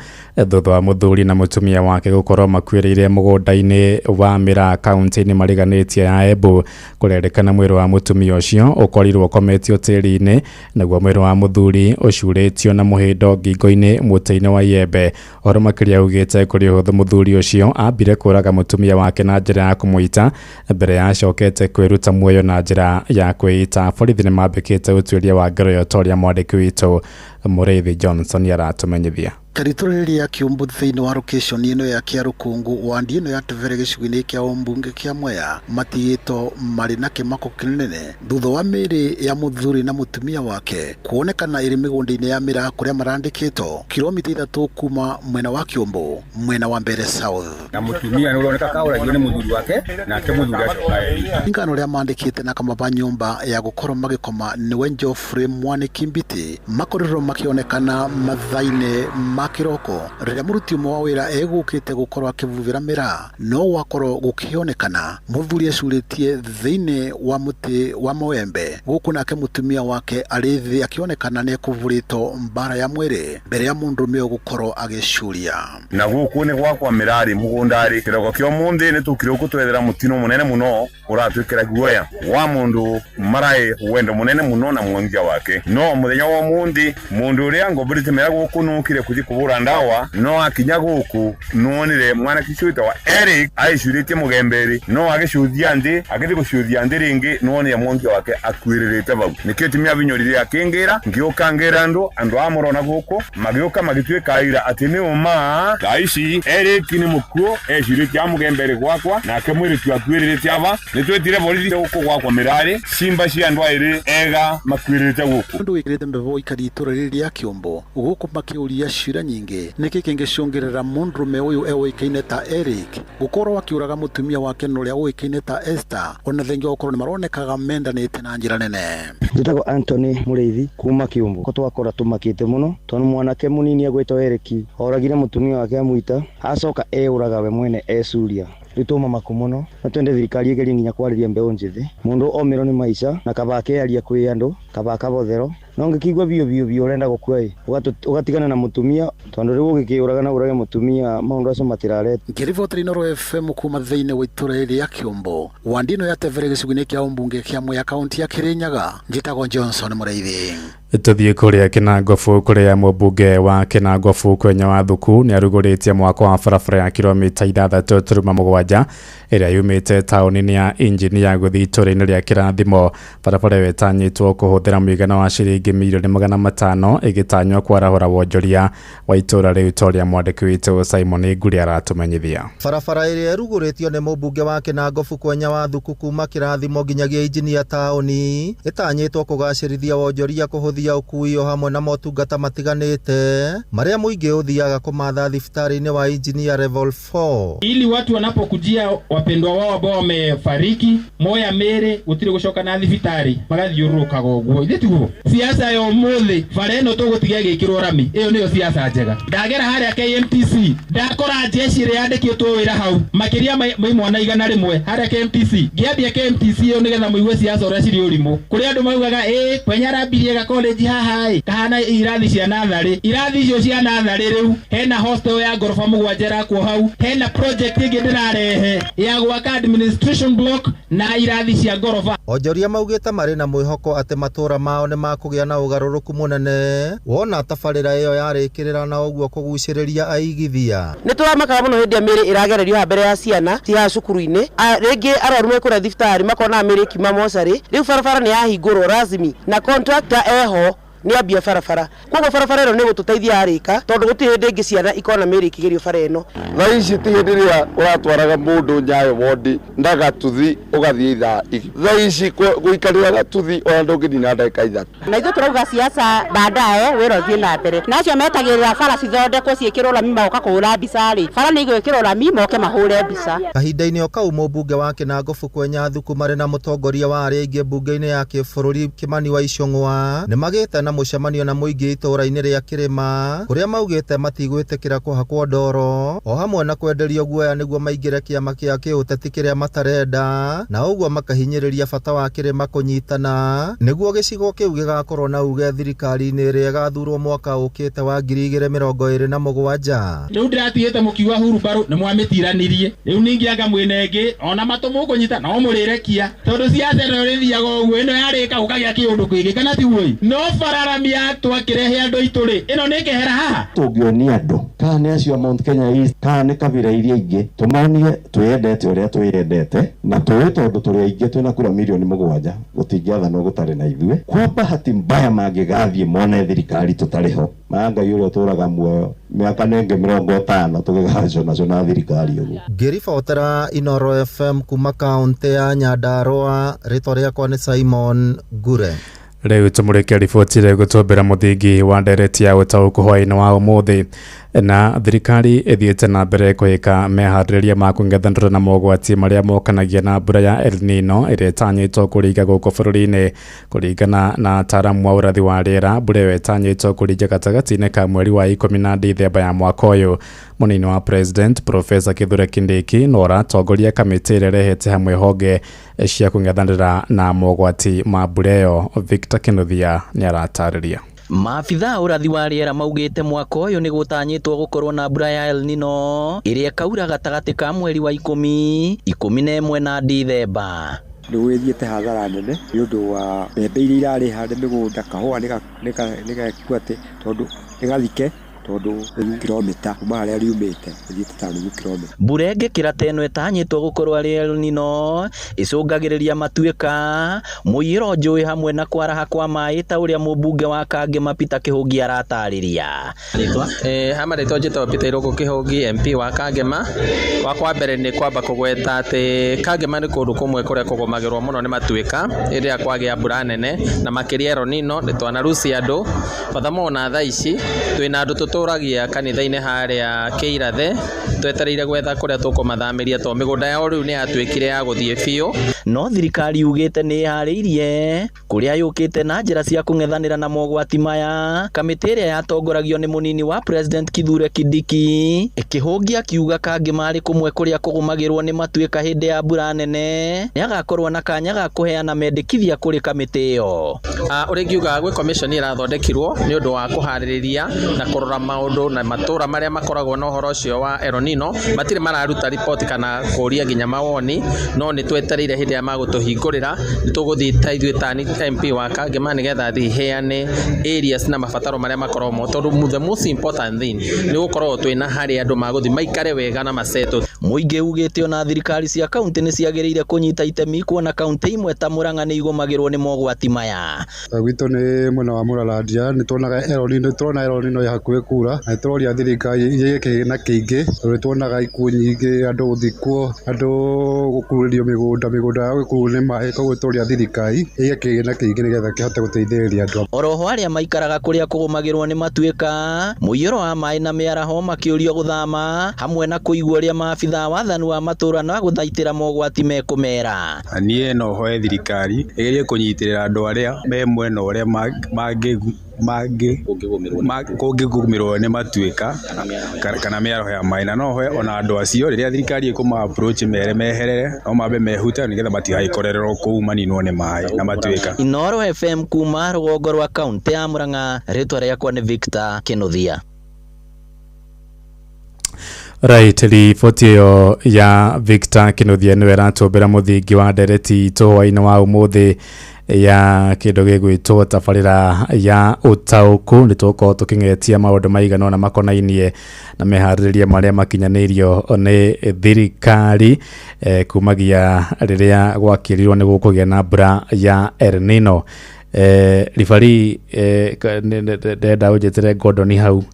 Speaker 6: thutha wa mũthuri na mũtumia wake gũkorwo makuĩrĩire mũgũnda-inĩ wa Mĩraa kaunti-inĩ mariganĩtie ya Embu. Kũrerĩkana mwĩrĩ wa mũtumia ũcio ũkorirwo ũkometio tĩri-inĩ naguo mwĩrĩ wa mũthuri ũcurĩtio na mũhĩndo ngingo-inĩ mũtĩ-inĩ wa iembe. Ũhoro makĩria ugĩte kũrĩ ũhũthũ mũthuri ũcio ambire kũraga mũtumia wake na njĩra ya kũmũita mbere ya acokete kwĩruta muoyo na njĩra ya kwĩita. Borithi nĩ mambĩkĩte ũtuĩria wa ngero ĩyo ta ũrĩa mwandĩki witũ Mũrĩithi Johnson aratũmenyithia.
Speaker 26: Territory rĩrĩ ya Kĩũmbũ thĩinĩ wa location ĩno ya Kĩarũkũngũ wandi ĩno ya Tebere gĩcigo-inĩ kĩa ũmbunge kĩa Mwea matigĩtwo marĩ na kĩmako kĩnene thutha wa mĩĩrĩ ya mũthuri na mũtumia wake kuonekana ĩrĩ mĩgũnda-inĩ ya Mĩraa kũrĩa marandĩkĩtwo kilomita 3 kuma mwena wa Kĩũmbũ mwena wa Mbere South.
Speaker 15: Na mũtumia nĩ ũroneka kaũragio nĩ mũthuri wake nake mũthuri acoka erika.
Speaker 26: Ringana ũrĩa mandĩkĩte na kamaba nyũmba ya gũkorwo magĩkoma nĩwe Geoffrey Mwaniki Mbiti makorirwo makĩonekana mathaa-inĩ ma kĩroko rĩrĩa mũruti ũmwe wa wĩra egũkĩte gũkorwo akĩvuvĩra mĩraa no gwakorwo gũkĩonekana mũthuri acurĩtie thĩinĩ wa mũtĩ wa mũembe gũkũ nake mũtumia wake arĩ thĩ akĩonekana nĩ ekũvurĩtwo mbara ya mwĩrĩ mbere ya mũndũrũme ũyũ gũkorwo agĩcuria.
Speaker 15: Na gũkũ nĩ gwakwa mĩrarĩ mũgũnda-rĩ kĩroko kĩa ũmũthĩ nĩ tũkire gũkũ twethera mũtino mũnene mũno ũratwĩkĩra guoya wa mũndũ maraĩ wendo mũnene mũno na mwongia wake no mũthenya wa ũmũthĩ mũndũ ũrĩa ngomborete mĩraa gũkũ nũkire kũthiĩ kubura ndawa no akinya guku nonire mwana kicuita wa Eric aicurite mugemberi no agicuthia ndi agithi gucuthia ndi ringi nonire mwangi wake akuiririte bau nikio timia binyorire akingira ngiuka ngira andu amurona guku magiuka magituika aira ati ni uma thaa ici Eric ni mukuo ecurite amugemberi gwakwa nake mwiritu akuiririte aba nitwetire borithi guku gwakwa mirari simba cia andu airi ega makuiririte guku
Speaker 26: Undu wikirite mbevo ikari itura riri ria Kiumbu guku makiuria cira nyingi niki kingicungirira mundurume uyu ewikaine ta Eric gukorwo akiuraga mutumia wake nuria uikaine ta Esther ona thengi gukorwo ni maronekaga mendanite na njira nene.
Speaker 7: Njitagwo Anthony Mureithi kuma Kiumbu ko twakora tumakite muno tondu mwanake munini agwitwo Eric oragire mutumia wake amwita acoka euraga we mwene ecuria rituma maku muno na twende thirikari igerie nginya kwariria mbeu njithi mundu omirwo ni maica na kaba akearia kwi andu kaba akabothero no ngikigua bio bio bio urenda gukua i ugatigana na mutumia tondu riu ugikiuraga na urage mutumia maundu acio matirareta.
Speaker 26: Ngiribotera Inooro FM kuma thiini wa itura riri ria Kiumbu wandino ya tevere gĩcigo-inĩ kĩa ũmbunge kĩa Mwea kaunti ya Kirinyaga. Njitagwo Johnson Mũraithi.
Speaker 6: Tuthie kuria Kinangobu kuria mũmbunge wa Kinangobu Kwenya wa Thuku nĩ arugũrĩtie mwako wa barabara ya kilomita 6.7 ĩrĩa yumĩte taũni-inĩ ya Injinia gũthiĩ itũũra-inĩ rĩa Kĩrathimo. Barabara ĩyo ĩtanyĩtwo kũhũthĩra mũigana wa ciringi milioni 500 ĩgĩtanywo kwarahũra wonjoria wa itũũra rĩu ta ũrĩa mwandĩki witũ Simon Nguri aratũmenyithia.
Speaker 8: Barabara ĩrĩa ĩrugũrĩtio nĩ mũmbunge wa Kinangobu Kwenya wa Thuku kuma Kĩrathimo nginyagia Injinia taũni ĩtanyĩtwo kũgacĩrithia wonjoria kũhũthia ũkuui o hamwe na motungata matiganĩte marĩa mũingĩ ũthiaga kũmatha thibitarĩ-inĩ wa Injinia level 4.
Speaker 21: Ili watu wanapokujia wapendwa wao ambao wamefariki moya mere gutire gucoka na thibitari magathiũrũrũkaga ũguo ithe tiguo siasa ya ũmũthĩ bara ĩno tũgũtiga ĩgĩkĩrwo rami ĩyo nĩyo siasa njega. Ndagera harĩa KMTC ndakora jeshi ĩrĩa yandĩkĩtwo wĩra hau makĩria ma imwana 100 harĩa KMTC ngĩambia KMTC ĩyo nĩgetha mũigue siasa ũrĩa cirĩ ũrimũ kũrĩa andũ maugaga ĩ Kwenya arambirie ga college haha ĩ kahana irathi cia natharĩ irathi icio cia natharĩ rĩu hena hostel ya ngoroba 7 ĩrakwo hau hena project ĩngĩ ndĩrarehe ya gwaka administration block na irathi cia ngoroba.
Speaker 8: Onjoria maugĩte marĩ na mwĩhoko atĩ matũra mao nĩ makũgĩa na ũgarũrũku mũnene wona tabarĩra ĩyo yarĩkĩrĩra na ũguo kũgucĩrĩria aigithia.
Speaker 16: Nĩ tũramakaga mũno hĩndĩ ĩrĩa mĩrĩ ĩragererio haha mbere ya ciana ci haha cukuru-inĩ rĩngĩ arwaru me kũrĩa thibitarĩ makona mĩrĩ ĩkiuma mocarĩ rĩu barabara nĩ yahingũrwo rasmi na contractor eho nĩ ambia barabara koguo barabara ĩno nĩ gũtũteithia yarĩka tondũ gũtirĩ hĩndĩ ĩngĩ ciana ikona mĩrĩ ĩkĩgerio bara ĩno.
Speaker 18: Thaa ici ti hĩndĩ ĩrĩa ũratwaraga mũndũ Nyayo wondi na gatuthi ũgathiĩ ithaa igĩrĩ thaa ici gũikarĩra gatuthi ona ndũngĩnina ndagĩka 3.
Speaker 22: Na ithuĩ tũrauga siasa baadaye wĩra ũthiĩ na mbere na acio metagĩrĩra bara cithondekwo ciĩkĩrwo rami magoka kũhũra mbica rĩ bara nĩ igwĩkĩrwo rami moke mahũre mbica.
Speaker 8: Kahinda-inĩ o kau mũmbunge wa Kinangobu Kwenya Thuku marĩ na mũtongoria wa arĩa aingĩ mbunge-inĩ ya kĩbũrũri Kimani wa Ichung'wa nĩ magĩte na mũcemanio na mũingĩ itũũra-inĩ rĩa Kĩrĩma kũrĩa maugĩte matigwĩtĩkĩra kũhakwo ndoro o hamwe na kwenderio guoya nĩguo maingĩre kĩama kĩa kĩũteti kĩrĩa matarenda na ũguo makahinyĩrĩria bata wa Kĩrĩma kũnyitana nĩguo gĩcigo kĩu gĩgakorwo na uge thirikari-inĩ ĩrĩa ĩgathurwo mwaka ũkĩte wa 2027.
Speaker 21: Rĩu ndĩratigĩte mũkiuga hurumbarũ nĩ mwamĩtiranirie rĩu ningĩ anga mwĩna ĩngĩ ona matũ mũkũnyita no mũrĩrekia tondũ siasa ĩno ĩrĩthiaga ũguo ĩno yarĩka gũkagĩa kĩũndũ kĩngĩ kana tiguo no bararami twakĩrehe andũ aitũ rĩ ĩno nĩ kehera haha
Speaker 23: tũngĩonia andũ kana nĩ acio a Mount Kenya East kana nĩ kabira iria ingĩ tũmonie twĩyendete ũrĩa twĩyendete na tũĩ tondũ tũrĩ aingĩ twĩna kura milioni 7 gũtingĩathanwo gũtarĩ na ithuĩ. Kwa bahati mbaya mangĩgathiĩ mone thirikari tũtarĩ ho ma Ngai ũrĩa ũtũraga muoyo mĩaka nenge 50 tũgĩgaco nacio na thirikari ũguo.
Speaker 8: Ngĩribotera Inooro FM kuma kaũntĩ ya Nyandarũa rĩtwa rĩakwa nĩ Simon Ngure.
Speaker 6: Rĩu tũmũrĩke riboti ĩrĩa ĩgũtũmbĩra mũthingi wa ndereti ya ũtaũku hwaĩ-inĩ wa ũmũthĩ. Na thirikari ĩthiĩte na mbere kwĩka meharĩrĩria ma kũng'ethanĩra na mogwati marĩa mokanagia na mbura ya El Nino ĩrĩa ĩtanyĩtwo kũringa gũkũ bũrũri-inĩ. Kũringana na ataaramu a ũrathi wa rĩera, mbura ĩyo ĩtanyĩtwo kũringa gatagatĩ-inĩ ka mweri wa 10 na Dithemba ya mwaka ũyũ. Mũnini wa President Professor Kithure Kindiki no ũratongoria kamĩtĩ ĩrĩa ĩrehete hamwe honge cia kũng'ethanĩra na mogwati ma mbura ĩyo. Victor Kinuthia nĩaratarĩria.
Speaker 2: Maabitha ũrathi wa rĩera maugĩte mwaka ũyũ nĩ gũtanyĩtwo gũkorwo na mbura ya El Nino ĩrĩa ĩkaura gatagatĩ ka mweri wa 10, 11 na Dithemba.
Speaker 27: Nĩ gwĩthiĩte hathara nene nĩ ũndũ wa mbembe iria irarĩ hande mĩgũnda, kahũa nĩ gakua atĩ tondũ nĩ gathike Tondũ nuthu kilomita kuma harĩa riumĩte ĩthiĩte ta nuthu kilomita.
Speaker 2: Mbura ĩngĩkĩra ta ĩno ĩtanyĩtwo gũkorwo arĩ El Nino ĩcũngagĩrĩria matuĩka, mũiyũro njũĩ hamwe na kwaraha kwa maĩ ta ũrĩa mũmbunge wa Kangema Peter Kĩhũngi aratarĩria.
Speaker 1: Ha marĩtwa njĩtagwo Peter Irũngũ Kĩhũngi, MP wa Kangema. Wakwa mbere nĩ kwamba kũgweta atĩ Kangema nĩ kũndũ kũmwe kũrĩa kũgũmagĩrwo mũno nĩ matuĩka rĩrĩa kwagĩa mbura nene na makĩria El Nino. Nĩ twanarucia andũ furthermore, ona thaa ici twĩna andũ tũtũragia kanitha-inĩ harĩa Kĩirathe, twetereire gwetha kũrĩa tũkũmathamĩria tondũ mĩgũnda yao rĩu nĩ yatuĩkire ya gũthiĩ biũ.
Speaker 2: No thirikari yugĩte nĩ ĩharĩirie kũrĩa yũkĩte na njĩra cia kũng'ethanĩra na mogwati maya. Kamĩtĩ ĩrĩa yatongoragio nĩ mũnini wa President Kithure Kindiki ĩkĩhũngia kiuga Kangema arĩ kũmwe kũrĩa kũgũmagĩrwo nĩ matuĩka hĩndĩ ya mbura nene nĩagakorwo na kanya ga kũheana mendekithia kũrĩ kamĩtĩ ĩyo.
Speaker 1: Ũrĩa ingiuga, gwĩ commission ĩrathondekirwo nĩ ũndũ wa kũharĩrĩria na kũrora maũndũ na matũra marĩa makoragwo na ũhoro ũcio wa El Nino. Matirĩ mararuta riboti kana kũria nginya mawoni, no nĩ twetereire hĩndĩ ĩrĩa magũtũhingũrĩra. Nĩ tũgũthiĩ ta ithuĩ ta MP wa Kangema nĩgetha thiĩ heane areas na mabataro marĩa makoragwo mo, tondũ the most important thing nĩ gũkorwo twĩna harĩa andũ magũthiĩ maikare wega na masettle.
Speaker 2: Mũingĩ ugĩte ona thirikari cia kaunti nĩ ciagĩrĩire kũnyita itemi, kuona kaunti imwe ta Murang'a nĩ igũmagĩrwo nĩ mogwati maya.
Speaker 4: Gwitũ nĩ mwena wa Mũrarandia, nĩ tuonaga El Nino, tũrona El Nino ĩ hakuhĩ kura, na nĩ tũroria thirikari ĩige kĩgĩna kĩingĩ, tondũ nĩ tuonaga ikuũ nyingĩ, andũ gũthikwo, andũ gũkururio mĩgũnda, mĩgũnda yao gũkururio nĩ maĩ, koguo tũroria thirikari ĩige kĩgĩna kĩingĩ nĩgetha kĩhote gũteithĩrĩria andũ.
Speaker 2: Oroho arĩa maikaraga kũrĩa kũgũmagĩrwo nĩ matuĩka, mũiyũro wa maĩ na mĩaraho makĩũrio gũthama hamwe na kũigua ũrĩa maabithaa wathani wa matũra na gũthaitĩra mogwati mekũmera.
Speaker 5: Niĩ no hoe thirikari ĩgerie kũnyitĩrĩra andũ arĩa me mwena ũrĩa mangĩ kũngĩgũmĩrwo nĩ matuĩka kana mĩaraho ya maĩ, na no hoe ona andũ acio rĩrĩa thirikari ĩkũma approach mere meherere, no mambe mehute nĩgetha matigagĩkorererwo kũu maninwo nĩ maĩ na matuĩka.
Speaker 2: Inooro FM kuma rũgongo rwa kaunti ya Murang'a, rĩtwa rĩakwa nĩ Victor Kinuthia.
Speaker 6: Right, riboti ĩyo ya Victor Kinuthia nĩwe ĩratũmbĩra mũthingi wa ndereti itũ hwaĩ-inĩ wa ũmũthĩ ya kĩndũ gĩgwĩtwo tabarĩra ya ũtaũku. Nĩ tũgũkorwo tũkĩng'etia maũndũ maigana ũna makonainie na meharĩrĩria marĩa makinyanĩirio nĩ thirikari kumagia rĩrĩa gwakĩrirwo nĩ gũkũgĩa na mbura ya El Nino. Ribari ndenda ũnjĩtĩre Gordon hau,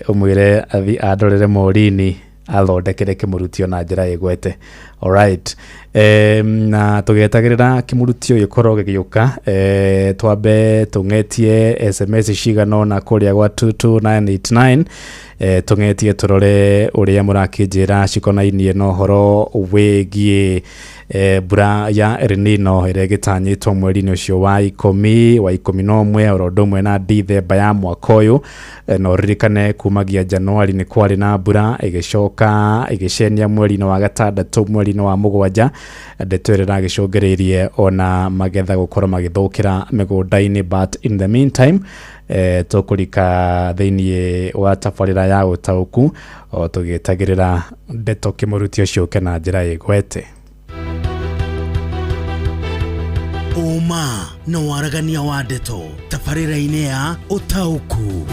Speaker 6: ũmwĩre athi andorere Morini athondekere kĩmũrutio na njĩra ĩgwete. Alright, na tũgĩetagĩrĩra kĩmũrutio gĩkorwo gĩgĩũka, twambe tũng'etie SMS cigana ũna kũrĩa gwa 22989, tũng'etie tũrore ũrĩa mũrakĩnjĩra cikonainie na ũhoro wĩgiĩ mbura ya El Nino ĩrĩa ĩgĩtanyĩtwo mweri-inĩ ũcio wa 10, wa 11, oro ũndũ ũmwe na Dithemba ya mwaka ũyũ. Na ũririkane kumagia Januari nĩ kwarĩ na mbura, ĩgĩcoka ĩgĩcenia mweri-inĩ wa gatandatũ, mweri-inĩ wa mũgwanja, ndeto ĩrĩa ĩragĩcũngĩrĩirie ona magetha gũkorwo magĩthũkĩra mĩgũnda-inĩ. But in the meantime, tũkũrika thĩinĩ wa tabarĩra ya ũtaũku o tũgĩtagĩrĩra ndeto kĩmũrutio ciũke na njĩra ĩgwete.
Speaker 12: Ũma na waragania wa ndeto tabarĩra-inĩ ya ũtaũku.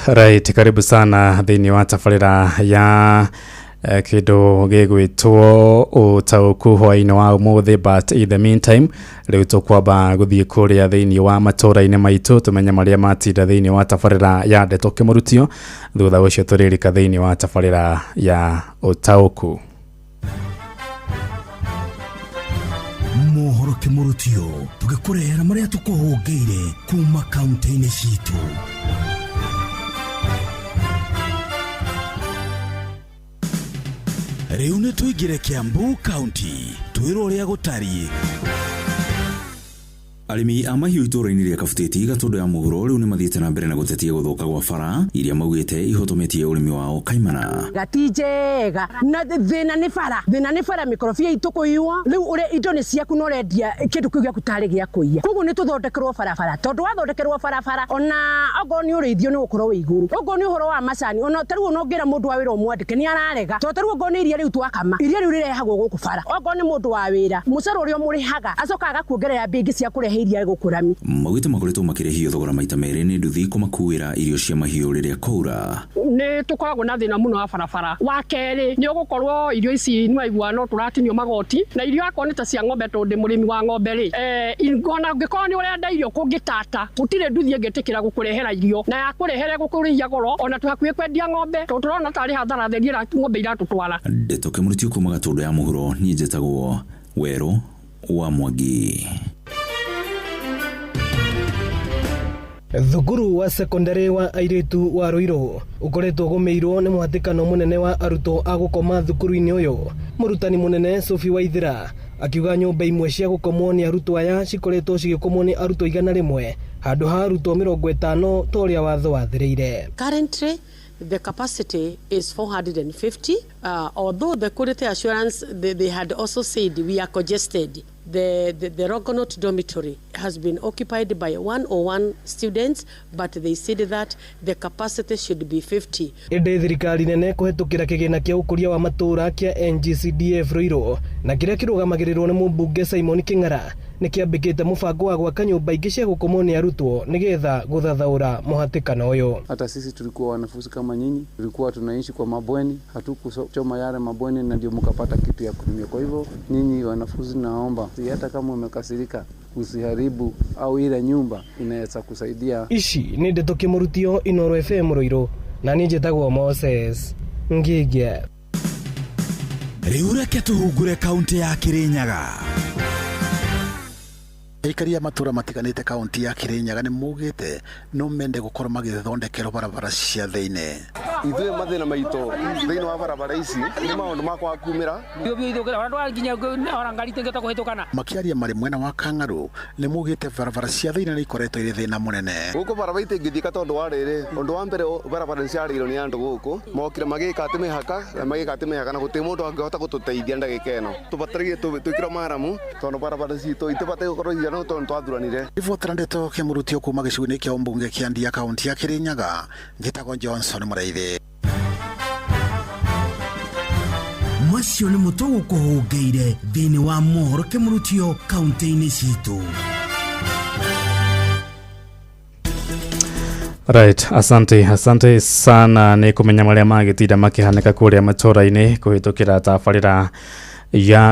Speaker 6: Right, karibu sana thĩinĩ wa tabarĩra ya kĩndũ gĩgwĩtwo ũtaũku hwaĩ-inĩ wa ũmũthĩ. But in the meantime, rĩu tũkwamba gũthiĩ kũrĩa thĩinĩ wa matũra-inĩ maitũ tũmenye marĩa matinda thĩinĩ wa tabarĩra ya ndeto kĩmũrutio. Thutha ũcio tũrĩrika thĩinĩ wa tabarĩra ya ũtaũku.
Speaker 12: Mohoro kĩmũrutio, tũgĩkũrehera marĩa tũkũhũngĩire kuma kaunti-inĩ citũ. Rĩu nĩ tũingĩre Kiambu kaunti, twĩrwo ũrĩa gũtariĩ.
Speaker 3: Arĩmi a mahiũ itũũra-inĩ rĩa Kabutĩti Gatũndũ ya mũhuro rĩu nĩ mathiĩte na mbere na gũtetia gũthũka gwa bara iria maugĩte ihotometie ũrĩmi wao kaimana.
Speaker 9: Gati njega na thĩna nĩ bara, thĩna nĩ bara, mĩkorobia itũ kũiywo. Rĩu ũrĩa indo nĩ ciaku na ũrendia kĩndũ kĩu gĩaku tarĩ gĩa kũiya, koguo nĩ tũthondekerwo barabara, tondũ wathondekerwo barabara ona okorwo nĩ ũrĩithio nĩ ũgũkorwo wĩ igũrũ, okorwo nĩ ũhoro wa macani, ona ta rĩu ona ũngĩra mũndũ wa wĩra ũmwandĩke nĩ ararega, tondũ ta rĩu okorwo nĩ iria rĩu twakama, iria rĩu rĩrehagwo gũkũ bara, okorwo nĩ mũndũ wa wĩra mũcara ũrĩa ũmũrĩhaga acokaga agakuongerera mbia ingĩ cia kũrehe iria gũkũ rami.
Speaker 3: Maugĩte makoretwo makĩrĩhio thogora maita merĩ nĩ nduthi kũmakuĩra irio cia mahiũ rĩrĩa kwaura.
Speaker 10: Nĩ tũkoragwo na thĩna mũno wa barabara. Wa kerĩ nĩ ũgũkorwo irio ici nĩ waigua no tũratinio magoti, na irio akorwo nĩ ta cia ng'ombe, tondũ ndĩ mũrĩmi wa ng'ombe rĩ, ona ũngĩkorwo nĩ ũrenda irio kũngĩtata, gũtirĩ nduthi ĩngĩtĩkĩra gũkũrehera irio, na yakũrehere gũkũrĩhia goro, ona twĩ hakuhĩ kwendia ng'ombe tondũ tũrona tarĩ hathara theri ng'ombe iratũtwara.
Speaker 3: Ndeto kĩmũrutio kuma Gatũndũ ya mũhuro, niĩ njĩtagwo Werũ wa Mwangi.
Speaker 17: Thukuru wa sekondari wa airĩtu wa Ruiru ũkoretwo ũgũmĩirwo nĩ mũhatĩkano mũnene wa arutwo a gũkoma thukuru-inĩ ũyũ. Mũrutani mũnene Sophie Waithira akiuga nyũmba imwe cia gũkomwo nĩ arutwo aya cikoretwo cigĩkomwo nĩ arutwo 100 handũ ha arutwo 50 ta ũrĩa watho wathĩrĩire.
Speaker 19: Currently, the capacity is 450. Although the quality assurance, they had also said we are congested. The Rogonot dormitory has been occupied by 101 students, but they said that the capacity should be 50.
Speaker 17: Ĩndĩ thirikari nene kũhetũkĩra kĩgĩna kĩa ũkũria wa matũũra kĩa NGCDF Ruiru na kĩrĩa kĩrũgamagĩrĩrwo nĩ mũmbunge Simon Kĩng'ara nĩ kĩambĩkĩte mũbango wa gwaka nyũmba ingĩ cia gũkomwo nĩ arutwo nĩgetha gũthathaũra mũhatĩkano ũyũ.
Speaker 24: Hata sisi tulikuwa wanafunzi kama nyinyi, tulikuwa tunaishi kwa mabweni, hatukuchoma yale mabweni na ndio mkapata kitu ya kutumia. Kwa hivyo nyinyi wanafunzi, naomba hata kama umekasirika usiharibu au ile nyumba inaweza kusaidia.
Speaker 17: Ici nĩ ndeto kĩmũrutio Inoro FM Ruiru, na niĩ njĩtagwo Moses Ngĩgĩa.
Speaker 12: Rĩu reke tũhungure kaunti ya Kirinyaga.
Speaker 26: Aikari a matũra matiganĩte kaunti ya Kirinyaga nĩ maugĩte no mende gũkorwo magĩthondekerwo barabara cia thĩinĩ.
Speaker 18: Ithuĩ mathĩna maitũ thĩinĩ wa barabara ici nĩ maũndũ ma kwaga kumĩra. Makĩaria marĩ mwena wa Kang'aru nĩ maugĩte barabara cia thĩinĩ nĩ ikoretwo irĩ thĩna mũnene. Gũkũ barabara itingĩthiĩka tondũ wa rĩrĩ, ũndũ wa mbere barabara nĩ ciarĩirwo nĩ andũ gũkũ, mokire magĩka atĩ mĩhaka na magĩka atĩ mĩhaka na gũtirĩ mũndũ angĩhota gũtũteithia ndagĩka ĩno. Tũbataire twĩkĩrwo maramu tondũ barabara citũ itibataire gũkorwo ihana tondũ twathuranire.
Speaker 26: Ribotera ndeto kĩmũrutio kuma gĩcigo-inĩ kĩa ũmbunge kĩa Ndia kaunti ya Kirinyaga, njĩtagwo Johnson Mũraithi.
Speaker 12: Macio nĩ mũtũ gũkũhũngĩire thĩinĩ wa mohoro kĩmũrutio kaunti-inĩ citũ.
Speaker 6: Right, asante, asante sana nĩ kũmenya marĩa magĩtinda makĩhanĩka kũrĩa matũra-inĩ kũhĩtũkĩra tabarĩra ya